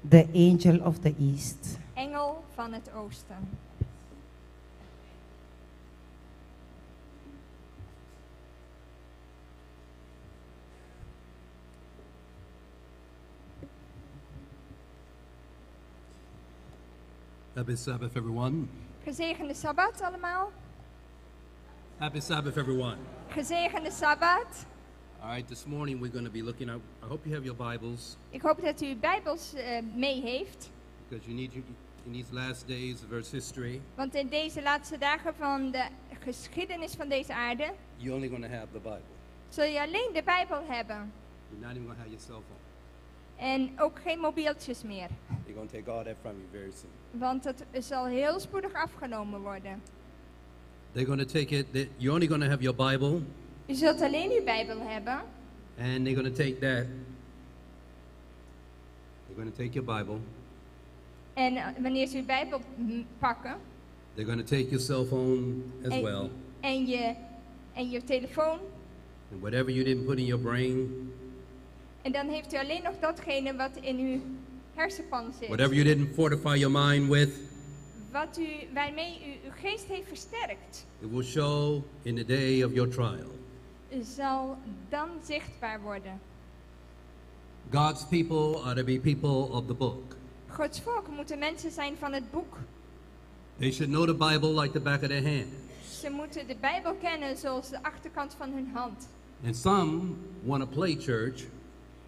The Angel of the East. Engel van het Oosten. Happy Sabbath, everyone. Gezegende Sabbat allemaal. Happy Sabbath, everyone. Gezegende Sabbat. All right, this morning we're going to be looking at, I hope you have your Bibles Ik hoop dat u uw Bijbels eh, mee heeft. because you need, in these last days of Earth's history, Want in deze laatste dagen van de geschiedenis van deze aarde you're only going to have the Bible. zul je alleen de Bijbel hebben. You're not even going to have your cell phone. En ook geen mobieltjes meer. They're going to take all that from you very soon. Want dat zal heel spoedig afgenomen worden. They're going to take it, that you're only going to have your Bible, U zult alleen uw Bijbel hebben. and they're going to take that. They're going to take your Bible. En eh, wanneer ze uw Bijbel mm, pakken They're going to take your cell phone as en, well. en, je, en je telefoon. And whatever you didn't put in your brain, En dan heeft u alleen nog datgene wat in uw hersenpan zit. whatever you didn't fortify your mind with, Wat u, waarmee u uw geest heeft versterkt, it will show in the day of your trial. zal dan zichtbaar worden. God's people are to be people of the book. Gods volk moeten mensen zijn van het boek. They should know the Bible like the back of their hand. Ze moeten de Bijbel kennen zoals de achterkant van hun hand. And some want to play church,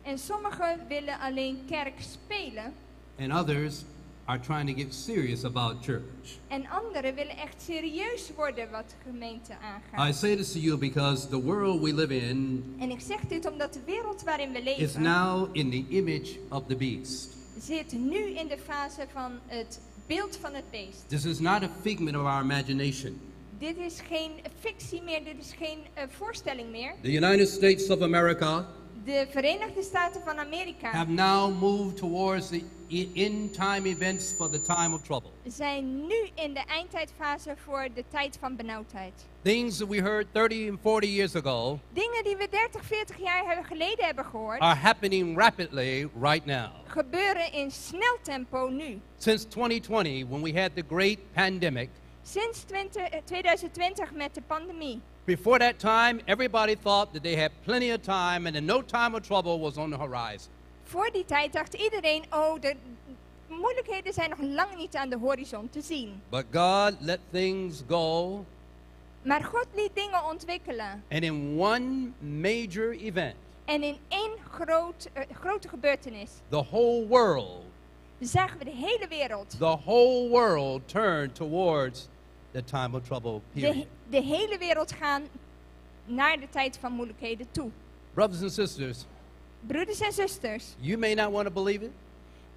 En sommigen willen alleen kerk spelen. and others are trying to get serious about church. En anderen willen echt serieus worden wat gemeente aangaat. I say this to you because the world we live in En ik zeg dit omdat de wereld waarin we is leven now in the image of the beast. zit nu in de fase van het beeld van het beest. This is not a figment of our imagination. Dit is geen fictie meer, dit is geen eh, voorstelling meer. The United States of America De Verenigde Staten van Amerika have now moved towards the end time events for the time of trouble. zijn nu in de eindtijdfase voor de tijd van benauwdheid. Things that we heard 30 and 40 years ago Dingen die we 30, 40 jaar hebben geleden hebben gehoord, are happening rapidly right now. gebeuren in snel tempo nu. Since 2020, when we had the great pandemic, Sinds 20, eh, 2020 met de pandemie. before that time, everybody thought that they had plenty of time and that no time of trouble was on the horizon. Voor die tijd dacht iedereen, oh, de moeilijkheden zijn nog lang niet aan de horizon te zien. But God let things go, Maar God liet dingen ontwikkelen. and in one major event, En in één groot, eh, grote gebeurtenis the whole world, zagen we de hele wereld, the whole world turned towards the time of trouble period. de, de hele wereld gaan naar de tijd van moeilijkheden toe. Brothers and sisters, Broeders en zusters, you may not want to believe it.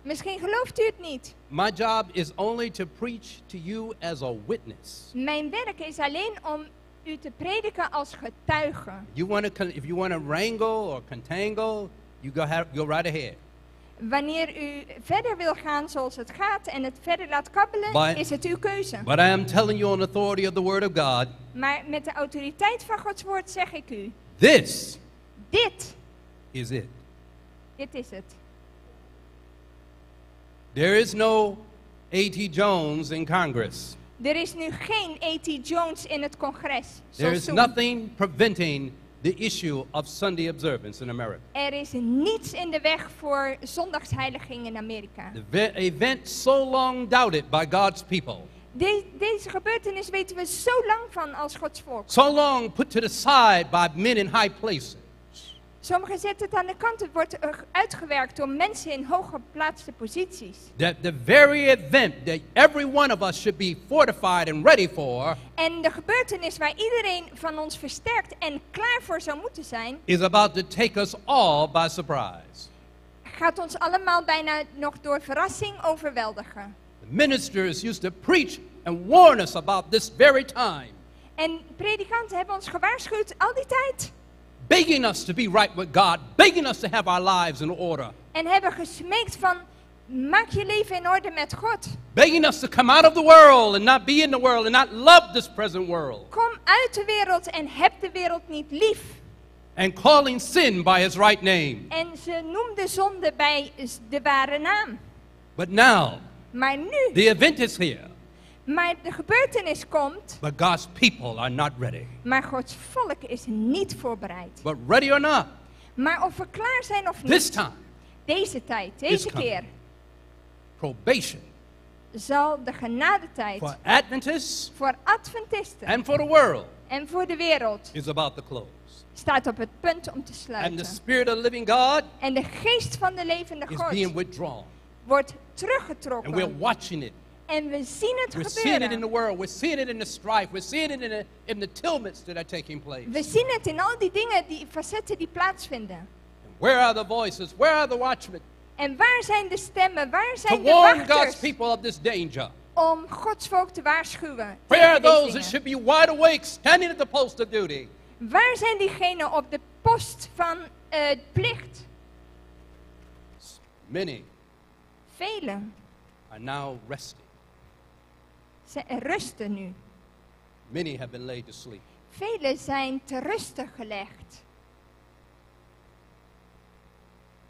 misschien gelooft u het niet. My job is only to preach to you as a witness. Mijn werk is alleen om u te prediken als getuige. You want to, if you want to wrangle or contangle, you go, have, go right ahead. Wanneer u verder wil gaan zoals het gaat en het verder laat kabbelen, But- is het uw keuze. But I am telling you on authority of the Word of God, Maar met de autoriteit van Gods woord zeg ik u, this dit, is it. dit is het. There is no A.T. Jones in Congress. Er is nu geen A.T. Jones in het congres. There zoals is toen. nothing preventing the issue of Sunday observance in America. Er is niets in de weg voor zondagsheiliging in Amerika. The ve- event so long doubted by God's people, De- deze gebeurtenis weten we zo lang van als Gods volk. so long put to the side by men in high places. Sommigen zetten het aan de kant. Het wordt eh, uitgewerkt door mensen in hooggeplaatste posities. That the very event that every one of us should be fortified and ready for En de gebeurtenis waar iedereen van ons versterkt en klaar voor zou moeten zijn, is about to take us all by surprise. gaat ons allemaal bijna nog door verrassing overweldigen. The ministers used to preach and warn us about this very time, En predikanten hebben ons gewaarschuwd al die tijd. begging us to be right with God, begging us to have our lives in order, En hebben gesmeekt van, maak je leven in orde met God. begging us to come out of the world and not be in the world and not love this present world. Kom uit de wereld en heb de wereld niet lief. And calling sin by its right name. En ze noemden zonde bij de ware naam. But now, Maar nu, the event is here, maar de gebeurtenis komt, but God's people are not ready. maar Gods volk is niet voorbereid. But ready or not, Maar of we klaar zijn of this niet, time, deze tijd, is deze coming. keer, probation zal de genadetijd for Adventists voor Adventisten and for the world en voor de wereld is about to close. staat op het punt om te And the sluiten. Spirit of the living God En de geest van de levende is God being withdrawn. wordt And we're teruggetrokken. watching it. En we zien het We're seeing it in gebeuren. the world. We're seeing it in the strife. We're seeing it in the tumults that are taking place. We zien het in al die dingen, die facetten die plaatsvinden. Where are the voices? Where are the watchmen? En waar zijn de stemmen? Waar To zijn de warn God's wachters people of this danger. om Gods volk te waarschuwen? Where are tegen deze those that dingen? should be wide awake, standing at the post of duty? Waar zijn diegenen op de post van plicht? Many Velen are now resting. ze rusten nu. Many have been laid to sleep. Velen zijn te rusten gelegd.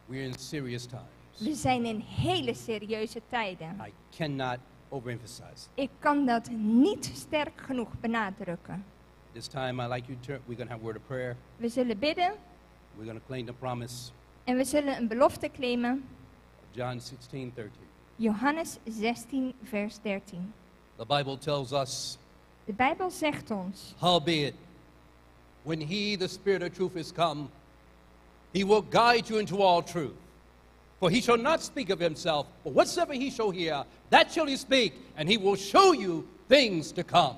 We're in serious times. We zijn in hele serieuze tijden. I cannot overemphasize. Ik kan dat niet sterk genoeg benadrukken. This time, I like you to, we're going to have a word of prayer. We zullen bidden We're going to claim the promise en we zullen een belofte claimen. of John 16, 13. Johannes 16, vers 13. The Bible tells us, De Bijbel zegt ons, Howbeit, when he, the Spirit of truth, is come, he will guide you into all truth. For he shall not speak of himself, but whatsoever he shall hear, that shall he speak, and he will show you things to come.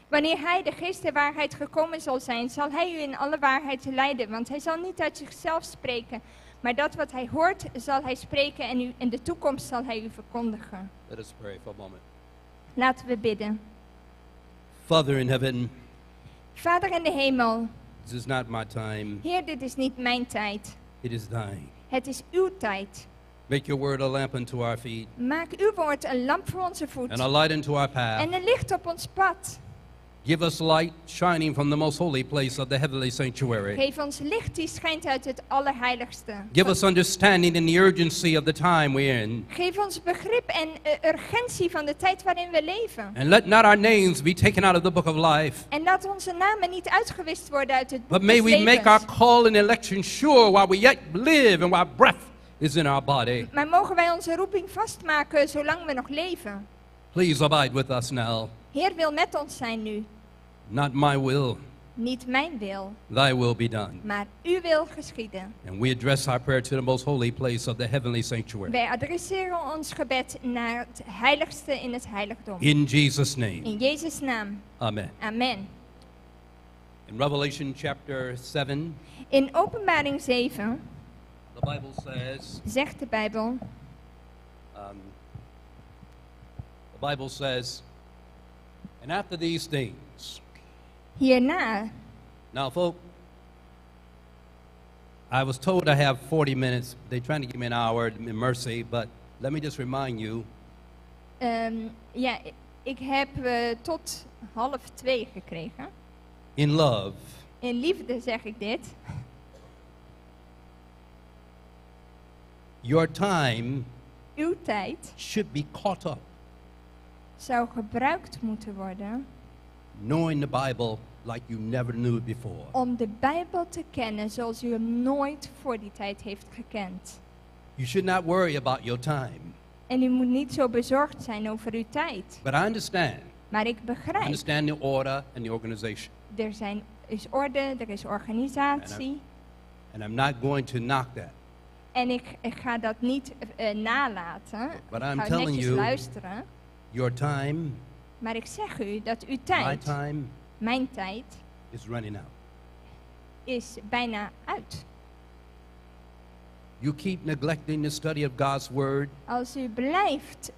Wanneer hij, de geest der waarheid, gekomen zal zijn, zal hij u in alle waarheid leiden, want hij zal niet uit zichzelf spreken, maar dat wat hij hoort, zal hij spreken en u, in de toekomst zal hij u verkondigen. Let us pray for a moment. Laten we bidden. Father in heaven, Vader in de hemel, this is not my time, Heer, dit is niet mijn tijd. it is thine. Het is uw tijd. Make your word a lamp unto our feet Maak uw woord een lamp voor onze voet and a light unto our path. en een licht op ons pad. Give us light shining from the most holy place of the heavenly sanctuary. Geef ons licht die schijnt uit het allerheiligste. Give us understanding in the urgency of the time we're in. Geef ons begrip en urgentie van de tijd waarin we leven. And let not our names be taken out of the book of life. En laat onze namen niet uitgewist worden uit het boek But may des we make levens. our call and election sure while we yet live and while breath is in our body. Maar mogen wij onze roeping vastmaken zolang we nog leven. Please abide with us now. Heer wil met ons zijn nu. Not my will, Niet mijn wil, thy will be done. maar uw wil geschieden. And we address our prayer to the most holy place of the heavenly sanctuary. Wij adresseren ons gebed naar het heiligste in het heiligdom. In Jesus' name. In Jezus' naam. Amen. Amen. In Revelation chapter 7, In Openbaring 7 the Bible says, zegt de Bijbel, the Bible says, and after these things, hierna, now, folk, I was told I have 40 minutes. They're trying to give me an hour in mercy, but let me just remind you ja, ik heb tot 1:30 gekregen. in love, In liefde zeg ik dit. your time Uw tijd should be caught up zou gebruikt moeten worden knowing the Bible like you never knew it before. om de Bijbel te kennen zoals u hem nooit voor die tijd heeft gekend. You should not worry about your time. En u moet niet zo bezorgd zijn over uw tijd. But I understand. Maar ik I begrijp, understand the order and the organization. er is orde, er is organisatie. And I'm not going to knock that. En ik ga dat niet nalaten. But Ik I'm ga telling netjes you, luisteren. Your time, Maar ik zeg u dat uw my tijd, time, mijn tijd, is running out. is bijna uit. You keep neglecting the study of God's word. Als u blijft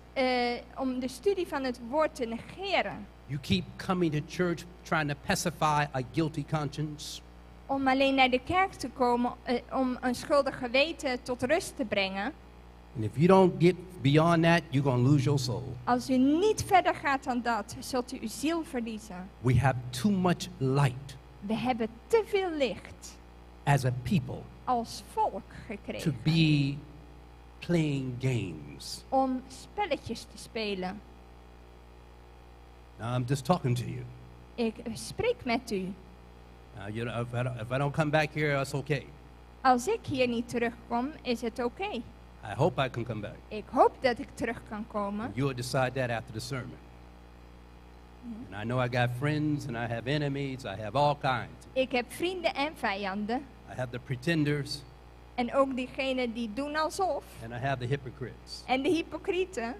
om de studie van het woord te negeren, You keep coming to church trying to pacify a guilty conscience. om alleen naar de kerk te komen om een schuldig geweten tot rust te brengen. And if you don't get beyond that, you're going to lose your soul. Als u niet verder gaat dan dat, zult u uw ziel verliezen. We have too much light. We hebben te veel licht as a people als volk to gekregen be playing games. om spelletjes te spelen. Now, I'm just talking to you. Ik spreek met u. Now, if I don't come back here, that's okay. Als ik hier niet terugkom, is het oké. I hope I can come back. Ik hoop dat ik terug kan komen. You'll decide that after the sermon. And I know I got friends and I have enemies. I have all kinds. Ik heb vrienden en vijanden. I have the pretenders En ook diegenen die doen alsof. and I have the hypocrites. En de hypocrieten.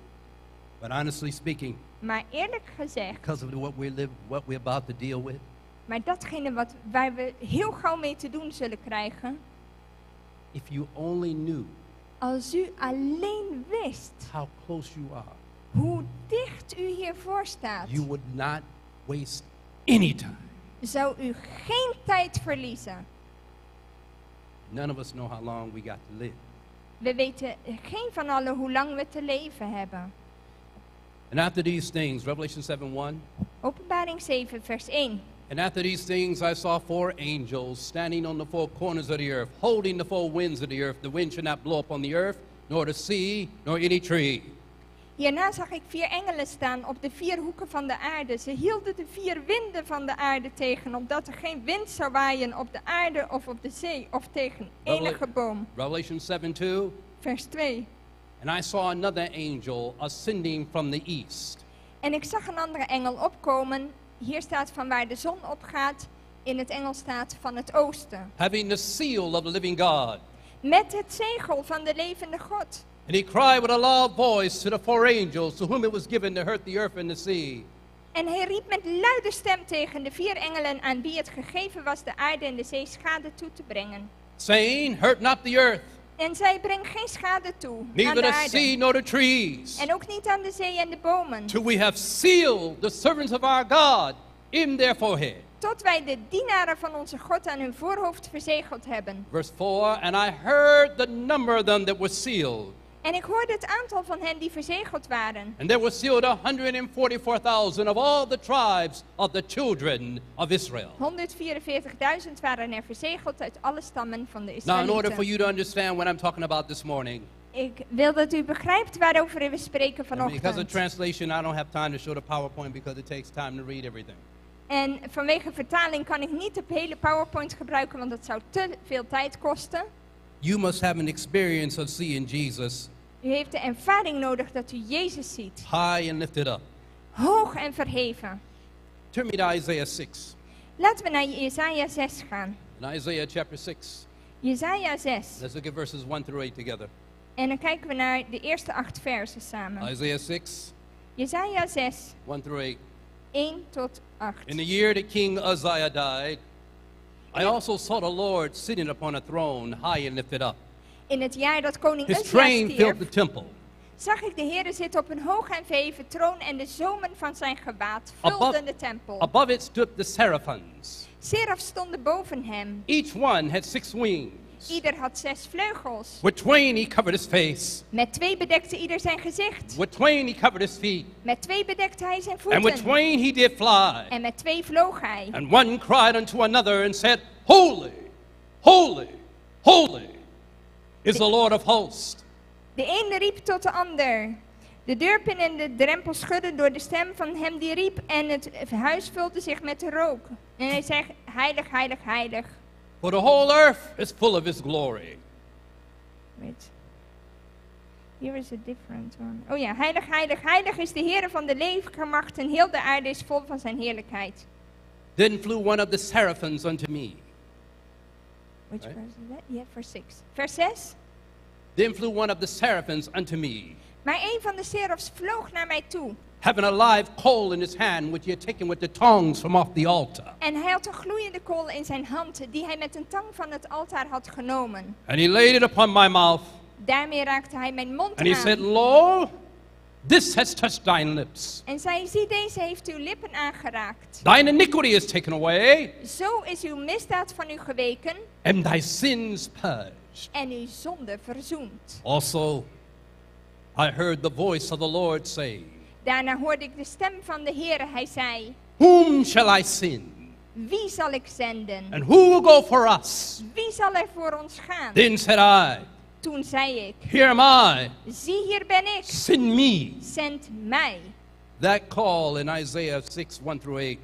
But honestly speaking, Maar eerlijk gezegd, because of what we live, what we're about to deal with, maar datgene wat, waar we heel gauw mee te doen zullen krijgen. if you only knew Als u alleen wist how close you are, hoe dicht u hiervoor staat, you would not waste any time. zou u geen tijd verliezen. None of us know how long we got to live. We weten geen van allen hoe lang we te leven hebben. And after these things, Revelation 7 1. Openbaring 7, vers 1. And after these things, I saw four angels standing on the four corners of the earth, holding the four winds of the earth. The wind should not blow upon the earth, nor the sea, nor any tree. Hierna zag ik vier engelen staan op de vier hoeken van de aarde. Ze hielden de vier winden van de aarde tegen, opdat er geen wind zou waaien op de aarde of op de zee of tegen enige boom. Revelation 7 2. Vers 2. And I saw another angel ascending from the east, En ik zag een andere engel opkomen. Hier staat van waar de zon opgaat. In het Engels staat van het oosten. having the seal of the living God. Met het zegel van de levende God. And he cried with a loud voice to the four angels to whom it was given to hurt the earth and the sea. En hij riep met luide stem tegen de vier engelen aan wie het gegeven was de aarde en de zee schade toe te brengen. Saying, Hurt not the earth, En zij breng geen schade toe aan neither de the aarde. sea nor the trees, En ook niet aan de zee en de bomen. till we have sealed the servants of our God in their forehead. Tot wij de dienaren van onze God aan hun voorhoofd verzegeld hebben. Verse 4 And I heard the number of them that were sealed. En ik hoorde het aantal van hen die verzegeld waren. And there were sealed 144,000 of all the tribes of the children of Israel. 144.000 waren er verzegeld uit alle stammen van de Now, in order for Israëlieten. you to understand what I'm talking about this morning, Ik wil dat u begrijpt waarover we spreken and because of vanochtend. translation, I don't have time to show the PowerPoint because it takes time to read everything. En vanwege vertaling kan ik niet de hele PowerPoint gebruiken, want dat zou te veel tijd kosten. You must have an experience of seeing Jesus U heeft de ervaring nodig dat u Jezus ziet. high and lifted up. Hoog en verheven. Turn me to Isaiah 6. Laten we naar Jesaja 6 gaan. In Isaiah chapter 6, Jesaja 6. let's look at verses 1 through 8 together. En dan kijken we naar de eerste acht versen samen. Isaiah 6, Jesaja 6, 1 through 8. 1 tot 8. In the year that King Uzziah died, I also saw the Lord sitting upon a throne, high and lifted up. In het jaar dat koning His Uzia train filled stierf, the temple. zag ik de Heere zitten op een hoog en verheven troon en de zomen van zijn gewaad vulden Above, de tempel. above it stood the seraphims. Serafs stonden boven hem. Each one had six wings. Ieder had zes vleugels. With twain he covered his face, Met twee bedekte ieder zijn gezicht. with twain he covered his feet, Met twee bedekte hij zijn and with voeten. twain he did fly. En met twee vloog hij. And one cried unto another and said, Holy, holy, holy is the Lord of hosts. De een riep tot de ander. De deurpin en de drempel schudden door de stem van hem die riep. En het huis vulde zich met de rook. En hij zei, heilig, heilig, heilig. For the whole earth is full of his glory. Wait. Here is a different one. Oh ja, heilig, heilig, heilig is de Heere van de legermacht en heel de aarde is vol van zijn heerlijkheid. Then flew one of the seraphims unto me. Which Right. verse is that? Yeah, verse 6. Vers 6. Then flew one of the seraphims unto me, Maar een van de serafs vloog naar mij toe. having a live coal in his hand, which he had taken with the tongs from off the altar. En hij had een gloeiende kool in zijn hand, die hij met een tang van het altaar had genomen. And he laid it upon my mouth, Daarmee raakte hij mijn mond and he said, aan. Lo, this has touched thine lips. En zei, zie deze heeft uw lippen aangeraakt. Thine iniquity is taken away, Zo is uw misdaad van u geweken and thy sins purged. en uw zonde verzoend. Also, I heard the voice of the Lord saying, Daarna hoorde ik de stem van de Heere. Hij zei, Whom shall I send? Wie zal ik zenden? And who will go for us? Wie zal er voor ons gaan? Then said I, Toen zei ik, Here am I, zie hier ben ik. send me. Zend mij. That call in Isaiah 6 1 through 8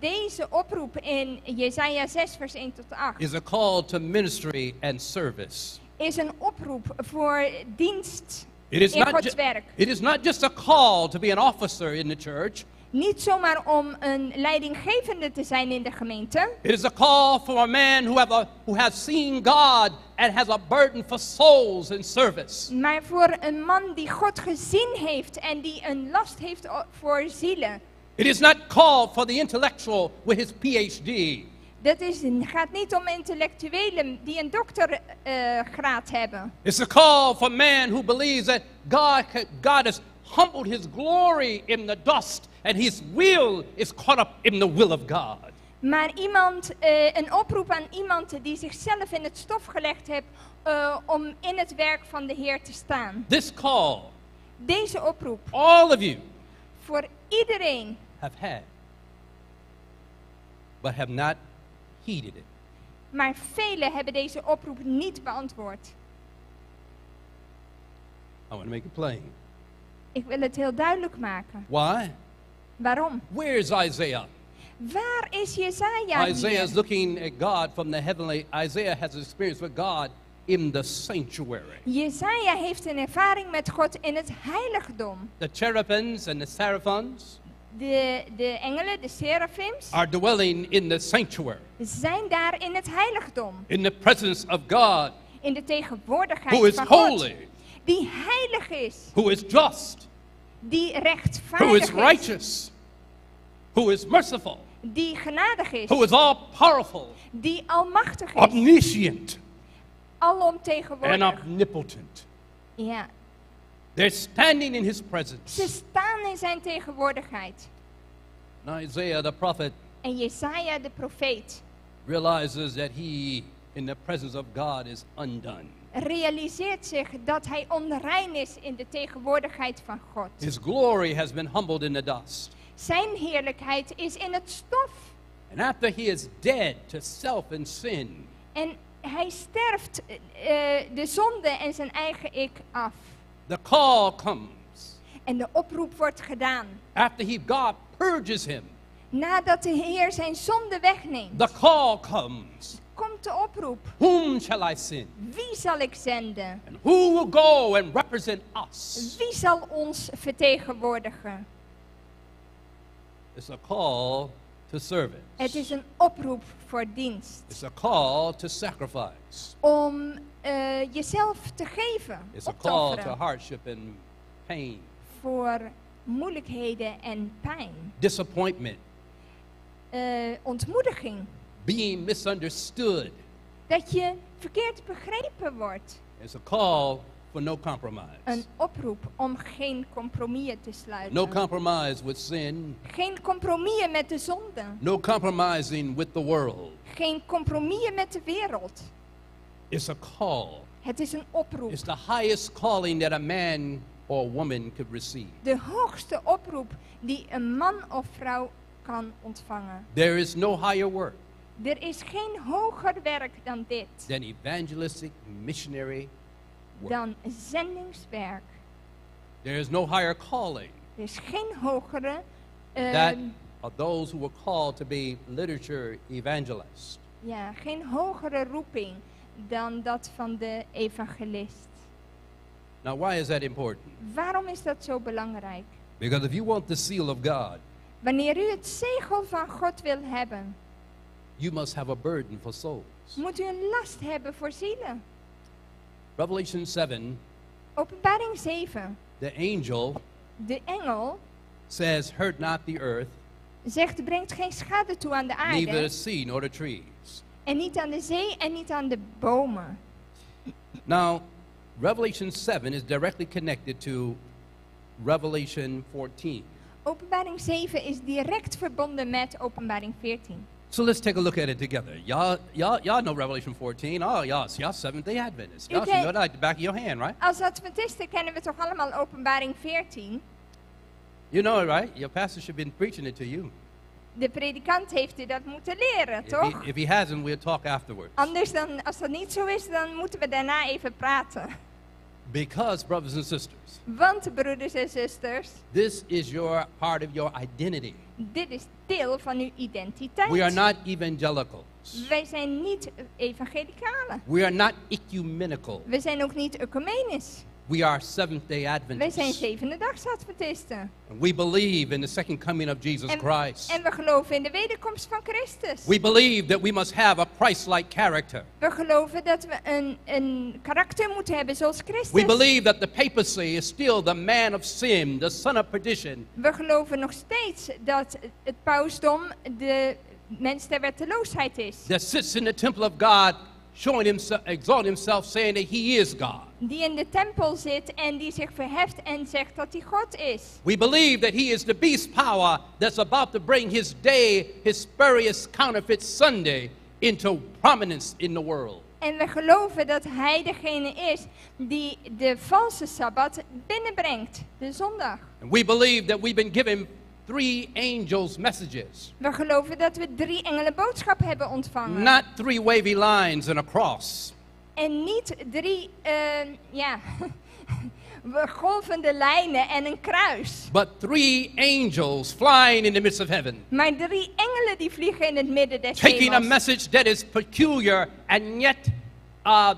Deze oproep in Jesaja 6 vers 1 tot 8 is a call to ministry and service. is een oproep voor dienst It is, in not Gods ju- werk. it is not just a call to be an officer in the church. Niet zomaar om een leidinggevende te zijn in de gemeente. It is a call for a man who, have a, who has seen God and has a burden for souls in service. Maar voor een man die God gezien heeft en die een last heeft voor zielen. It is not called for the intellectual with his PhD. Dat is, gaat niet om intellectuelen die een doctorgraad hebben. It's a call for man who believes that God, God has humbled his glory in the dust and his will is caught up in the will of God. Maar iemand, een oproep aan iemand die zichzelf in het stof gelegd heeft om in het werk van de Heer te staan. This call, Deze oproep all of you voor iedereen, have had, but have not heeded it. maar velen hebben deze oproep niet beantwoord. I want to make it plain. Ik wil het heel duidelijk maken. Why? Waarom? Where is Isaiah? Waar is Jesaja Isaiah hier? is looking at God from the heavenly. Isaiah has experience with God in the sanctuary. Jesaja heeft een ervaring met God in het heiligdom. The cherubims and the seraphims De engelen, de serafims, are dwelling in the sanctuary, zijn daar in het heiligdom. in the presence of God, In de tegenwoordigheid who is van God. holy, Die heilig is. who is just, Die who rechtvaardig is is. righteous, who is merciful, Die genadig is. who is all powerful, Die almachtig is. omniscient, and Alomtegenwoordig. omnipotent. Ja. They're standing in his presence. Ze staan in zijn tegenwoordigheid. And Isaiah the prophet En Jesaja de profeet realizes that he, in the presence of God, is undone. realiseert zich dat hij onrein is in de tegenwoordigheid van God. His glory has been humbled in the dust. Zijn heerlijkheid is in het stof. And after he is dead to self and sin, En hij sterft de zonde en zijn eigen ik af. the call comes. En de oproep wordt gedaan. After he, God purges him, Nadat de Heer zijn zonde wegneemt, the call comes. komt de oproep. Whom shall I send? Wie zal ik zenden? And who will go and represent us? Wie zal ons vertegenwoordigen? It's a call to service. Het is een oproep voor dienst. It's a call to sacrifice. Om jezelf te geven, It's a op te call to offeren hardship and pain, voor moeilijkheden en pijn. disappointment, Ontmoediging. being misunderstood. Dat je verkeerd begrepen wordt. It's a call for no compromise. Een oproep om geen compromissen te sluiten. No compromise with sin, Geen compromissen met de zonde. no compromising with the world. Geen compromissen met de wereld. It's a call. Het is een oproep. It's the highest calling that a man or woman could receive. De hoogste oproep die een man of vrouw kan ontvangen. There is no higher work Er is geen hoger werk dan dit. than evangelistic missionary work. Dan zendingswerk. There is no higher calling Er is geen hogere, that of those who were called to be literature evangelists. ja, geen hogere roeping dan dat van de evangelist. Now, why is that important? Waarom is dat zo belangrijk? Because if you want the seal of God, Wanneer u het zegel van God wil hebben, you must have a burden for souls. moet u een last hebben voor zielen. Revelation 7, Openbaring 7. the angel De engel says, Hurt not the earth, zegt, brengt geen schade toe aan de neither the aarde sea nor the trees. en niet aan de zee en niet aan de bomen. Now, Revelation 7 is directly connected to Revelation 14. Openbaring 7 is direct verbonden met Openbaring 14. So let's take a look at it together. Y'all, y'all, y'all know Revelation 14. Oh, y'all, y'all Seventh day Adventists. Y'all should Okay. know that like the back of your hand, right? Als Adventisten kennen we toch allemaal Openbaring 14? You know it, right? Your pastor should have been preaching it to you. De predikant heeft u dat moeten leren, If toch? he hasn't, we'll talk afterwards. Anders dan, als dat niet zo is, dan moeten we daarna even praten. Because, brothers and sisters, Want, broeders en zusters, this is your part of your identity. dit is deel van uw identiteit. We are not evangelicals. Wij zijn niet evangelicalen. We are not ecumenical. We zijn ook niet ecumenisch. We are Seventh day Wij zijn Adventists. zevende-dagsadventisten. And we believe in the second coming of Jesus En, Christ. en we geloven in de wederkomst van Christus. We believe that we must have a Christ like character. We geloven dat we een karakter moeten hebben zoals Christus. We believe that the papacy is still the man of sin, the son of perdition, We geloven nog steeds dat het pausdom de mens der wetteloosheid is. that sits in the temple of God, showing himself, exalting himself, saying that he is God. Die in de tempel zit en die zich verheft en zegt dat hij God is. We believe that he is the beast power that's about to bring his day, his spurious counterfeit Sunday, into prominence in the world. En we geloven dat hij degene is die de valse sabbat binnenbrengt, de zondag. And we believe that we've been given three angels' messages, We geloven dat we drie engelen boodschap hebben ontvangen. not three wavy lines and a cross, En niet drie, ja, golvende lijnen en een kruis. but three angels flying in the midst of heaven, Maar drie engelen die vliegen in het midden des taking a hemels. message that is peculiar and yet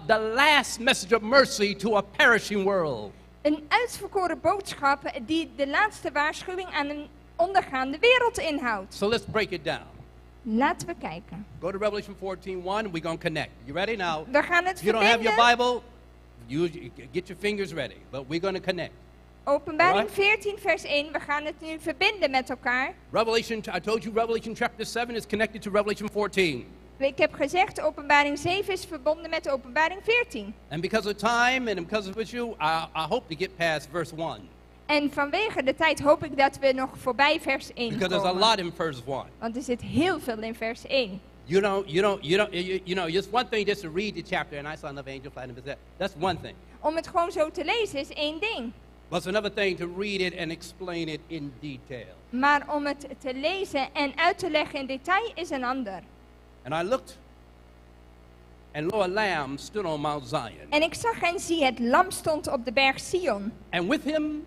the last message of mercy to a perishing world. Een uitverkoren boodschap die de laatste waarschuwing aan een ondergaande wereld inhoudt. So let's break it down. Laten we kijken. Go to Revelation 14:1. We're going to connect. You ready now? We gaan het If you don't have your verbinden. Bible, you get your fingers ready. But we're going to connect. Openbaring Alright. 14 vers 1. We gaan het nu verbinden met elkaar. Revelation, I told you Revelation chapter 7 is connected to Revelation 14. Ik heb gezegd, openbaring 7 is verbonden met openbaring 14. And because of time and because of issue, I hope to get past verse 1. En vanwege de tijd hoop ik dat we nog voorbij vers 1 Because there's a komen. lot in verse 1. Want er zit heel veel in vers 1. You don't, you don't, you don't, you, you know, just one thing just to read the chapter and I saw another angel flying in the That's one thing. Om het gewoon zo te lezen is één ding. But it's another thing to read it and explain it in detail. Maar om het te lezen en uit te leggen in detail is een ander. And I looked, and lo, a lamb stood on Mount Zion. En ik zag en zie, het lam stond op de berg Sion. And with him,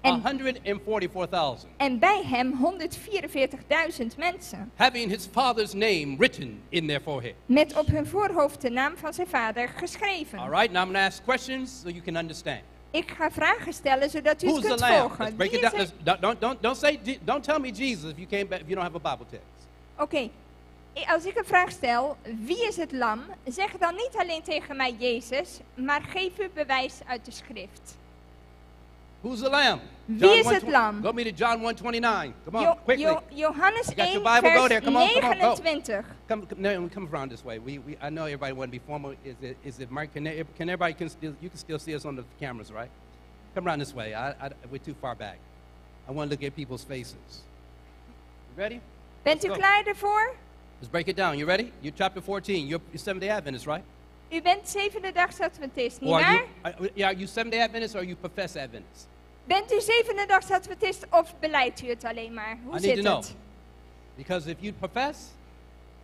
144,000, En bij hem 144.000 mensen. having his father's name written in their forehead. Met op hun voorhoofd de naam van zijn vader geschreven. All right, now I'm going to ask questions so you can understand. Ik ga vragen stellen zodat u het Who's the kunt lamb? volgen. Let's break Wie it is down. het? Let's, don't, don't, don't, don't say, don't tell me Jesus if you can't, if you don't have a Bible text. Oké, als ik een vraag stel, wie is het lam? Zeg dan niet alleen tegen mij Jezus, maar geef uw bewijs uit de schrift. Who's the lamb? Wie John is het 120 lam? Go me to John 129. Come on, quickly. Johannes You got your 1, Bible? Go vers there. Come on, come on, go. 29. Come, come, no, come around this way. I know everybody want to be formal. Is it Mark? Can everybody can still, you can still see us on the cameras, right? Come around this way. We're too far back. I want to look at people's faces. You ready? Bent u Let's go. klaar ervoor? Let's break it down. You ready? You're chapter 14. You're Seventh Day Adventist, right? U bent zevende dags Adventist, Or are nietwaar? you, yeah, are you Seventh Day Adventist or you profess Adventist? Bent u zevende dags Adventist of beleidt u het alleen maar? Hoe I need zit to know. het? Because if you profess,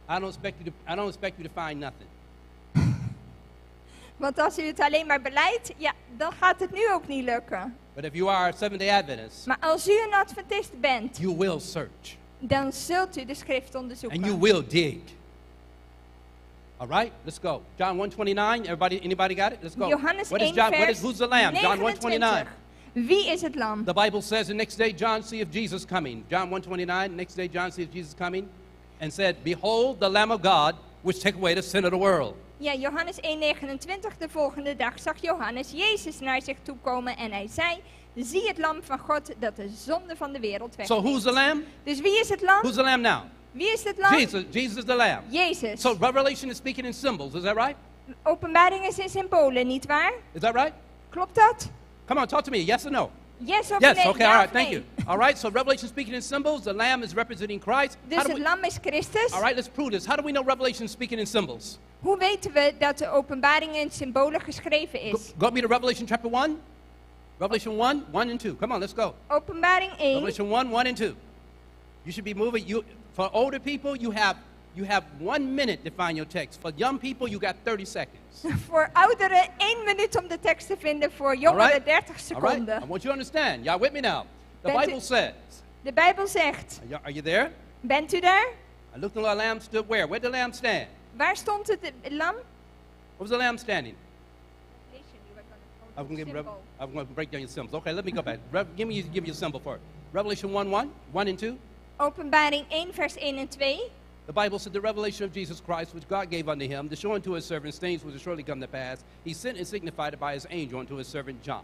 I don't expect you to find nothing. Want als u het alleen maar beleidt, ja, dan gaat het nu ook niet lukken. But if you are a Seventh Day Adventist, Maar als u een Adventist bent, you will search dan zult u de schrift onderzoeken. and you will dig. All right, let's go. John 129. Everybody, anybody got it? Let's go. Johannes what is 1 John? What vers is who's the lamb? John 129. 29. Wie is het lam? The Bible says the next day John seeth Jesus coming. John 129. Next day John seeth Jesus coming, and said, Behold the Lamb of God, which take away the sin of the world. Ja, Johannes 1,29. De volgende dag zag Johannes Jezus naar zich toe komen en hij zei: Zie het lam van God dat de zonde van de wereld wegneemt. So who's the lamb? Dus wie is het lam? Who's the lamb now? Wie is het lam? Jesus. Jesus is the lamb. Jezus. So Revelation is speaking in symbols. Is that right? Openbaring is in symbolen, nietwaar? Is that right? Klopt dat? Come on, talk to me. Yes or no? Yes of Yes, nee? okay, Ja all right, of thank nee? you. All right, so Revelation speaking in symbols, the Lamb is representing Christ. Dus How do het we, lam is Christus. all right, let's prove this. How do we know Revelation speaking in symbols? Hoe weten we dat de openbaring in symbolen geschreven is? Go me to Revelation chapter 1. Revelation 1, 1 and 2. Come on, let's go. Openbaring 1. Revelation 1, 1 and 2. You should be moving. You, For older people, you have 1 minute to find your tekst. For young people, you got 30 seconds. Voor ouderen één minuut om de tekst te vinden, voor jongeren All right? 30 All right? seconden. I want you to understand. Y'all with me now? The Bible says, De Bijbel zegt, are you there? Bent u daar? I looked and the lamb stood where? Where did the lamb stand? Waar stond het lam? Where was the lamb standing? I'm going to I'm going to break down your symbols. Okay, let me go back. Give me your symbol first. Revelation 1 1, 1 and 2. Openbaring 1, vers 1 en 2. The Bible said the revelation of Jesus Christ, which God gave unto him, to show unto his servants things which are surely come to pass, he sent and signified it by his angel unto his servant John.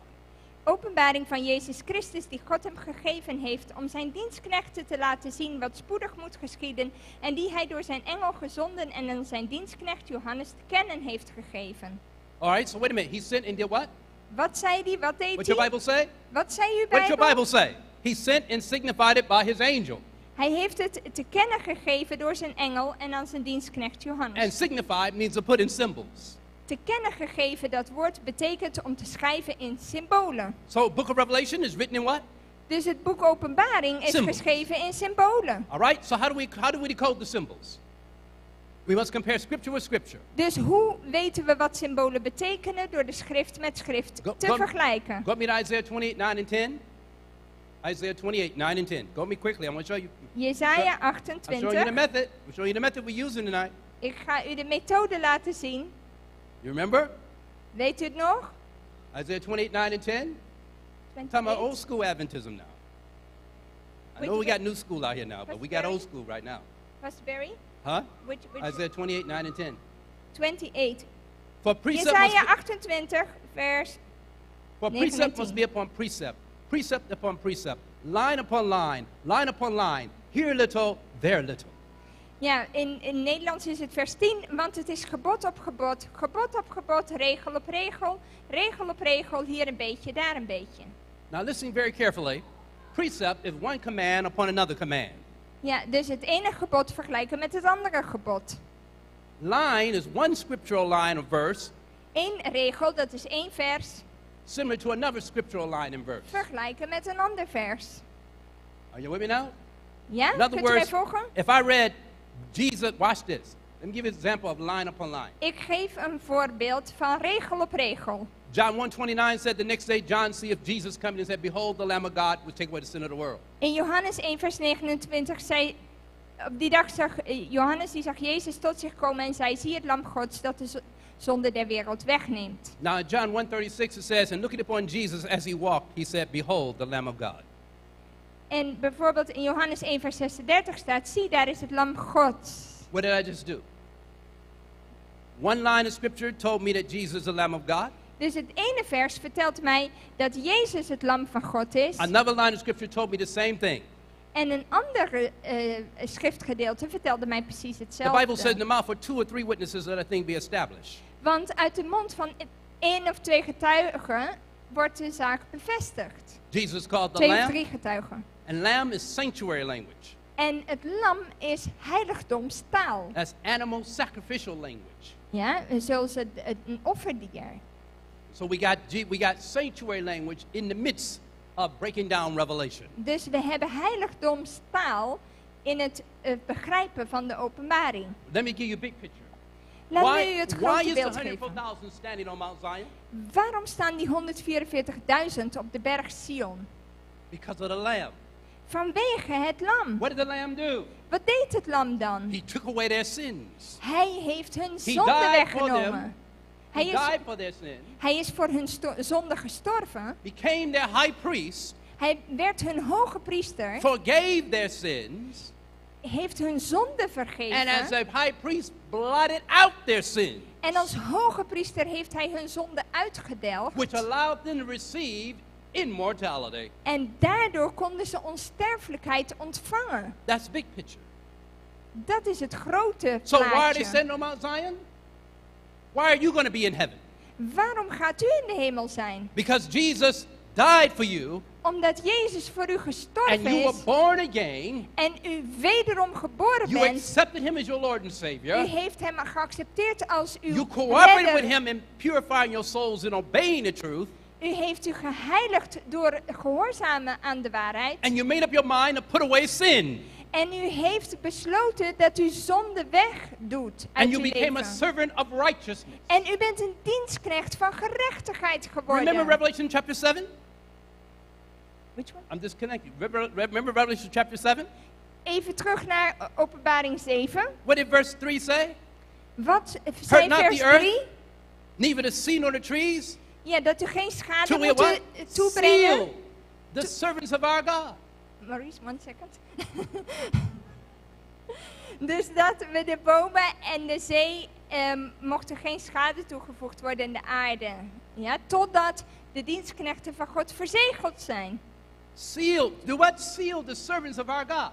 Openbaring van Jezus Christus die God hem gegeven heeft om zijn dienstknechten te laten zien wat spoedig moet geschieden en die hij door zijn engel gezonden en aan zijn dienstknecht Johannes te kennen heeft gegeven. All right, so wait a minute. He sent and did what? Wat zei hij? Wat deed What your hij? Bible say? Wat zei uw What your Bijbel? Bible say? He sent and signified it by his angel. Hij heeft het te kennen gegeven door zijn engel en aan zijn dienstknecht Johannes. And signified means to put in symbols. Te kennen gegeven, dat woord betekent om te schrijven in symbolen. So, Book of Revelation is written in what? Dus het boek Openbaring is Symbols. geschreven in symbolen. All right, so how do we decode the symbols? We must compare scripture with scripture. Dus hoe weten we wat symbolen betekenen? Door de schrift met schrift te vergelijken. Go with me to Isaiah 28, 9 and 10. Isaiah 28, 9 and 10. Go with me quickly. I'm going to show you. Jesaja I'm showing you the 28. method. I'm showing you the method we're using tonight. Ik ga u de methode laten zien. You remember? Weet u het nog? Isaiah 28, 9 and 10? I'm talking about old school Adventism now. I know we got new school out here now, but we got old school right now. Pastor Barry? Huh? Which Isaiah 28, 9 and 10. 28. For precept must Jesaja be, 28, vers for precept must 19. be upon precept, precept upon precept, line upon line, line upon line, here a little, there a little. Ja, in Nederlands is het vers 10, want het is gebod op gebod, gebod op gebod, regel op regel, regel op regel, hier een beetje, daar een beetje. Now listen very carefully. Precept is one command upon another command. Ja, dus het ene gebod vergelijken met het andere gebod. Line is one scriptural line of verse Eén regel, dat is één vers, similar to another scriptural line and verse. vergelijken met een ander vers. Are you with me now? Ja, In other kunt u mij words, volgen? if I read Jesus, watch this. Let me give you an example of line upon line. Ik geef een voorbeeld van regel op regel. John 1:29 said, The next day John seeth Jesus coming and said, Behold the Lamb of God which take away the sin of the world. In Johannes 1 vers 29 zei, op die dag zag Johannes die zag Jezus tot zich komen en zei, zie het lam Gods dat de zonde der wereld wegneemt. Now in John 1:36 it says, And looking upon Jesus as he walked, he said, Behold the Lamb of God. En bijvoorbeeld in Johannes 1 vers 36 staat, zie daar is het lam Gods. What did I just do? One line of scripture told me that Jesus is the Lamb of God. Dus het ene vers vertelt mij dat Jezus het lam van God is. Another line of scripture told me the same thing. En een andere schriftgedeelte vertelde mij precies The Bible says, in hetzelfde. the mouth of two or three witnesses, let a thing be established. Want uit de mond van één of twee getuigen wordt de zaak bevestigd. Jesus called the Twee of Lamb, drie getuigen. and Lamb is sanctuary language. En het lam is heiligdomstaal. That's animal sacrificial language. Ja, zoals een offerdier. So we got sanctuary language in the midst of breaking down Revelation. Dus we hebben heiligdomstaal in het begrijpen van de openbaring. Let me give you a big picture. Laat why me u het why grote is the beeld geven. 104,000 standing on Mount Zion? Waarom staan die 144.000 op de berg Sion? Because of the Lamb. Vanwege het lam. What did the Lamb do? Wat deed het lam dan? He took away their sins. Hij heeft hun He zonde died for them. weggenomen. Hij He is, died for their sin. hij is voor hun zonde gestorven. Became their high priest. Hij werd hun hoge priester. Forgave their sins. Heeft hun zonde And as vergeven. a high priest, blotted out their sin, En als hoge priester heeft hij hun zonde uitgedelgd. which allowed them to receive immortality. En daardoor konden ze onsterfelijkheid ontvangen. That's big picture. Dat is het grote So why are they plaatje. standing on Mount Zion? Why are you going to be in heaven? Waarom gaat u in de hemel zijn? Because Jesus died for you Omdat Jezus voor u and gestorven you were is born again. en u wederom geboren You bent. accepted him as your Lord and U Savior. heeft hem geaccepteerd als uw You cooperated with redder. him in purifying your souls and obeying the truth. U heeft u geheiligd door gehoorzamen aan de waarheid. And you made up your mind to put away sin. En u heeft besloten dat u zonde wegdoet uit And you uw became a leven. servant of righteousness. En u bent een dienstknecht van gerechtigheid geworden. Remember Revelation chapter 7? Which one? I'm disconnected. Remember, remember Revelation chapter 7? Even terug naar Openbaring 7. What did verse 3 say? Wat zei Hurt not vers the earth, 3? neither the sea nor the trees, Ja, dat u geen schade till we moet what? toebrengen. Seal the servants of our God. Maurice, one second. dus dat we de bomen en de zee mochten geen schade toegevoegd worden in de aarde. Ja, totdat de dienstknechten van God verzegeld zijn. Seal, do what? Seal the servants of our God.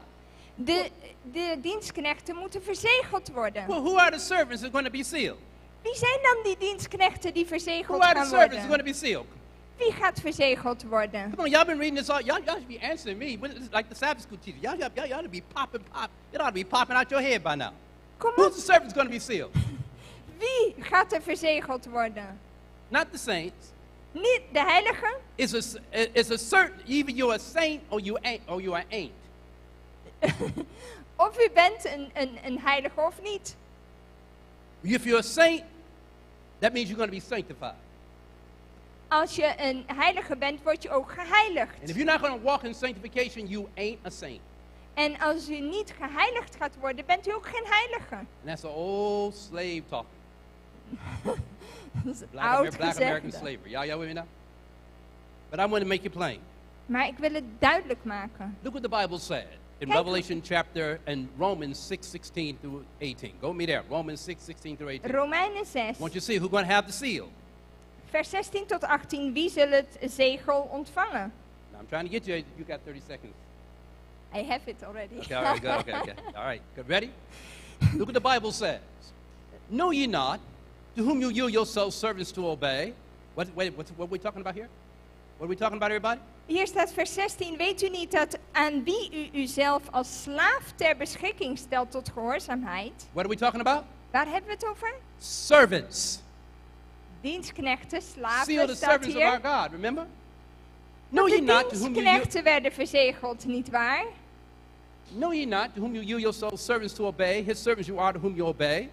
De dienstknechten moeten verzegeld worden. Well, who are the servants that are going to be sealed? Wie zijn dan die dienstknechten die verzegeld Who are the gaan servants that are worden? going to be sealed? Wie gaat verzegeld worden? Come on, y'all been reading this all. Y'all, y'all should be answering me. What is- Like the Sabbath school teacher. Y'all, y'all, y'all, y'all ought to be popping, pop. It ought to be popping out your head by now. Kom Who's the servants going to be sealed? Wie gaat er verzegeld worden? Not the saints. Niet de heiligen. It's a, it's a certain, either you're a saint or you ain't, or you ain't. Of u bent een heilige of niet. If you're a saint, that means you're going to be sanctified. Als je een heilige bent, word je ook geheiligd. And if you're not going to walk in sanctification, you ain't a saint. En als u niet geheiligd gaat worden, bent u ook geen heilige. And that's an old slave talking. Dat is Black, oud Black American gezegde. slavery. Y'all, y'all with me now? But I want to make it plain. Maar ik wil het duidelijk maken. Look what the Bible said in Kijk. Revelation chapter and Romans 6, 16 through 18. Go with me there. Romans 6, 16 through 18. Romeinen 6, Want you see who's going to have the seal. vers 16 tot 18. Wie zal het zegel ontvangen? Now, I'm trying to get you. You got 30 seconds. I have it already. Okay, all right, good, okay, okay. All right, good. Ready? Look what the Bible says. Know ye not to whom you yield yourselves servants to obey? What, wait, what's, what are we talking about here? What are we talking about, everybody? Hier staat vers 16. Weet u niet dat aan wie u uzelf als slaaf ter beschikking stelt tot gehoorzaamheid? What are we talking about? Waar hebben we het over? Servants. Dienstknechten, Seal slaven the staat servants of our hier. God, remember? Know Want ye de not to whom you yield, dienstknechten werden verzegeld, niet waar? know ye not to whom you yield yourselves servants to obey? His servants you are to whom you obey.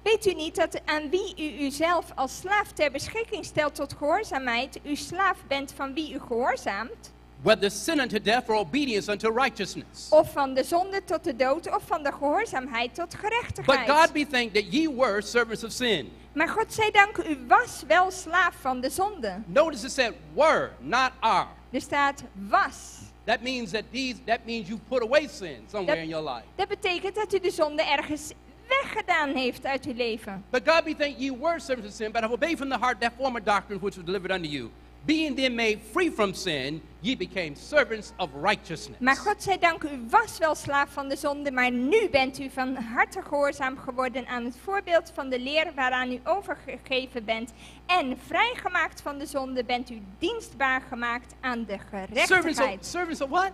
Weet u niet dat aan wie u uzelf als slaaf ter beschikking stelt tot gehoorzaamheid, u slaaf bent van wie u gehoorzaamt? Whether sin unto death or obedience unto righteousness. Of van de zonde tot de dood, of van de gehoorzaamheid tot But gerechtigheid. God be thanked that ye were servants of sin. Maar God zij dank, u was wel slaaf van de zonde. Notice it said were, not are. Er staat was. That means that these that means you put away sin somewhere Dat- in your life. Dat betekent dat u de zonde ergens weggedaan heeft uit uw leven. But God be thanked ye were servants of sin, but have obeyed from the heart that former doctrine which was delivered unto you. Being then made free from sin, ye became servants of righteousness. Maar God zij dank, u was wel slaaf van de zonde, maar nu bent u van harte gehoorzaam geworden aan het voorbeeld van de leer waaraan u overgegeven bent. En vrijgemaakt van de zonde bent u dienstbaar gemaakt aan de Servants of, gerechtigheid. servants of what?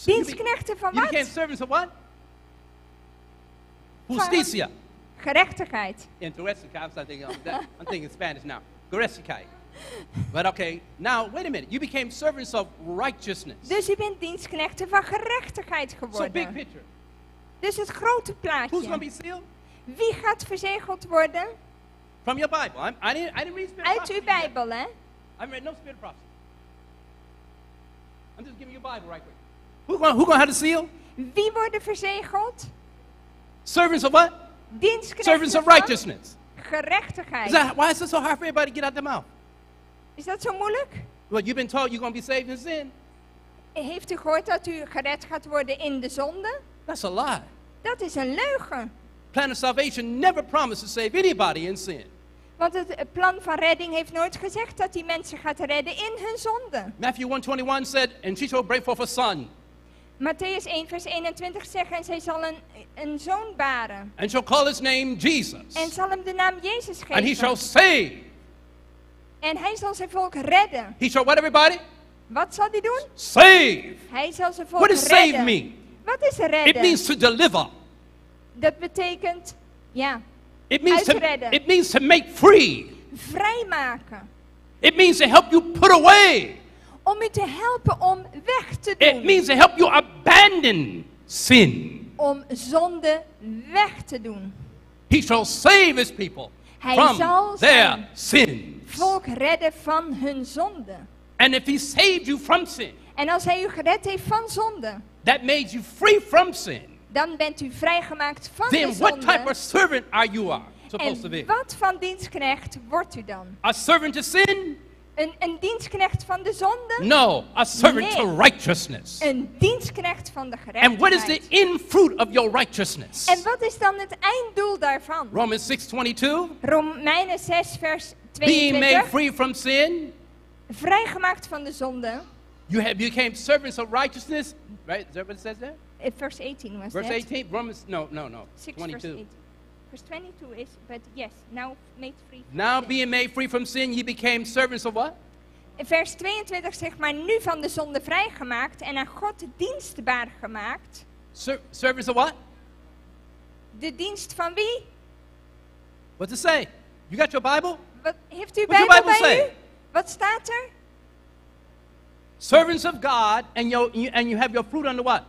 Dienstknechten van You became wat? servants of what? Justicia. Gerechtigheid. Interesting. I'm thinking, I'm thinking Spanish now. Gerechtigheid. But okay, now wait a minute. You became servants of righteousness. Dus u bent dienstknechten van gerechtigheid So big geworden. picture. Dus het grote Who's going to plaatje. be sealed? Wie gaat verzegeld worden? From your Bible. I'm, I, didn't, I didn't read spirit of Uit uw prophecy yet. Bijbel, hè? I haven't read no spirit of prophecy. I'm just giving you a Bible right quick. Who gonna, who gonna have the seal? Wie worden verzegeld? Servants of what? Dienstknechten Servants of van righteousness. Gerechtigheid. Is that, why is it so hard for everybody to get out their mouth? Is dat zo moeilijk? Well, you've been taught you're going to be saved in sin. Heeft u gehoord dat u gered gaat worden in de zonde? That's a lie. Dat is een leugen. Plan of salvation never promised to save anybody in sin. Want het eh, plan van redding heeft nooit gezegd dat hij mensen gaat redden in hun zonde. Matthew 121 said, And she shall bring forth a son, Matthäus 1 vers 21 zegt, en zij zal een zoon baren. and shall call his name Jesus. En zal hem de naam Jezus And he shall geven. save. En hij zal zijn volk redden. He shall what, everybody? Wat zal hij doen? Save. Hij zal zijn volk What does save redden. mean? Wat is redden? It means to deliver. Dat betekent, ja, It means to, uitredden. it means to make free. Vrijmaken. It means to help you put away. Om u te helpen om weg te doen. It means to help you abandon. abandon sin. Om zonde weg te doen. He shall save his people Hij from zal their zijn sin. volk redden van hun zonde. And if he saved you from sin, En als hij u gered heeft van zonde, that made you free from sin, dan bent u vrijgemaakt van de then what type zonde. of servant are you are supposed to En be? wat van dienstknecht wordt u dan? A servant to sin? Een dienstkecht van de zonde? No, a servant Nee. to righteousness. Een dienstknecht van de And what is the gerechtigheid. end fruit of your righteousness? En wat is dan het einddoel daarvan? Romans 6:22, Romeinen 6 vers being made 22. free from sin, Vrijgemaakt van de zonde. you have became servants of righteousness. Right? Is that what it says there? Vers 18 was Verse that. 18, Romans, no, no, no, 6 verse 22. 18. Verse 22 is, but yes, now made free. from Now sin. being made free from sin, ye became servants of what? In Vers 22 zegt maar nu van de zonde vrijgemaakt en aan God dienstbaar gemaakt. Servants of what? De dienst van wie? What's it say? You got your Bible? Wat, heeft u What's your Bijbel Bible bij say? u? Wat staat er? Servants of God, and you have your fruit under what?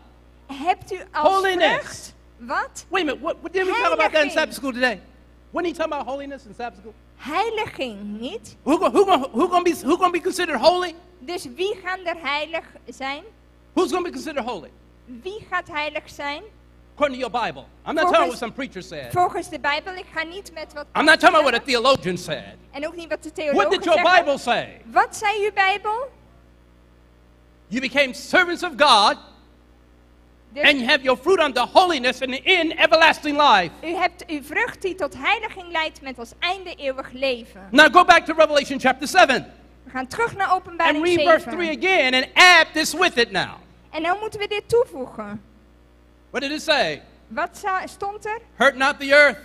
Hebt u als Holiness. vrucht wat? Wait a minute, what didn't we talk about that in Heiliging. Sabbath school today? Wasn't he talking about holiness in Sabbath school? Heiliging, niet? Who gonna be considered holy? Dus wie gaan er heilig zijn? Who's gonna be considered holy? Wie gaat heilig zijn? According to your Bible. I'm not talking Volgens- what some preacher said. Volgens de Bijbel, ik ga niet met wat I'm not talking about what a theologian said. En ook niet wat de What theologen did your zeggen. Bible say? Wat zei uw Bijbel? You became servants of God, Dus and you have your fruit unto holiness and the end everlasting life. u hebt uw vrucht die tot heiliging leidt met als einde eeuwig leven. Now go back to Revelation chapter 7 We gaan terug naar and Openbaring read verse 7. 3 again and add this with it now. En nou moeten we dit toevoegen. What did it say? Wat stond er? Hurt not the earth,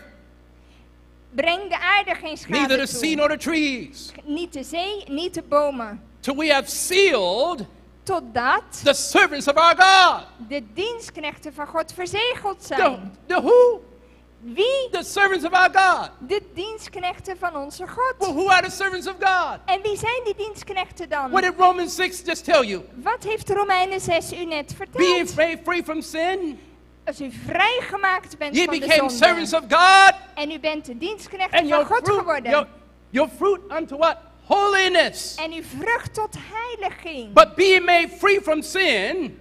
Breng de aarde geen schade neither the toe. sea nor the trees, Niet de zee, niet de bomen. till we have sealed Totdat the servants of our God. de dienstknechten van God verzegeld zijn. The who? Wie? The servants of our God. De dienstknechten van onze God. Well, who are the servants of God? En wie zijn die dienstknechten dan? What did Romans 6 just tell you? Wat heeft Romeinen 6 u net verteld? Being free from sin, Als u vrijgemaakt bent ye van de became zonde. servants of God, En u bent de dienstknecht and van your God fruit, geworden. your fruit unto what? Holiness. En uw vrucht tot heiliging. But being made free from sin,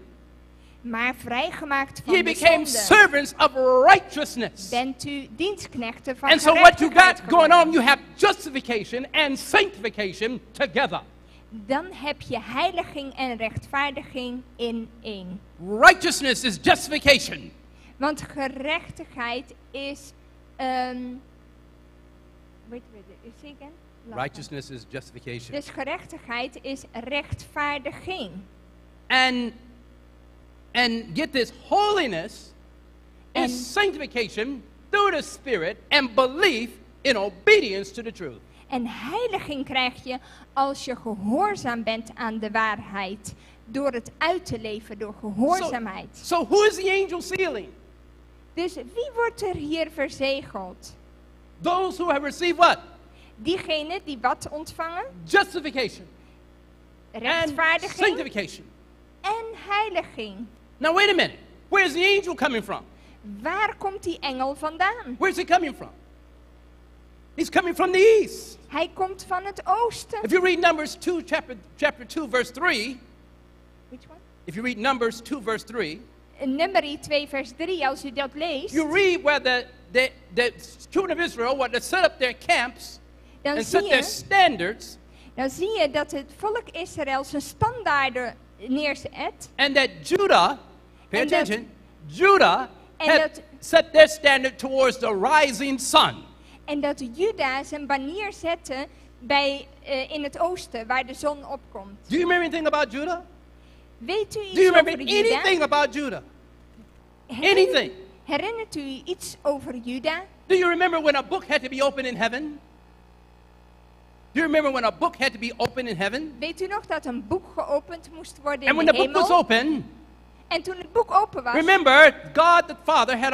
Maar vrijgemaakt van ye de became zonde. servants of righteousness. Bent u dienstknechten van And so what you gerechtigheid got going geworden. on, you have justification and sanctification together. Dan heb je heiliging en rechtvaardiging in één. Righteousness is justification. Want gerechtigheid is... wait, wait, wait, say again? Laat maar. Righteousness is justification. Dus gerechtigheid is rechtvaardiging. And get this, holiness is sanctification through the Spirit and belief in obedience to the truth. En heiliging krijg je als je gehoorzaam bent aan de waarheid. Door het uit te leven, door gehoorzaamheid. So who is the angel sealing? Dus wie wordt er hier verzegeld? Those who have received what? Diegenen die wat ontvangen? Justification. Rechtvaardiging Sanctification. en heiliging. Now wait a minute. Where is the angel coming from? Waar komt die engel vandaan? Where's he coming from? He's coming from the east. Hij komt van het oosten. If you read Numbers 2, chapter 2, verse 3, Which one? if you read Numbers 2, verse 3, Numeri 2 vers 3, als u dat leest, you read where the children of Israel were to set up their camps dan and zie set their je, standards, dan zie je dat het volk Israël zijn standaarden neerzet. and that Judah, pay En dat- attention, Judah En had dat- set their standard towards the rising sun. En dat Juda zijn banier zette bij, in het oosten, waar de zon opkomt. Do you remember anything about Judah? Weet u iets Do you remember over Juda? anything about Judah? Herinner- Anything? Herinnert u iets over Juda? Do you remember when a book had to be opened in heaven? Do you remember when a book had to be opened in heaven? Weet u nog dat een boek geopend moest worden in And when de the book was hemel? open, En toen het boek open was, remember God the Father had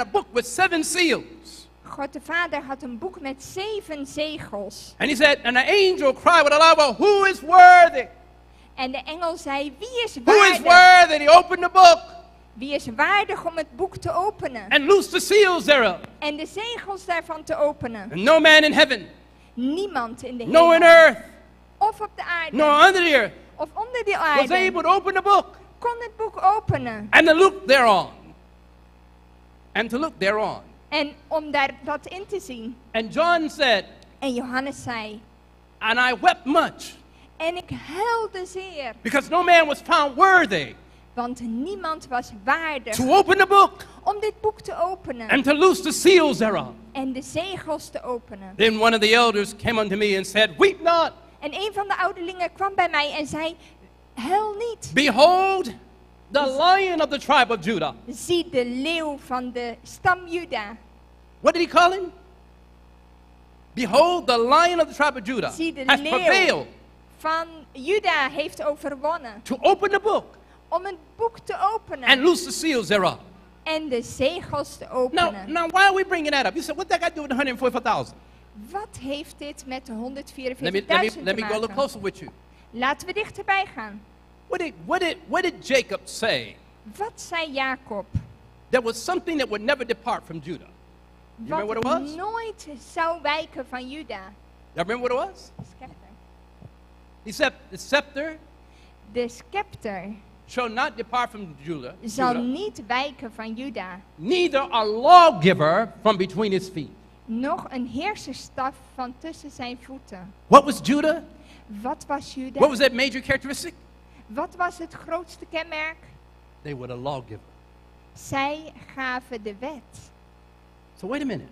a book with 7 seals. God de Vader had een boek met 7 zegels. And he said, and an angel cried with a loud voice, "Who is worthy En de engel zei, wie is Who is waardig? worthy to open the book Wie is waardig om het boek te openen? and loose the seals thereof? En de zegels daarvan te openen? And no man in heaven, Niemand in de hemel. no in earth, Of op de aarde. nor under the earth Of onder de was aarde. able to open the book Kon het boek openen. and to look thereon. And to look thereon. En om daar dat in te zien. And John said, En Johannes zei, And I wept much, en ik huilde zeer. because no man was found worthy Want niemand was waardig to open the book om dit boek te openen. and to loose the seals thereof. En de zegels te openen. Then one of the elders came unto me and said, Weep not. En een van de ouderlingen kwam bij mij en zei, huil niet. Behold, the lion of the tribe of Judah. Zie de leeuw van de stam Juda. What did he call him? Behold, the lion of the tribe of Judah Zie de has leeuw prevailed van Juda heeft overwonnen. to open the book Om het boek te openen. and loose the seals thereof. En de zegels te Now, openen. now, why are we bringing that up? You said, what that got to do with the 144,000? Wat heeft dit met de 144.000 Let me, let me, te let me go a little maken? closer with you. Laten we dichterbij gaan. What did, what, did, what did Jacob say? Wat zei Jacob? There was something that would never depart from Judah. You remember Wat what it was? nooit zou wijken van Juda. You remember what it was? De scepter. He said, the scepter De scepter shall not depart from Judah, zal Judah, niet wijken van Juda. neither a lawgiver from between his feet. Nog een heerserstaf van tussen zijn voeten. What was Judah? Wat was Juda? What was that major characteristic? Wat was het grootste kenmerk? They were the lawgiver. Zij gaven de wet. So wait a minute.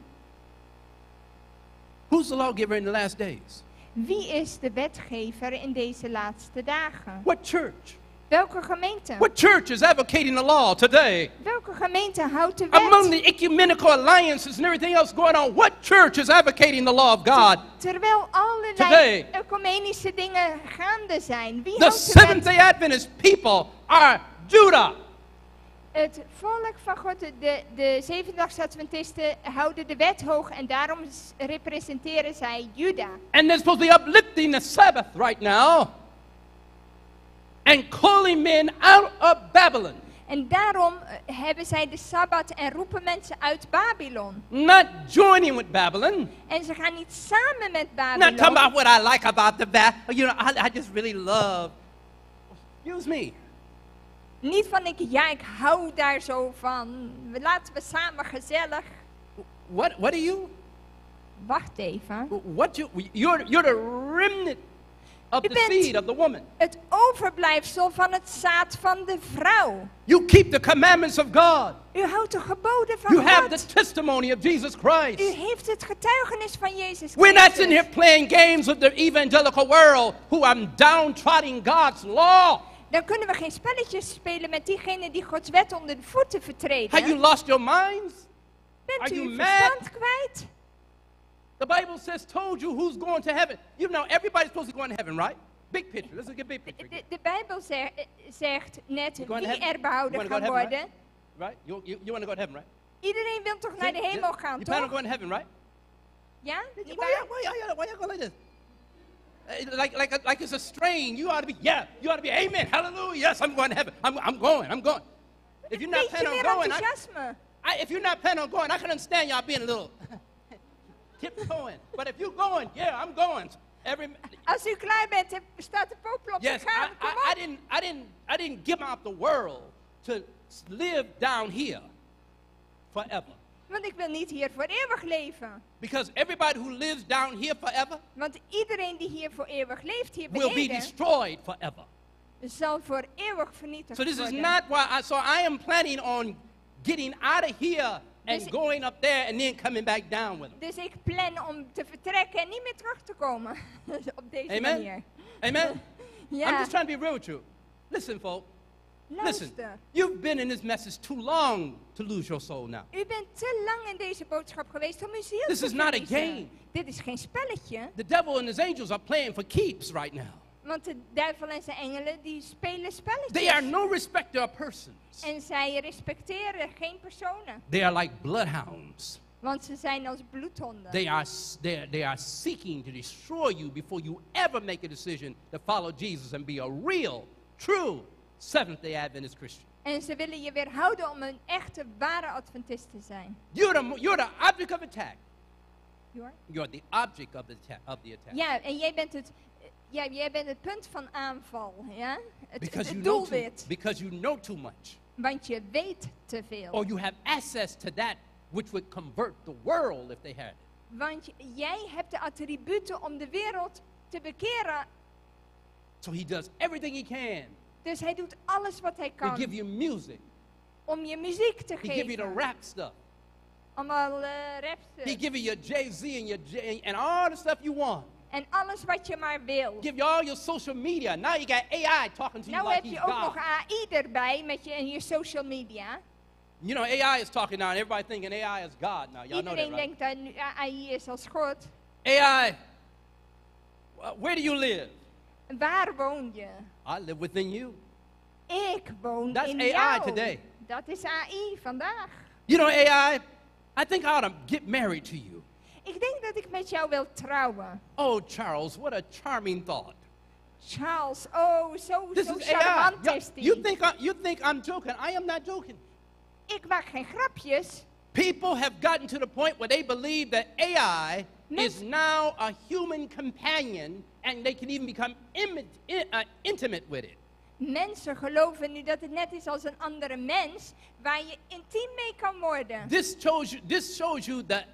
Who's the lawgiver in the last days? Wie is de wetgever in deze laatste dagen? What church? Welke gemeente? What church is advocating the law today? Welke gemeente houdt de wet? Among the ecumenical alliances and everything else going on, what church is advocating the law of God? Terwijl allerlei Today. ecumenische dingen gaande zijn. Wie The houdt de wet? Seventh day Adventist people are Judah. Het volk van God, de, de, de Zevendaags Adventisten, houden de wet hoog en daarom s- representeren zij Juda. And they're supposed to be uplifting the Sabbath right now and calling men out of Babylon, En daarom eh, hebben zij de Sabbat en roepen mensen uit Babylon. not joining with Babylon, En ze gaan niet samen met not talking Babylon. about what I like about the Babylon. You know, I just really love. Excuse me. Niet van ik, ja, ik hou daar zo van. We- Laten we samen gezellig. What, what are you? Wacht even. What you, you're the remnant of U the bent seed of the woman. het overblijfsel van het zaad van de vrouw. You keep the commandments of God. U houdt de geboden van You have God. the testimony of Jesus U Christ. heeft het getuigenis van Jezus We're not Christus. sitting here playing games with the evangelical world who are downtrodden God's law. Dan kunnen we geen spelletjes spelen met diegenen die Gods wet onder de voeten vertreden. Have you lost your minds? Bent Are u you uw mad? verstand kwijt? The Bible says, told you who's going to heaven. You know, everybody's supposed to go to heaven, right? Big picture. Let's look at big picture. De, de Bijbel ze- eh, zegt net You going to wie heaven? er behouden You wanna gaan go to heaven, worden. Right? You, you, you want to go to heaven, right? Iedereen wil toch naar de See? hemel gaan, You plan on toch? going to heaven, right? Ja? Niet Why, waar? why, why, why y'all go like this? Eh, Like, like, like it's a strain. You ought to be, yeah, you ought to be, amen, hallelujah, yes, I'm going to heaven. I'm, I'm going, I'm going. If you're not Beetje planning on meer going, I, enthousiasme. I, if you're not planning on going, I can understand y'all being a little tiptoeing. But if you're going, yeah, I'm going. Every, Als u klaar bent, eh, staat de popel op yes, te gaan. I, Kom I, op. I didn't, I didn't, I didn't give out the world to live down here forever. Want ik wil niet hier voor eeuwig leven. Because everybody who lives down here forever Want iedereen die hier voor eeuwig leeft, hier will be beneden, destroyed forever. zal voor eeuwig vernietigd So this is worden. not why I, so I am planning on getting out of here and Dus- going up there and then coming back down with them. Dus ik plan om te vertrekken en niet meer terug te komen. Op deze Amen? manier. Amen? Ja. I'm just trying to be real with you. Listen, folk. Listen. Luister. You've been in this message too long to lose your soul now. U bent te lang in deze boodschap geweest om uw ziel This te is not a verliezen. game. Dit is geen spelletje. The devil and his angels are playing for keeps right now. Want de duivel en zijn engelen die spelen spelletjes. They are no respecter of persons. En zij respecteren geen personen. They are like bloodhounds. Want ze zijn als bloedhonden. They are, they are seeking to destroy you before you ever make a decision to follow Jesus and be a real, true Seventh day Adventist Christian. En ze willen je weerhouden om een echte, ware Adventist te zijn. You're the object of attack. You're? You're the object of the attack. Ja, en jij bent het, ja, jij bent het punt van aanval. Ja? Because, Het you know too, doelwit. because you know too much. Want je weet te veel. Or you have access to that which would convert the world if they had it. Want jij hebt de attributen om de wereld te bekeren. So he does everything he can. Dus hij doet alles wat hij He kan. give you music. Om je muziek te He give you the geven. rap stuff. Allemaal raps. He give you your Jay-Z and your J and all the stuff you want. En alles wat je maar wil. Give you all your social media. Now you got AI talking to you Nou like heb he's je ook God. nog AI erbij met je, en je social media. You know, AI is talking now, and everybody thinking AI is God now. Y'all know that, Iedereen right? denkt dat nu AI is als God. AI, where do you live? Waar woon je? I live within you. Ik woon That's in AI jou. today. Dat is AI vandaag. You know, AI, I think I ought to get married to you. Ik denk dat ik met jou wil trouwen. Oh, Charles, what a charming thought. Charles, oh, zo, This zo is AI. charmant You, is die. you think I'm joking. I am not joking. Ik maak geen grapjes. People have gotten to the point where they believe that AI is now a human companion and they can even become intimate with it. Mensen geloven nu dat het net is als een andere mens waar je intiem mee kan worden. This shows you the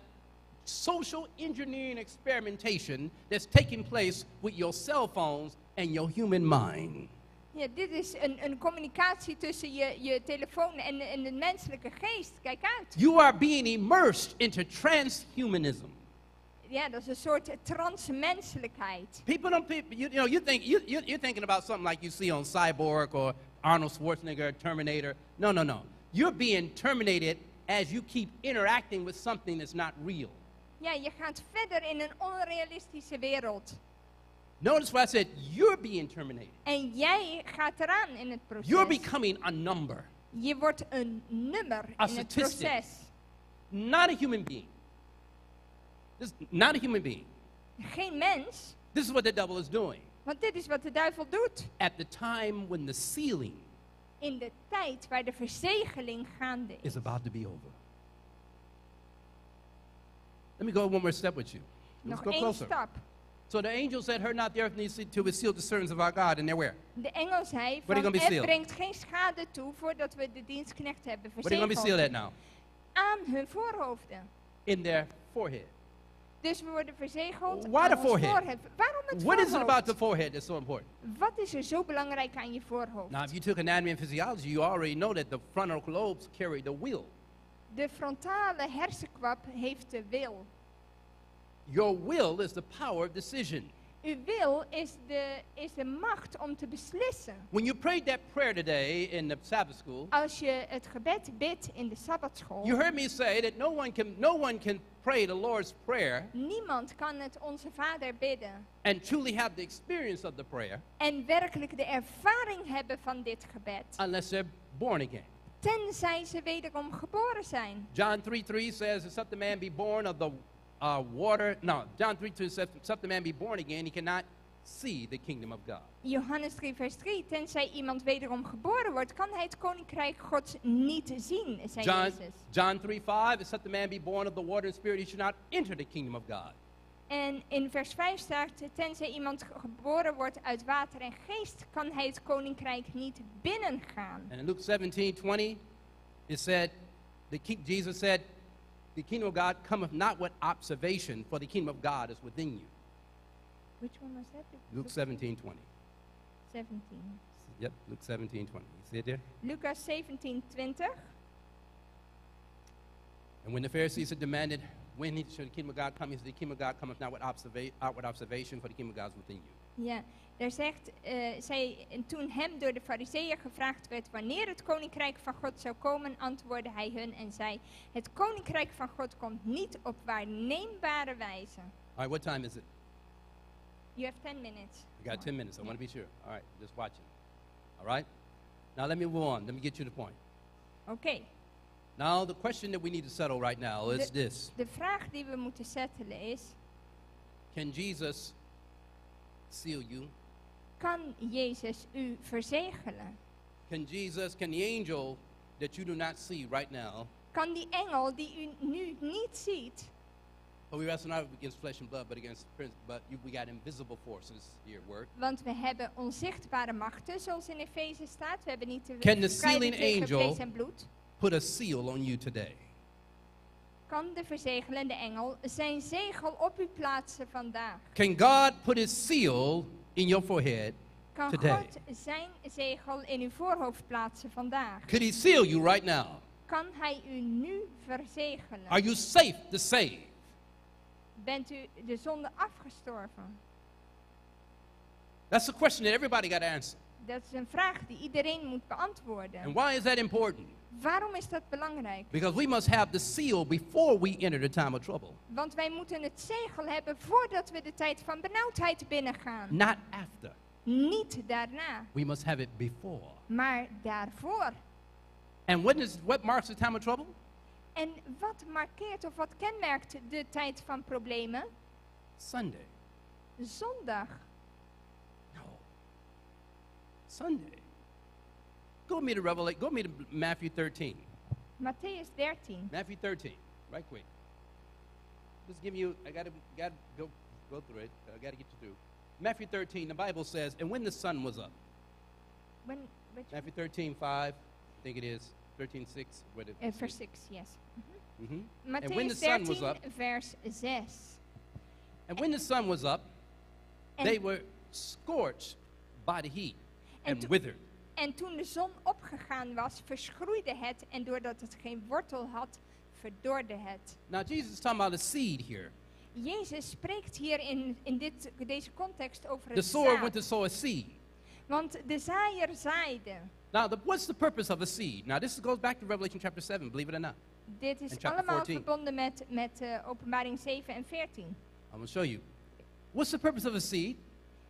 social engineering experimentation that's taking place with your cell phones and your human mind. Ja, dit is een communicatie tussen je telefoon en de menselijke geest. Kijk uit. You are being immersed into transhumanism. Ja, dat is een soort transmenselijkheid. People don't, people, you, you know, you think, you, you, you're thinking about something like you see on Cyborg or Arnold Schwarzenegger, Terminator. No, no, no. You're being terminated as you keep interacting with something that's not real. Ja, je gaat verder in een onrealistische wereld. Notice what I said, you're being terminated. En jij gaat eraan in het proces. You're becoming a number, Je wordt een nummer a in het statistic, proces. not a human being. This is not a human being. Geen mens, This is what the devil is doing. want dit is wat de duivel doet. At the time when the sealing In de tijd waar de verzegeling gaande is. is about to be over. Let me go one more step with you. Let's Nog go één closer. stap. So the angel said, Hurt not the earth needs to be sealed the servants of our God. And they're where? De engel zei Where are you van, gonna be het sealed? brengt geen schade toe voordat we de dienstknecht hebben Where are you going to be verzegeld. sealed at now? Aan hun voorhoofden. In their forehead. Dus we worden verzegeld Why aan the ons forehead? voorhoofd. Waarom het What is it voorhoofd? about the forehead that's so important? Wat is er zo belangrijk aan je voorhoofd? Now, if you took anatomy and physiology, you already know that the frontal lobes carry the will. De frontale hersenkwap heeft de wil. Your will is the power of decision. Uw wil is de macht om te beslissen. When you prayed that prayer today in the Sabbath school, Als je het gebed bidt in de Sabbatschool, you heard me say that no one can pray the Lord's Prayer niemand kan het Onze Vader bidden and truly have the experience of the prayer en werkelijk de ervaring hebben van dit gebed, unless they're born again. tenzij ze wederom geboren zijn. John 3:3 says, Except a man be born of the water. No, John 3:2 says, Except a man be born again, he cannot see the kingdom of God. Johannes 3, vers 3, tenzij iemand wederom geboren wordt, kan hij het koninkrijk Gods niet zien, zei Jezus. John 3:5, Except a man be born of the water and spirit, he should not enter the kingdom of God. En in vers 5 staat, tenzij iemand geboren wordt uit water en geest, kan hij het koninkrijk niet binnengaan. And in Luke 17:20, it said, Jesus said, The kingdom of God cometh not with observation, for the kingdom of God is within you. Which one was that? Luke 17:20. 17. Yep, Luke 17:20. You see it there? Lucas 17, 20. And when the Pharisees had demanded, when should the kingdom of God come, he said, the kingdom of God cometh not with outward observation, for the kingdom of God is within you. Ja, daar zegt zij, en toen hem door de fariseeën gevraagd werd wanneer het koninkrijk van God zou komen, antwoordde hij hun en zei, het koninkrijk van God komt niet op waarneembare wijze. All right, what time is it? You have 10 minutes. We got 10 minutes. I want to be sure. All right, just watching. All right? Now let me move on. Let me get you the point. Oké. Now, the question that we need to settle right now is De, this de vraag die we moeten settelen is, Can Jesus seal you? kan Jezus u verzegelen? Can Jesus, can the angel that you do not see right now, Kan die engel die u nu niet ziet, but we wrestle not against flesh and blood, but against prince, but you, we got invisible forces here at work. want we hebben onzichtbare machten, zoals in Efeze staat. We hebben niet te Can the strijden sealing tegen angel vlees en bloed. put a seal on you today? Kan de verzegelende engel zijn zegel op u plaatsen vandaag? Can God put his seal in your forehead Kan today? God zijn zegel in uw voorhoofd plaatsen vandaag? Could he seal you right now? Kan hij u nu verzegelen? Are you safe to save? Bent u de zonde afgestorven? That's a question that everybody got to answer. Dat is een vraag die iedereen moet beantwoorden. And why is that important? Waarom is dat belangrijk? Because we must have the seal before we enter the time of trouble, Want wij moeten het zegel hebben voordat we de tijd van benauwdheid binnengaan. not after. Niet daarna, We must have it before. maar daarvoor. And what, is, what marks the time of trouble? En wat markeert of wat kenmerkt de tijd van problemen? Sunday. Zondag. Sunday. Go with me to Revelation. Go with me to Matthew 13. Matthäus 13. Matthew 13, right quick. Just give you, I gotta, gotta go, go through it. I gotta get you through. Matthew 13, the Bible says, and when the sun was up, When, which, Matthew 13, 5, I think it is, 13, 6, what it eh, vers 6, yes. And when the Matthäus sun was 13, up, vers 6. and when the sun was up, En- they were scorched by the heat En and to- withered. En toen de zon opgegaan was, verschroeide het en doordat het geen wortel had, verdorde het. Now Jesus is talking about a seed here. Jezus spreekt hier in, in dit, deze context over The het sower zaad. went to sow a seed. Want de zaaier zaaide. Now, the, what's the purpose of a seed? Now, this goes back to Revelation chapter 7, believe it or not. Dit is And chapter allemaal 14. verbonden met, met eh, openbaring 7 en 14. I'm going to show you. What's the purpose of a seed?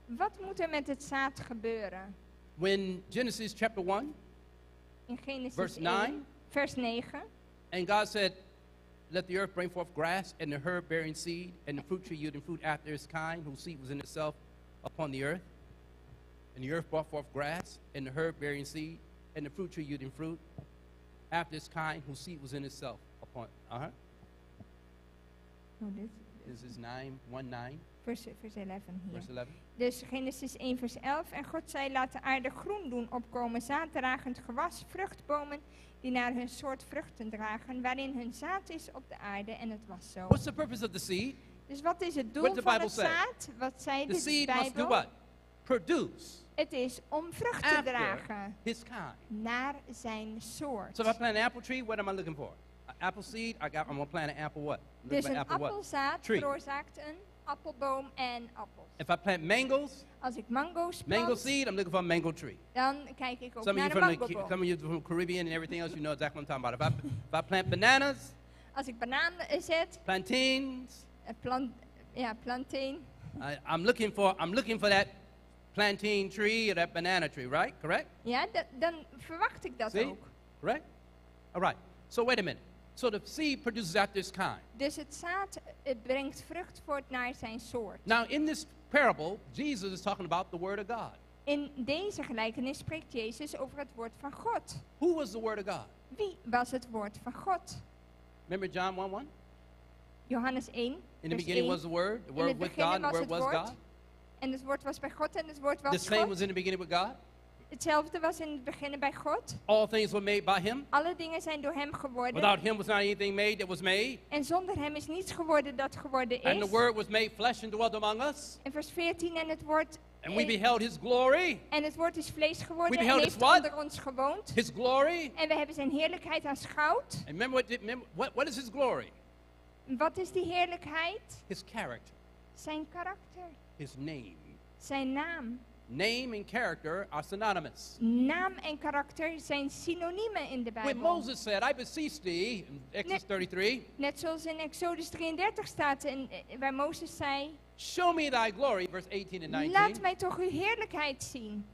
Wat moet er met het zaad gebeuren? When Genesis chapter 1, In Genesis Verse 1, 9. vers 9. and God said, Let the earth bring forth grass, and the herb bearing seed, and the fruit tree yielding fruit after its kind, whose seed was in itself upon the earth. And the earth brought forth grass, and the herb bearing seed, and the fruit tree yielding fruit after its kind, whose seed was in itself upon. Uh huh. Oh, dit, This is 9, 1 9, vers, vers 11 hier. verse 11. Dus Genesis 1, vers 11. En God zei, laat de aarde groen doen opkomen, zaaddragend gewas, vruchtbomen die naar hun soort vruchten dragen, waarin hun zaad is op de aarde. En het was zo. What's the purpose of the seed? Dus wat is het doel What did the van Bible het say? zaad? Wat zei The de seed must do Bijbel? what? Produce Het is om vrucht te after dragen his kind. naar zijn soort. So if I plant an apple tree, what am I looking for? An apple seed, I got, I'm gonna plant an apple what? I'm looking Dus for een apple what? appelzaad Tree. veroorzaakt een appelboom en appels. If I plant mangoes, Als ik mango's mango plant, seed, I'm looking for a mango tree. dan kijk ik ook Some of naar you een from the mangoboom. some of you from Caribbean and everything else, you know exactly what I'm talking about. If I, if I plant bananas, Als ik bananen eh, zet, plantains, eh, plant, ja, plantain, I, I'm looking for I'm looking for that plantain tree or that banana tree, right? Correct? ja, da- dan verwacht ik dat See? ook. Correct? All right. So wait a minute. So the seed produces after its kind. Dus het zaad eh, brengt vrucht voort naar zijn soort. Now in this parable, Jesus is talking about the word of God. In deze gelijkenis spreekt Jezus over het woord van God. Who was the word of God? Wie was het woord van God? Remember John 1 1? Johannes 1. In the vers beginning 1. was the Word, the In Word het with begin God, and the was Word het was woord. God. En het woord was bij God en het woord The was same God. was in the beginning with God. Hetzelfde was in het begin bij God. All things were made by Him. Alle dingen zijn door hem geworden. Without Him was not anything made that was made. En zonder hem is niets geworden dat geworden And the is. Word was made flesh and dwelt among us. En vers 14, en het woord, And we eh, beheld His glory. en het woord is vlees geworden We en beheld heeft his what? onder ons gewoond. His glory. En we hebben zijn heerlijkheid aanschouwd. And remember what, did, remember, what, what is His glory? Wat is die heerlijkheid? His character, Zijn karakter, His name. zijn naam. Name and character are synonymous. Naam en karakter zijn synoniemen in de When Bijbel. Moses said, I beseech thee, in Exodus 33, Net zoals in Exodus 33 staat, en, eh, waar Mozes zei, show me thy glory, verse 18 and 19. laat mij toch uw heerlijkheid zien.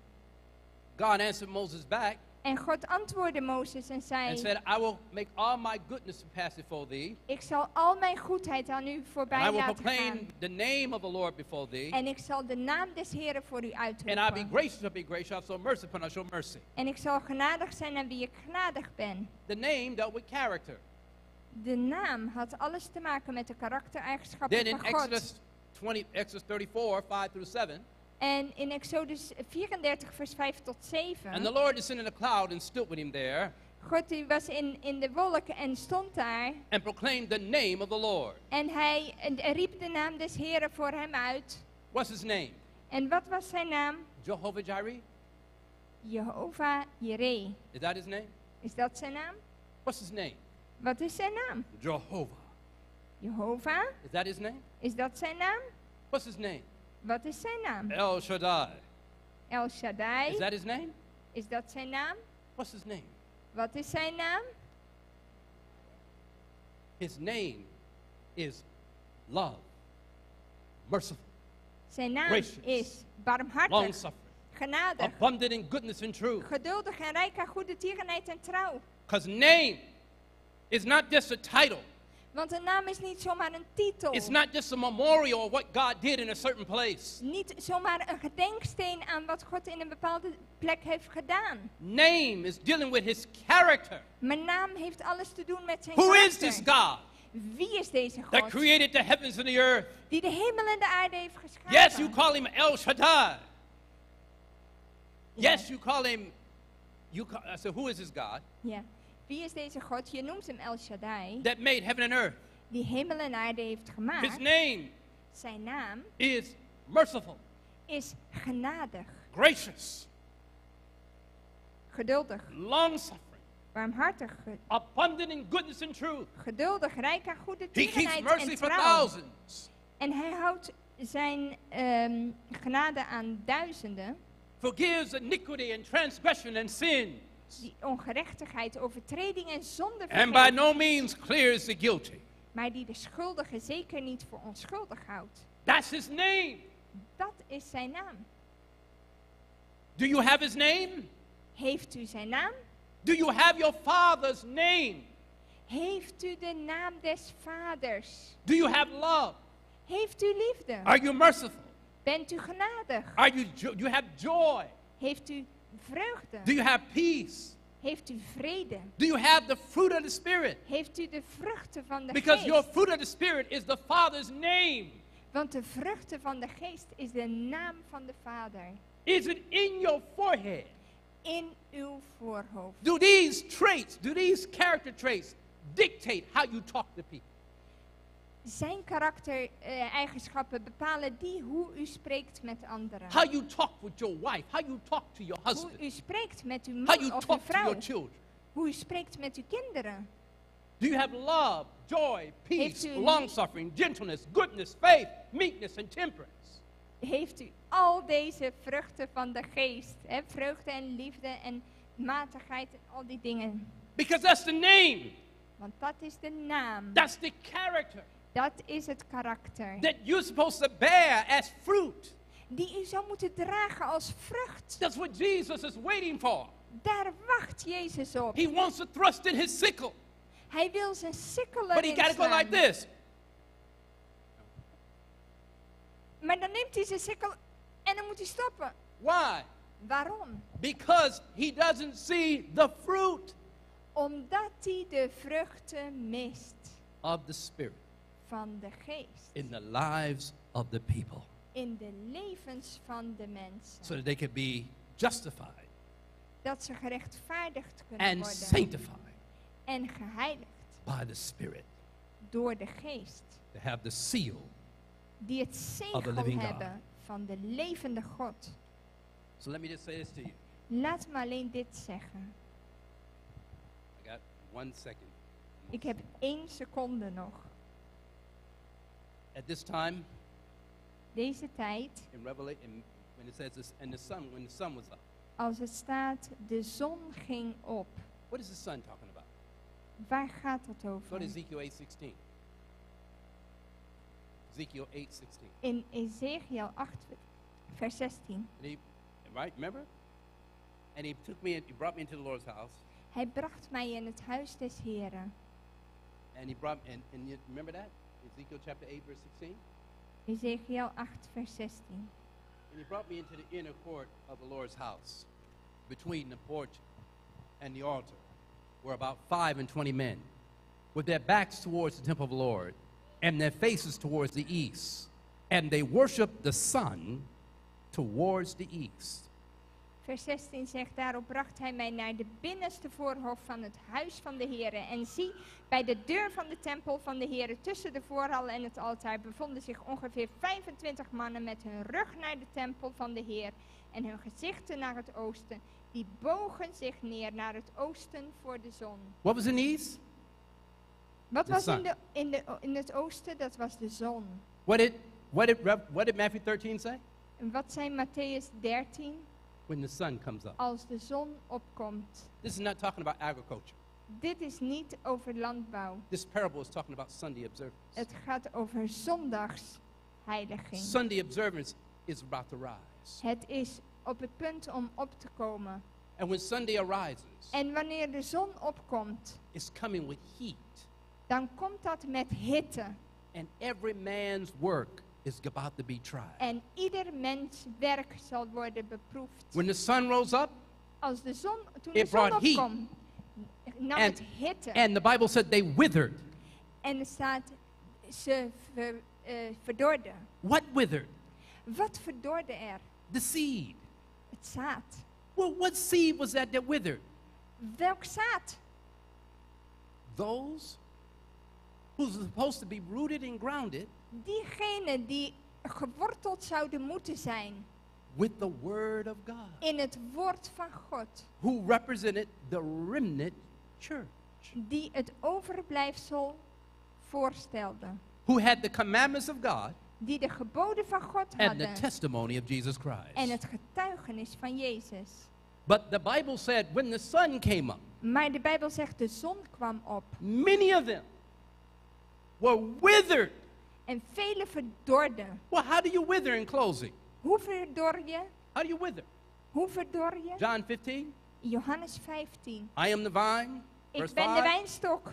God answered Moses back. En God antwoordde Mozes en and zei, said, I will make all my goodness to pass before thee, ik zal al mijn goedheid aan u and voorbij I will laten proclaim gaan. the name of the Lord before thee, En ik zal de naam des Heren voor u and I'll be uitroepen. gracious, I'll be gracious, I'll show mercy upon, I'll show mercy. En ik zal genadig zijn aan wie ik genadig ben. The name dealt with character. De naam had alles te maken met de karaktereigenschappen Then in van God. Exodus 20, Exodus 34, 5 through 7, En in Exodus 34, vers 5 tot 7. and the Lord descended in a cloud and stood with him there, God die was in, in de wolk en stond daar. and proclaimed the name of the Lord. En hij en, en riep de naam des Heren voor hem uit. What's his name? En wat was zijn naam? Jehovah Jireh? Jehovah Jireh. Is that his name? Is dat zijn naam? What's his name? Wat is zijn naam? Jehovah. Jehovah? Is that his name? Is dat zijn naam? What's his name? Wat is zijn naam? El Shaddai. El Shaddai. Is that his name? Is dat zijn naam? What's his name? Wat is zijn naam? His name is love, merciful, Zijn naam Gracious. is barmhartig, long-suffering, genadig, abundant in goodness and truth. geduldig en rijk aan goede tierenheid en trouw. Because name is not just a title. Want een naam is niet zomaar een titel. It's not just a memorial of what God did in a certain place. Niet zomaar een gedenksteen aan wat God in een bepaalde plek heeft gedaan. Name is dealing with his character. Maar naam heeft alles te doen met zijn Who is karakter. this God Wie is deze that God created the heavens and the earth? die de hemel en de aarde heeft geschapen? Yes, you call him El Shaddai. Yes, you call him. You call, I said, who is this God Ja. Wie is deze God? Je noemt hem El Shaddai, that made heaven and earth? die hemel en aarde heeft His gemaakt. name Zijn naam is merciful, is genadig, gracious, geduldig, long suffering, barmhartig, ge- abundant in goodness and truth. geduldig, rijk aan goede He keeps tierenheid mercy en for trouw. thousands, En hij houdt zijn genade aan duizenden, forgives iniquity and transgression and sin, die ongerechtigheid, overtreding en zonde and by vergeeft, no means clears the guilty. maar die de schuldige zeker niet voor onschuldig houdt. That's his name. Dat is zijn naam. Do you have his name? Heeft u zijn naam? Do you have your father's name? Heeft u de naam des vaders? Do you have love? Heeft u liefde? Are you merciful? Bent u genadig? Are you jo- you have joy? Heeft u vreugde? Do you have peace? Heeft u vrede? Do you have the fruit of the Spirit? Heeft u de vruchten van de Because geest? your fruit of the Spirit is the Father's name. Want de vruchten van de geest is de naam van de Vader. Is it in your forehead? In uw voorhoofd. Do these traits, do these character traits dictate how you talk to people? Zijn karaktereigenschappen bepalen die hoe u spreekt met anderen. How you talk with your wife, how you talk to your Hoe husband, u spreekt met uw how man you of uw talk to vrouw. your children. Hoe u spreekt met uw kinderen. Do you have love, joy, peace, Heeft u long suffering, gentleness, goodness, faith, meekness, and temperance? Heeft u al deze vruchten van de geest? Hè? Vreugde en liefde en matigheid en al die dingen. Because that's the name, Want dat is de naam. that's the character Dat is het karakter. that you're supposed to bear as fruit. Die u zou moeten dragen als vrucht. That's what Jesus is waiting for. Daar wacht Jezus op. He wants to thrust in his sickle, Hij wil zijn sikkel but he erin got to go slaan. like this. Maar dan neemt hij zijn sikkel en dan moet hij stoppen. Why? Waarom? Because he doesn't see the fruit Omdat hij de vruchten mist of the Spirit van de geest. in the lives of the people In de levens van de mensen. so that they could be justified Dat ze gerechtvaardigd kunnen and worden. sanctified En geheiligd by the Spirit door de geest. to have the seal. Die het the zegel living God. hebben van de levende God. So let me just say this to you. Laat me alleen dit zeggen. I got one second. Ik heb één seconde nog. At this time Deze tijd, in Revelation, when it says this, and the sun, when the sun was up, als het staat, de zon ging op. what is the sun talking about? Waar gaat dat Go to over? Ezekiel 8:16. Ezekiel 8:16. In Ezekiel 8, vers 16. And he, right? Remember? And he took me, he brought me into the Lord's house. Hij bracht mij in het huis des Heren. And he brought, and you remember that? Ezekiel chapter 8, verse 16. Ezekiel 8, vers 16. And he brought me into the inner court of the Lord's house, between the porch and the altar, were about 25 men, with their backs towards the temple of the Lord, and their faces towards the east. And they worshiped the sun towards the east. Vers 16 zegt, daarop bracht hij mij naar de binnenste voorhof van het huis van de Heere. En zie, bij de deur van de tempel van de Heere, tussen de voorhal en het altaar, bevonden zich ongeveer 25 mannen met hun rug naar de tempel van de Heer en hun gezichten naar het oosten. Die bogen zich neer naar het oosten voor de zon. What was in the east? Wat The was sun. in, de, in, de, in het oosten? Dat was de zon. What did, what did, Rev- what did Matthew 13 say? En wat zei Matthäus 13? When the sun comes up. Als de zon opkomt. This is not talking about agriculture. Dit is niet over landbouw. This parable is talking about Sunday observance. Het gaat over zondagsheiliging. Sunday observance is about to rise. Het is op het punt om op te komen. And when Sunday arises, En wanneer de zon opkomt, it's coming with heat. dan komt dat met hitte. And every man's work is about to be tried. En ieder mens werk zal worden beproefd. When the sun rose up, Als de zon, toen It de zon brought heat. opkwam, nam and, het hitte. and the Bible said they withered. En er staat, ze ver, eh, verdorden. What withered? Wat verdorde er? The seed. Het zaad. Well, what seed was that that withered? Welk zaad? Those who's supposed to be rooted and grounded Diegenen die geworteld zouden moeten zijn with the Word of God, in het woord van God. who represented the remnant church, Die het overblijfsel voorstelde. who had the commandments of God Die de geboden van God and the hadden. testimony of Jesus Christ. En het getuigenis van Jezus. But the Bible said when the sun came up, Maar de Bijbel zegt de zon kwam op. many of them were withered. En velen verdorden. Well, how do you wither in closing? Hoe verdor je? How do you wither? Hoe verdor je? John 15, Johannes 15. I am the vine. Ik Verse ben de 5, wijnstok.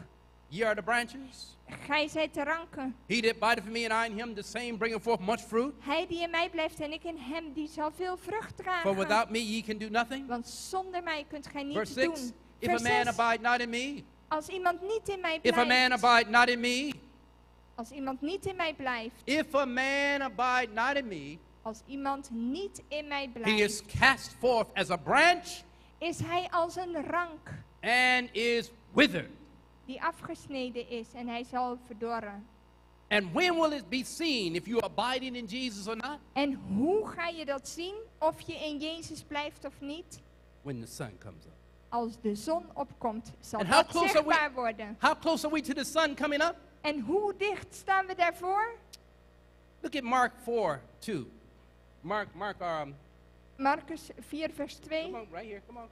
ye are the branches. Gij zijt de ranken. He that abideth in me and I in him, the same bringeth forth much fruit. Hij die in mij blijft en ik in hem, die zal veel vrucht For dragen. without me ye can do nothing. Want zonder mij kunt gij niets Verse 6, doen. if a Vers man 6, abide not in me, Als iemand niet in mij if a man blijft. abide not in me, Als iemand niet in mij blijft. if a man abide not in me, Als iemand niet in mij he blijft. is cast forth as a branch Is hij als een rank and is withered. die afgesneden is en hij zal verdorren. And when will it be seen if you are abiding in Jesus or not? En hoe ga je dat zien? Of je in Jezus blijft of niet? When the sun comes up. Als de zon opkomt, zal And how dat close are we- zichtbaar worden. How close are we to the sun coming up? En hoe dicht staan we daarvoor? Look at Mark 4 2. Mark, Mark, Marcus 4, vers 2. come on, right here, come on.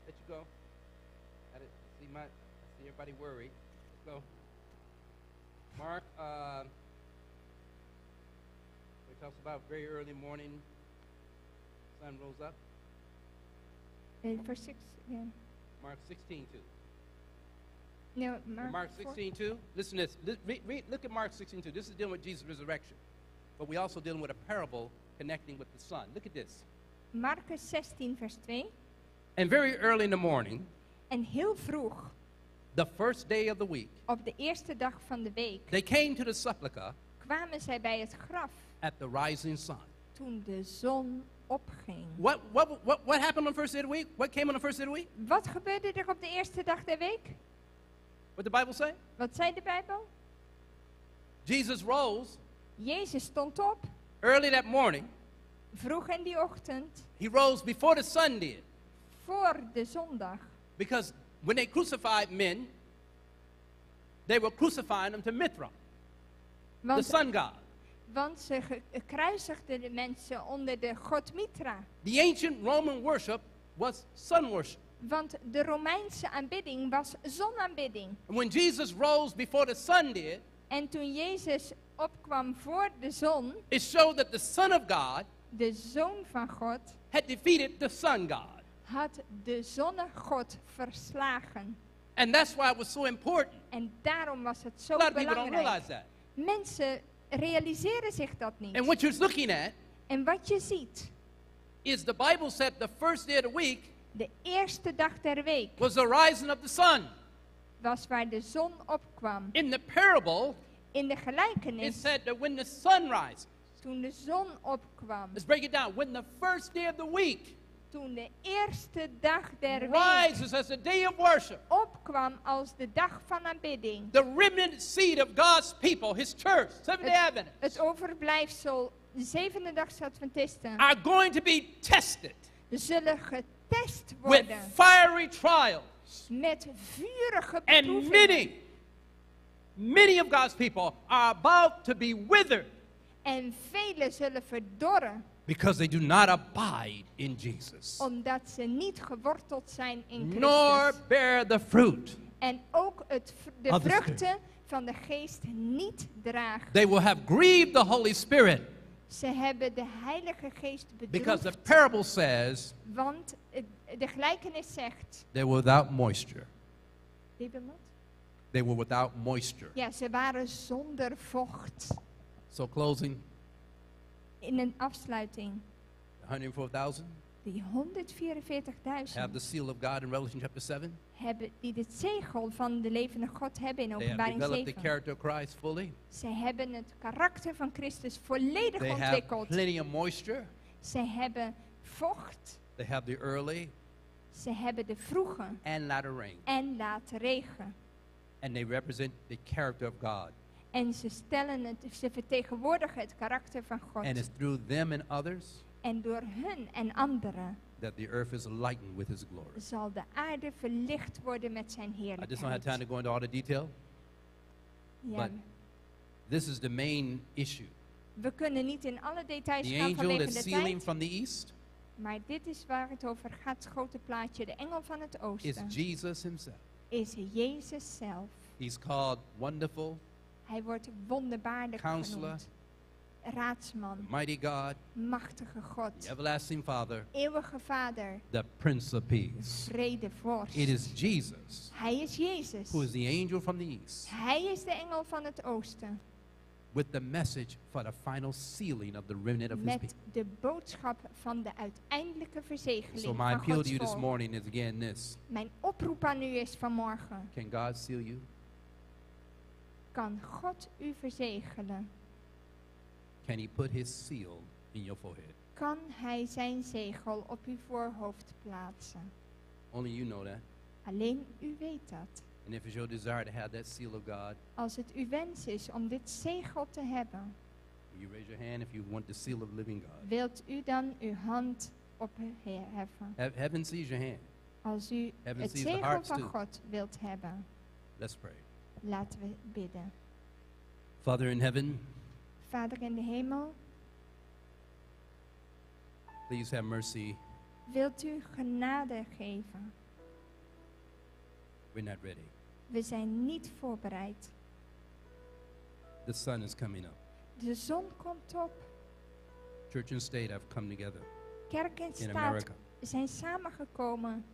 Let you go. Got it. See my, I see everybody worried. Let's go. Mark, it talks about very early morning, sun rose up. Vers 6. Ja. Mark 16, 2. No, Mark, Mark 4. 16, 2. Listen to this. Li- Read, read, look at Mark 16, 2. This is dealing with Jesus' resurrection. But we also dealing with a parable connecting with the sun. Look at this. Marcus 16, vers 2. And very early in the morning, En heel vroeg, the first day of the week, op de eerste dag van de week, they came to the sepulchre kwamen zij bij het graf at the rising sun. toen de zon opging. What, what, what, what happened on the first day of the week? What came on the first day of the week? Wat gebeurde er op de eerste dag der week? What the Bible say? Wat zei de Bijbel? Jesus rose Jezus stond op, early that morning. vroeg in die ochtend, He rose before the sun did. voor de zondag. Because when they crucified men, they were crucifying them to Mithra, the Want, sun god. want ze ge- kruisigden de mensen onder de god Mitra. The ancient Roman worship was sun worship. Want de Romeinse aanbidding was zonaanbidding. And when Jesus rose before the sun did, En toen Jezus opkwam voor de zon, it showed that the Son of God de Zoon van God, had defeated the sun god. had de zonnegod verslagen. And that's why it was so important. En daarom was het zo A lot of people don't belangrijk. realize that. Mensen realiseren zich dat niet. And what you're looking at En wat je ziet, is the Bible said the first day of the week de eerste dag der week was the rising of the sun. was waar de zon opkwam. In the parable, In de it gelijkenis, said that when the sun rises, toen de zon opkwam, let's break it down. When the first day of the week toen de eerste dag der week rises as a day of worship, opkwam als de dag van aanbidding, the remnant seed of God's people, his church, Seventh day het, Adventists, het overblijfsel, de zevende dag Adventisten, are going to be tested zullen getest with worden fiery trials. met vurige And beproevingen. many, many of God's people are about to be withered En velen zullen verdorren, because they do not abide in Jesus, omdat ze niet geworteld zijn in Christus. nor bear the fruit. En ook het, v- de Of the vruchten van de geest niet dragen. They will have grieved the Holy Spirit Ze hebben de Heilige Geest because the bedroefd. parable says Want het- de gelijkenis zegt. they were without moisture. Lieve wat? They were without moisture. Ja, ze waren zonder vocht. So, closing, In een afsluiting. 104,000 Die 144.000 have the seal of God in Revelation chapter 7. hebben, die het zegel van de levende God hebben in They have Openbaring developed the 7. character of Christ fully. Ze hebben het karakter van Christus volledig They have ontwikkeld. plenty of moisture. Ze hebben vocht. They have the early Ze hebben de vroege and latter rain. en late regen. And they represent the character of God. En ze, stellen het, ze vertegenwoordigen het karakter van God. And it's through them and others En door hun en anderen that the earth is lightened with his glory. zal de aarde verlicht worden met zijn I just don't have heerlijkheid. time to go into all the detail, Ja, but this is the main issue. we kunnen niet in alle details The gaan angel vanwege that's de sealing tijd. from the east Maar dit is waar het over gaat, het grote plaatje. De engel van het is oosten Jesus himself. is Jezus zelf. He's called Wonderful, Hij wordt wonderbaarlijk Counselor, genoemd. Raadsman, Mighty God, machtige God, the Everlasting Father, eeuwige Vader, the Prince of Peace. vredevorst. It is Jesus Hij is Jezus. who is the angel from the east Hij is de engel van het oosten. with the message for the final sealing of the remnant of his Met people. de boodschap van de uiteindelijke verzegeling So my van appeal to Gods you this volk. morning is again this. Mijn oproep aan u is vanmorgen. Can God seal you? Kan God u verzegelen? Can he put his seal in your forehead? Kan hij zijn zegel op uw voorhoofd plaatsen? Only you know that. Alleen u weet dat. And if it's your desire to have that seal of God, Als het uw wens is om dit zegel te hebben, will you raise your hand if you want the seal of the living God? wilt u dan uw hand opheffen? Heaven sees your hand. Als u Heaven het sees the zegel hearts van too. God wilt hebben, Let's pray. laten we bidden. Father in heaven, Vader in de hemel, please have mercy. wilt u genade geven? We're not ready. We zijn niet voorbereid. The sun is coming up. De zon komt op. Church and state have come together Kerk en in staat America. zijn samengekomen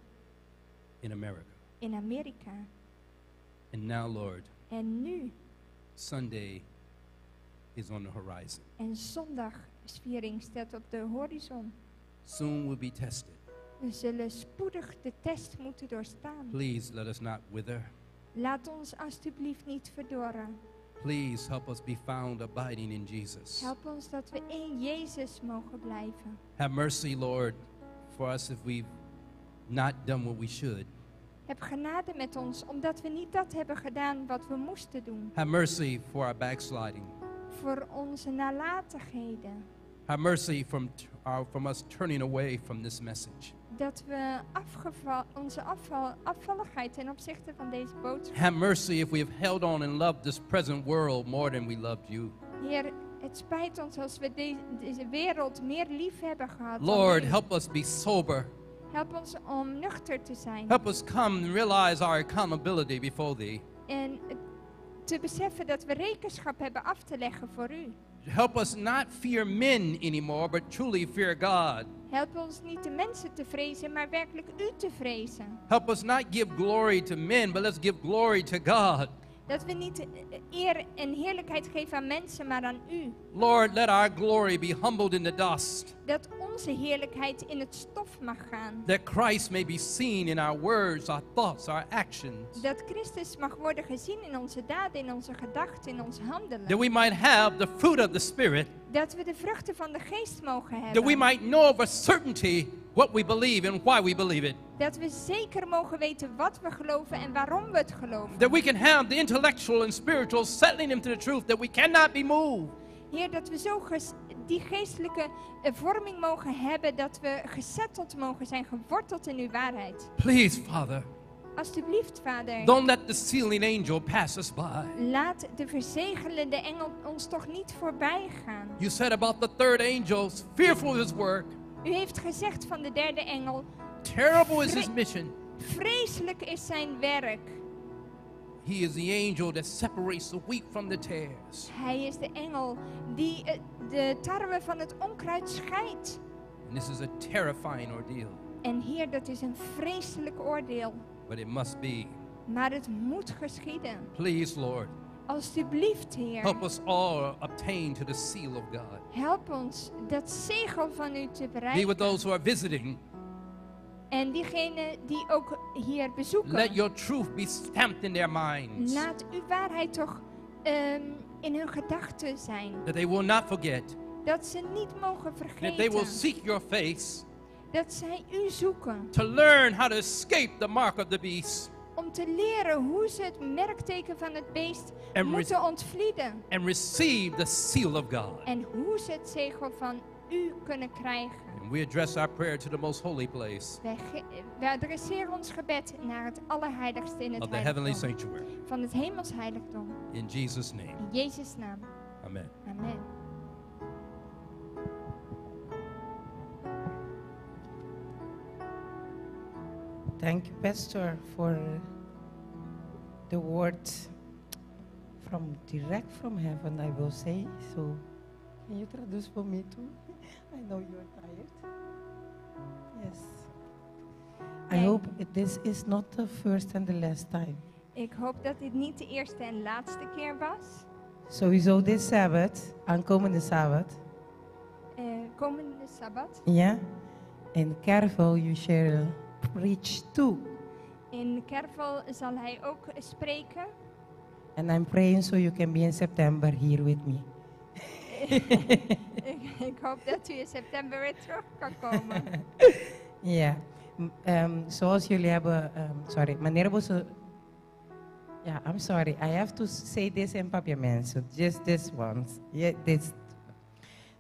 In America. in Amerika. And now, Lord, En nu, Sunday is on the horizon. en zondagviering staat op de horizon. Soon we'll be tested. We zullen spoedig de test moeten doorstaan. Please let us not wither. Laat ons alstublieft niet verdorren. Please help us be found abiding in Jesus. Help ons dat we in Jezus mogen blijven. Have mercy, Lord, for us if we've not done what we should. Heb genade met ons, omdat we niet dat hebben gedaan wat we moesten doen. Have mercy for our backsliding. Voor onze nalatigheden. Have mercy from, t- our, from us turning away from this message. Dat we afgeval, onze afval, afvalligheid ten opzichte van deze boodschap. Have mercy if we have held on and loved this present world more than we loved you. Heer, het spijt ons als we de- deze wereld meer lief hebben gehad. dan Lord, u. help us be sober. Help ons om nuchter te zijn. Help us come and realize our accountability before Thee. En te beseffen dat we rekenschap hebben af te leggen voor u. Help us not fear men anymore, but truly fear God. Help ons niet de mensen te vrezen, maar werkelijk u te vrezen. Help us not give glory to men, but let's give glory to God. Dat we niet eh, eer en heerlijkheid geven aan mensen, maar aan u. Lord, let our glory be humbled in the dust, Dat onze heerlijkheid in het stof mag gaan. that Christ may be seen in our words, our thoughts, our actions, Dat Christus mag worden gezien in onze daden, in onze gedachten, in ons handelen. that we might have the fruit of the Spirit, Dat we de vruchten van de geest mogen that hebben. we might know of a certainty what we believe and why we believe it, Dat we zeker mogen weten wat we geloven en waarom we het geloven. that we can have the intellectual and spiritual settling into the truth that we cannot be moved. Heer, dat we zo ges- die geestelijke eh, vorming mogen hebben, dat we gesetteld mogen zijn, geworteld in uw waarheid. Please, Father, Alsjeblieft, Vader. don't let the sealing angel pass us by. Laat de verzegelende engel ons toch niet voorbij gaan. You said about the third angel, fearful is his work, U heeft gezegd van de derde engel, terrible is his Vre- mission. vreselijk is zijn werk. He is the angel that separates the wheat from the tares. Hij is de engel die eh, de tarwe van het onkruid scheidt. And this is a terrifying ordeal, En Heer, dat is een vreselijk oordeel, but it must be. maar het moet geschieden. Please, Lord, Alsjeblieft, Heer, help us all obtain to the seal of God. help ons dat zegel van u te Be with bereiken. those who are visiting. En diegenen die ook hier bezoeken, Let your truth be stamped in their minds, laat uw waarheid toch ehm, in hun gedachten zijn. that they will not forget, Dat ze niet mogen that they will vergeten seek your face dat zij u zoeken. to learn how to escape the mark of the beast Om te leren hoe ze het merkteken van het beest En moeten ontvlieden. and receive the seal of God. En hoe ze het zegel van u kunnen krijgen. And we address our prayer to the most holy place Wij, ge- wij adresseren ons gebed naar het allerheiligste in het of the heavenly heiligdom. sanctuary. Van het hemels heiligdom. In Jesus' name, In Jezus' naam. amen. Amen. Thank you, Pastor, for the word from direct from heaven, I will say. So, can you traduce for me too? I know you're tired. Yes. I Nee. hope this is not the first and the last time. Ik hoop dat dit niet de eerste en laatste keer was. Sowieso this Sabbath, aankomende Sabbat. Eh, komende Sabbat. Ja. In Kervel, you shall preach too. In Kervel zal hij ook spreken. And I'm praying so you can be in September here with me. ik, ik hoop dat u in september weer terug kan komen. Ja, M- ehm, zoals jullie hebben, ehm, sorry, meneer Bosse, ja, I'm sorry, I have to say this in Papiamento, just this once. Yeah, this.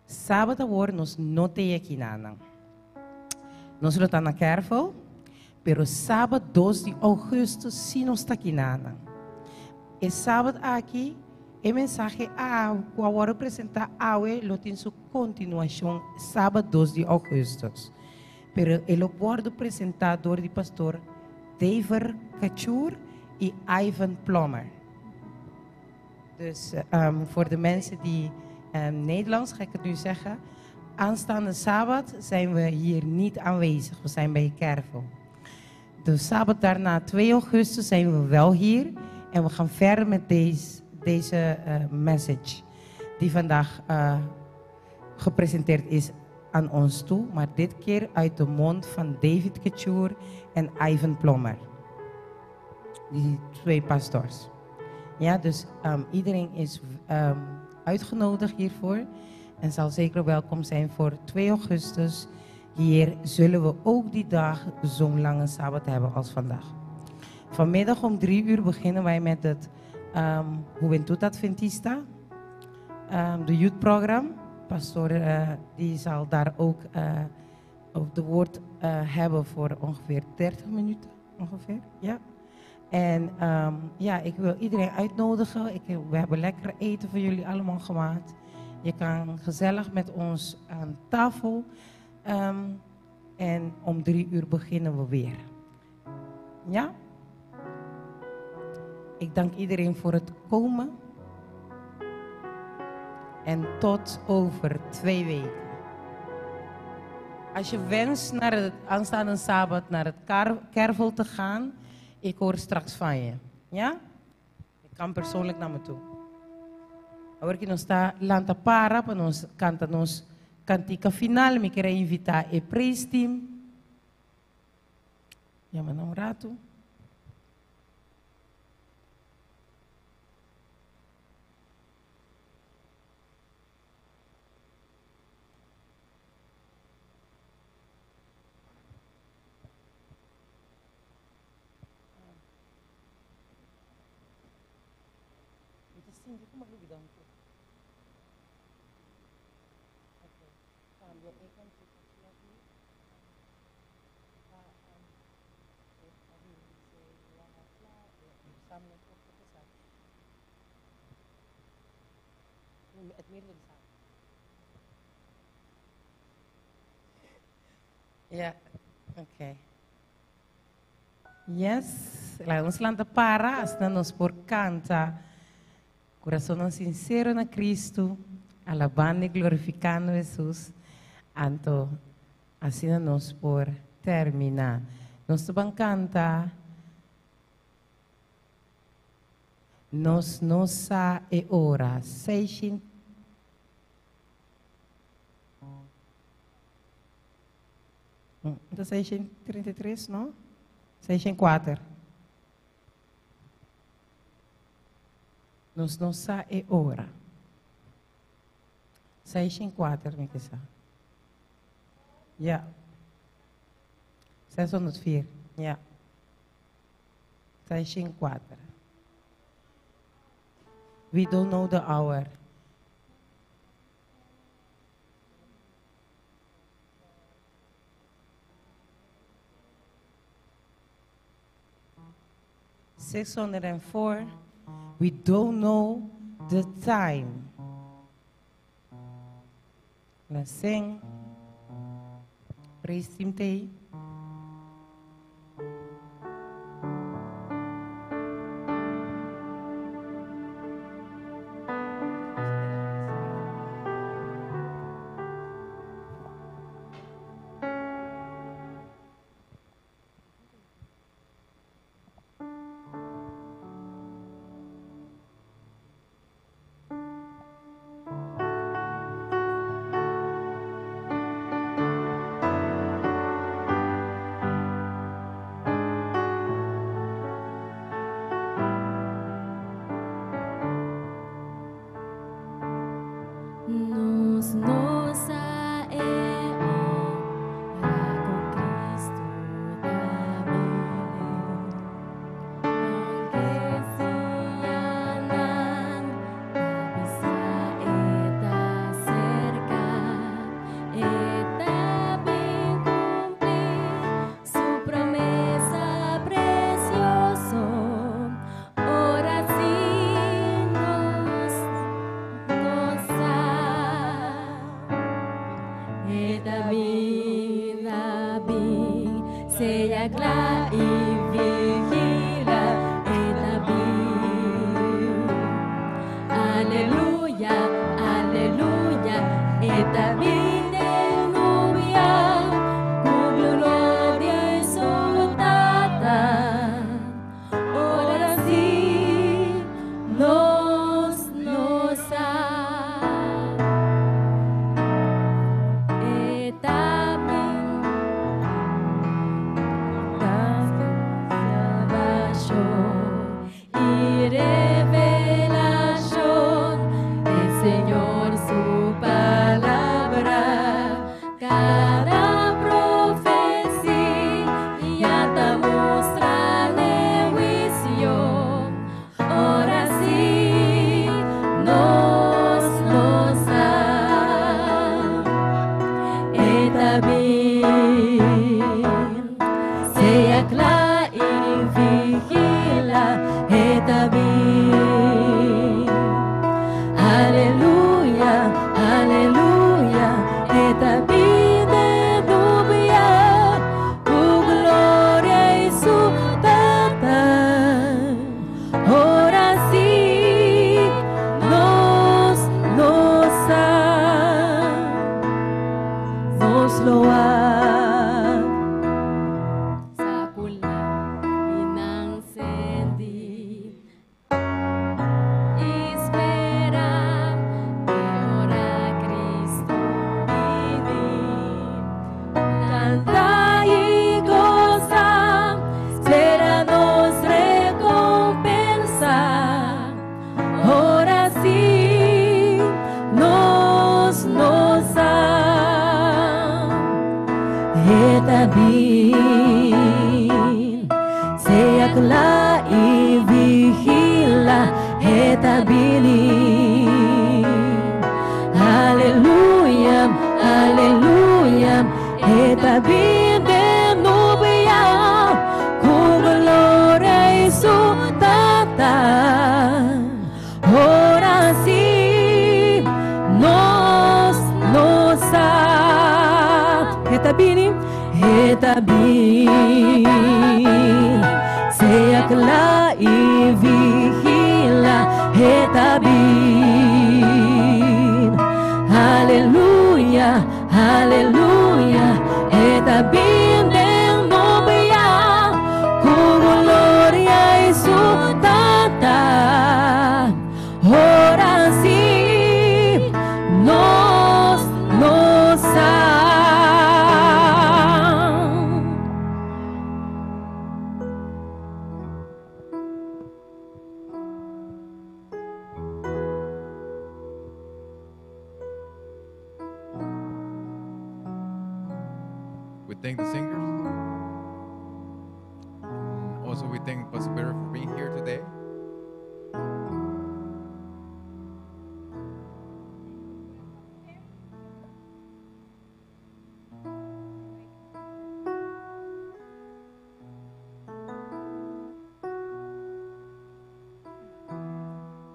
Sabbat awor nos no te yakinana. Nos lo ta na careful, pero sábado 2 di augustus si nos ta kinana. E sábado aki, e mensahe a ku a wòrdu presentá awe lo tin su kontinuashon sábado 2 di augustus. Pero e lo wòrdu presentá dor di pastor David Kachur i Ivan Plommer. Dus voor de mensen die Nederlands, ga ik het nu zeggen. Aanstaande Sabbat zijn we hier niet aanwezig. We zijn bij Kervel. De Sabbat daarna, 2 augustus, zijn we wel hier. En we gaan verder met deze, deze eh, message. Die vandaag eh, gepresenteerd is aan ons toe. Maar dit keer uit de mond van David Kachur en Ivan Plommer. Die twee pastors. Ja, dus iedereen is uitgenodigd hiervoor. En zal zeker welkom zijn voor 2 augustus. Hier zullen we ook die dag zo'n lange Sabbat hebben als vandaag. Vanmiddag om 3 uur beginnen wij met het Juventud Adventista. De youth program. Pastor die zal daar ook op de woord hebben voor ongeveer 30 minuten. Ongeveer, ja. En ja, ik wil iedereen uitnodigen. We hebben lekker eten voor jullie allemaal gemaakt. Je kan gezellig met ons aan tafel. En om 3 uur beginnen we weer. Ja? Ik dank iedereen voor het komen. En tot over 2 weken. Als je wenst naar het aanstaande Sabbat naar het kervel te gaan, ik hoor straks van je. Ja? Je kan persoonlijk naar me toe. Awor ku nos ta lanta para pa nos kanta nos kantika final, mi ke invitá e praise team. Yama un ratu. Sinti ku m'a lubidá un poko. Ok, kambia e kantika aki pa e pa verzameling op te zetten. Het midden samen. Ja, oké. Yes, laga nos lanta para, asina nos por kanta. Kurason sinsero na Kristu, alabando i glorifikando Hesus. Anto, asina nos por terminá. Nos ta bai kanta. Nos no sa e ora. 6. Anto 633, no? 604. Nos no sa e ora. 604, mi ke sa. Ja. 604, ja. 604. We don't know the hour. 604. We don't know the time. Let's sing. Praise team t'ei. Nos no sa e ora ku Kristu ta bini. Aunke siñalnan ta bisa e ta serka, e ta bin kumpli su promesa presioso. Ora sí nos no sa. E ta bin, ta bin, sea kla i vigilá, e ta bin. Aleluya, aleluya, e ta bin den nubia, ku gloria di su Tata. Ora sí, nos no sa. E ta bin, salbashon i revelashon di Señor su palabra. E ta bin. Sea kla i vigilá, e ta bini. Aleluya, aleluya, e ta bin den nubia, ku gloria i su Tata. Ora sí, nos no sa. E ta bini, e ta bini. Sea kla i vigilá, e ta bini. Aleluya, aleluya, e ta bin den nubia, ku gloria i su Tata. Ora sí, nos no sa. We thank the singers. And also, we thank Pastor Barry for being here today.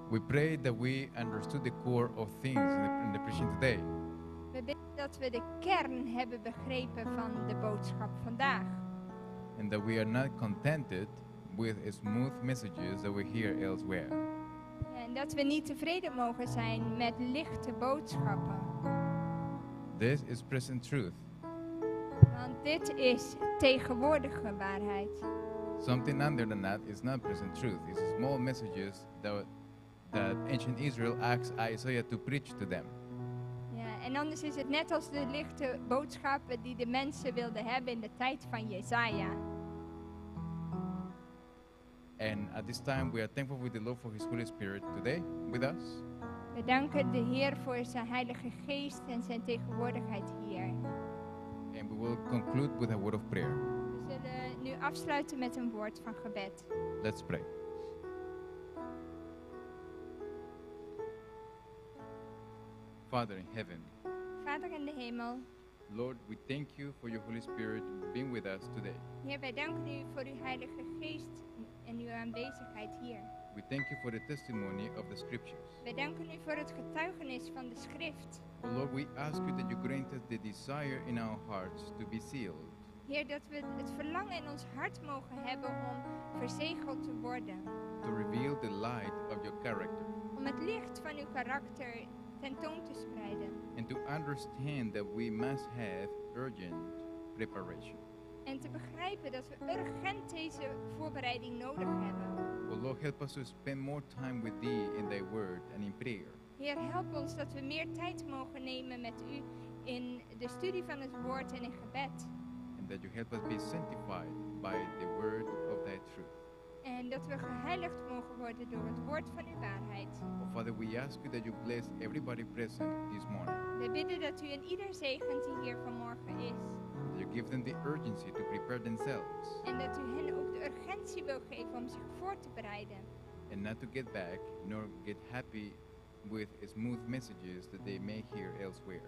We pray that we understood the core of things in the preaching today. We bidden dat we de kern hebben begrepen van de boodschap vandaag. And that we are not contented with smooth messages that we hear elsewhere. En dat we niet tevreden mogen zijn met lichte boodschappen. This is present truth, Want dit is tegenwoordige waarheid. Something under than that is not present truth. It's small messages that ancient Israel asked Isaiah to preach to them. Ja, en anders is het net als de lichte boodschappen die de mensen wilden hebben in de tijd van Jesaja. And at this time, we are thankful with the Lord for His Holy Spirit today with us. We danken de Heer voor zijn Heilige Geest en zijn tegenwoordigheid hier. And we will conclude with a word of prayer. We zullen nu afsluiten met een woord van gebed. Let's pray. Father in heaven, Vader in de hemel, Lord, we thank you for your Holy Spirit being with us today. Heer, wij danken u voor uw Heilige Geest en uw aanwezigheid hier. We thank you for the testimony of the scriptures. Wij danken u voor het getuigenis van de schrift. Oh Lord, we ask you that you grant us the desire in our hearts to be sealed, Heer, dat we het verlangen in ons hart mogen hebben om verzegeld te worden. To reveal the light of your character, Om het licht van uw karakter tentoon te spreiden. And to understand that we must have urgent preparation. En te begrijpen dat we urgent deze voorbereiding nodig hebben. Oh Lord, help us to spend more time with Thee in Thy Word and in prayer. Heer, help ons dat we meer tijd mogen nemen met u in de studie van het woord en in gebed. And that you help us be sanctified by the word of Thy truth. En dat we geheiligd mogen worden door het woord van uw waarheid. Oh Father, we ask you that you bless everybody present this morning. We bidden dat u een ieder zegent die hier vanmorgen is. That you give them the urgency to prepare themselves En dat u hen ook de urgentie wil geven om zich voor te bereiden. And not to get back nor get happy with smooth messages that they may hear elsewhere.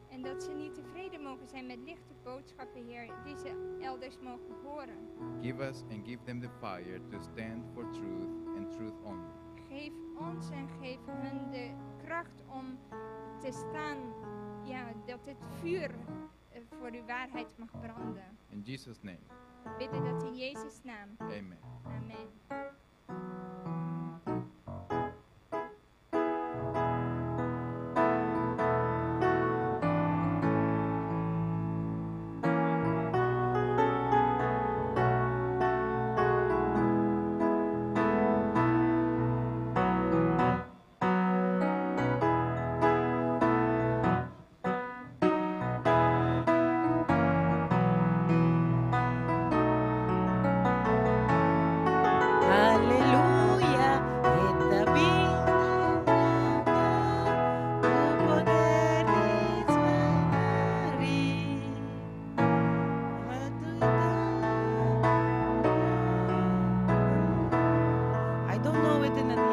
En dat ze niet tevreden mogen zijn met lichte boodschappen, Heer, die ze elders mogen horen. Give us and give them the fire to stand for truth and truth only. Geef ons en geef hun de kracht om te staan, ja, dat het vuur voor uw waarheid mag branden. In Jesus' name, We bidden dat in Jezus' naam. Amen. Amen.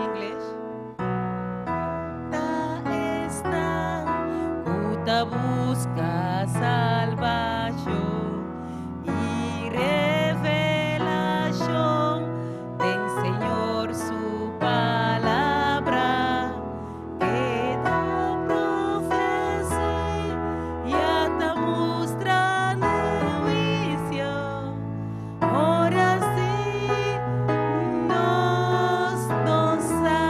English. Ta esnan ku ta buska salbashon i revelashon den Señor su palabra. Keda profesia ta mustra na huisio. Ora sí nos no sa.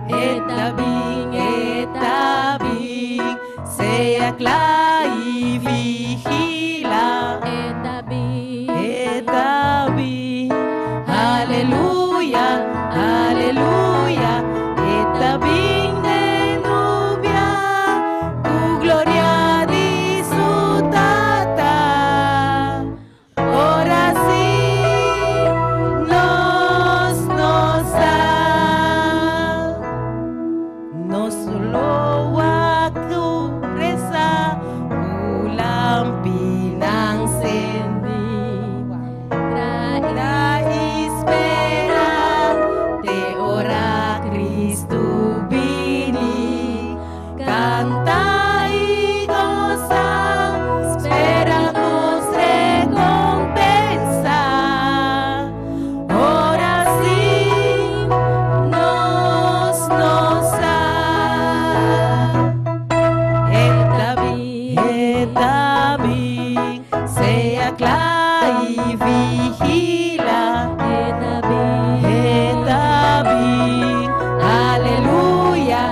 E ta bin, e ta bin, sea kla i vigilá. E ta bin, E ta bin, aleluya, aleluya. E ta bin den nubia, ku gloria di su tata. Ora sí nos no sa. Nos lo wak resa ku lampinan sendí. Traha i spera te ora Kristu bini. Kanta i gosa, spera nos rekompensa. Ora sí nos no sa. E ta bin, e ta bin, sea kla i vigilá. E ta bin, E ta bin, aleluya,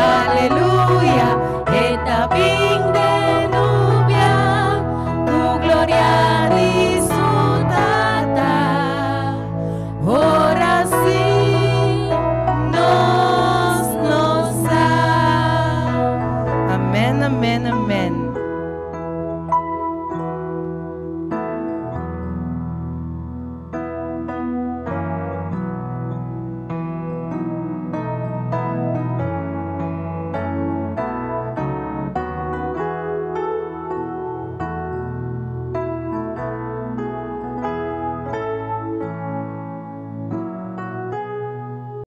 aleluya. E ta bin.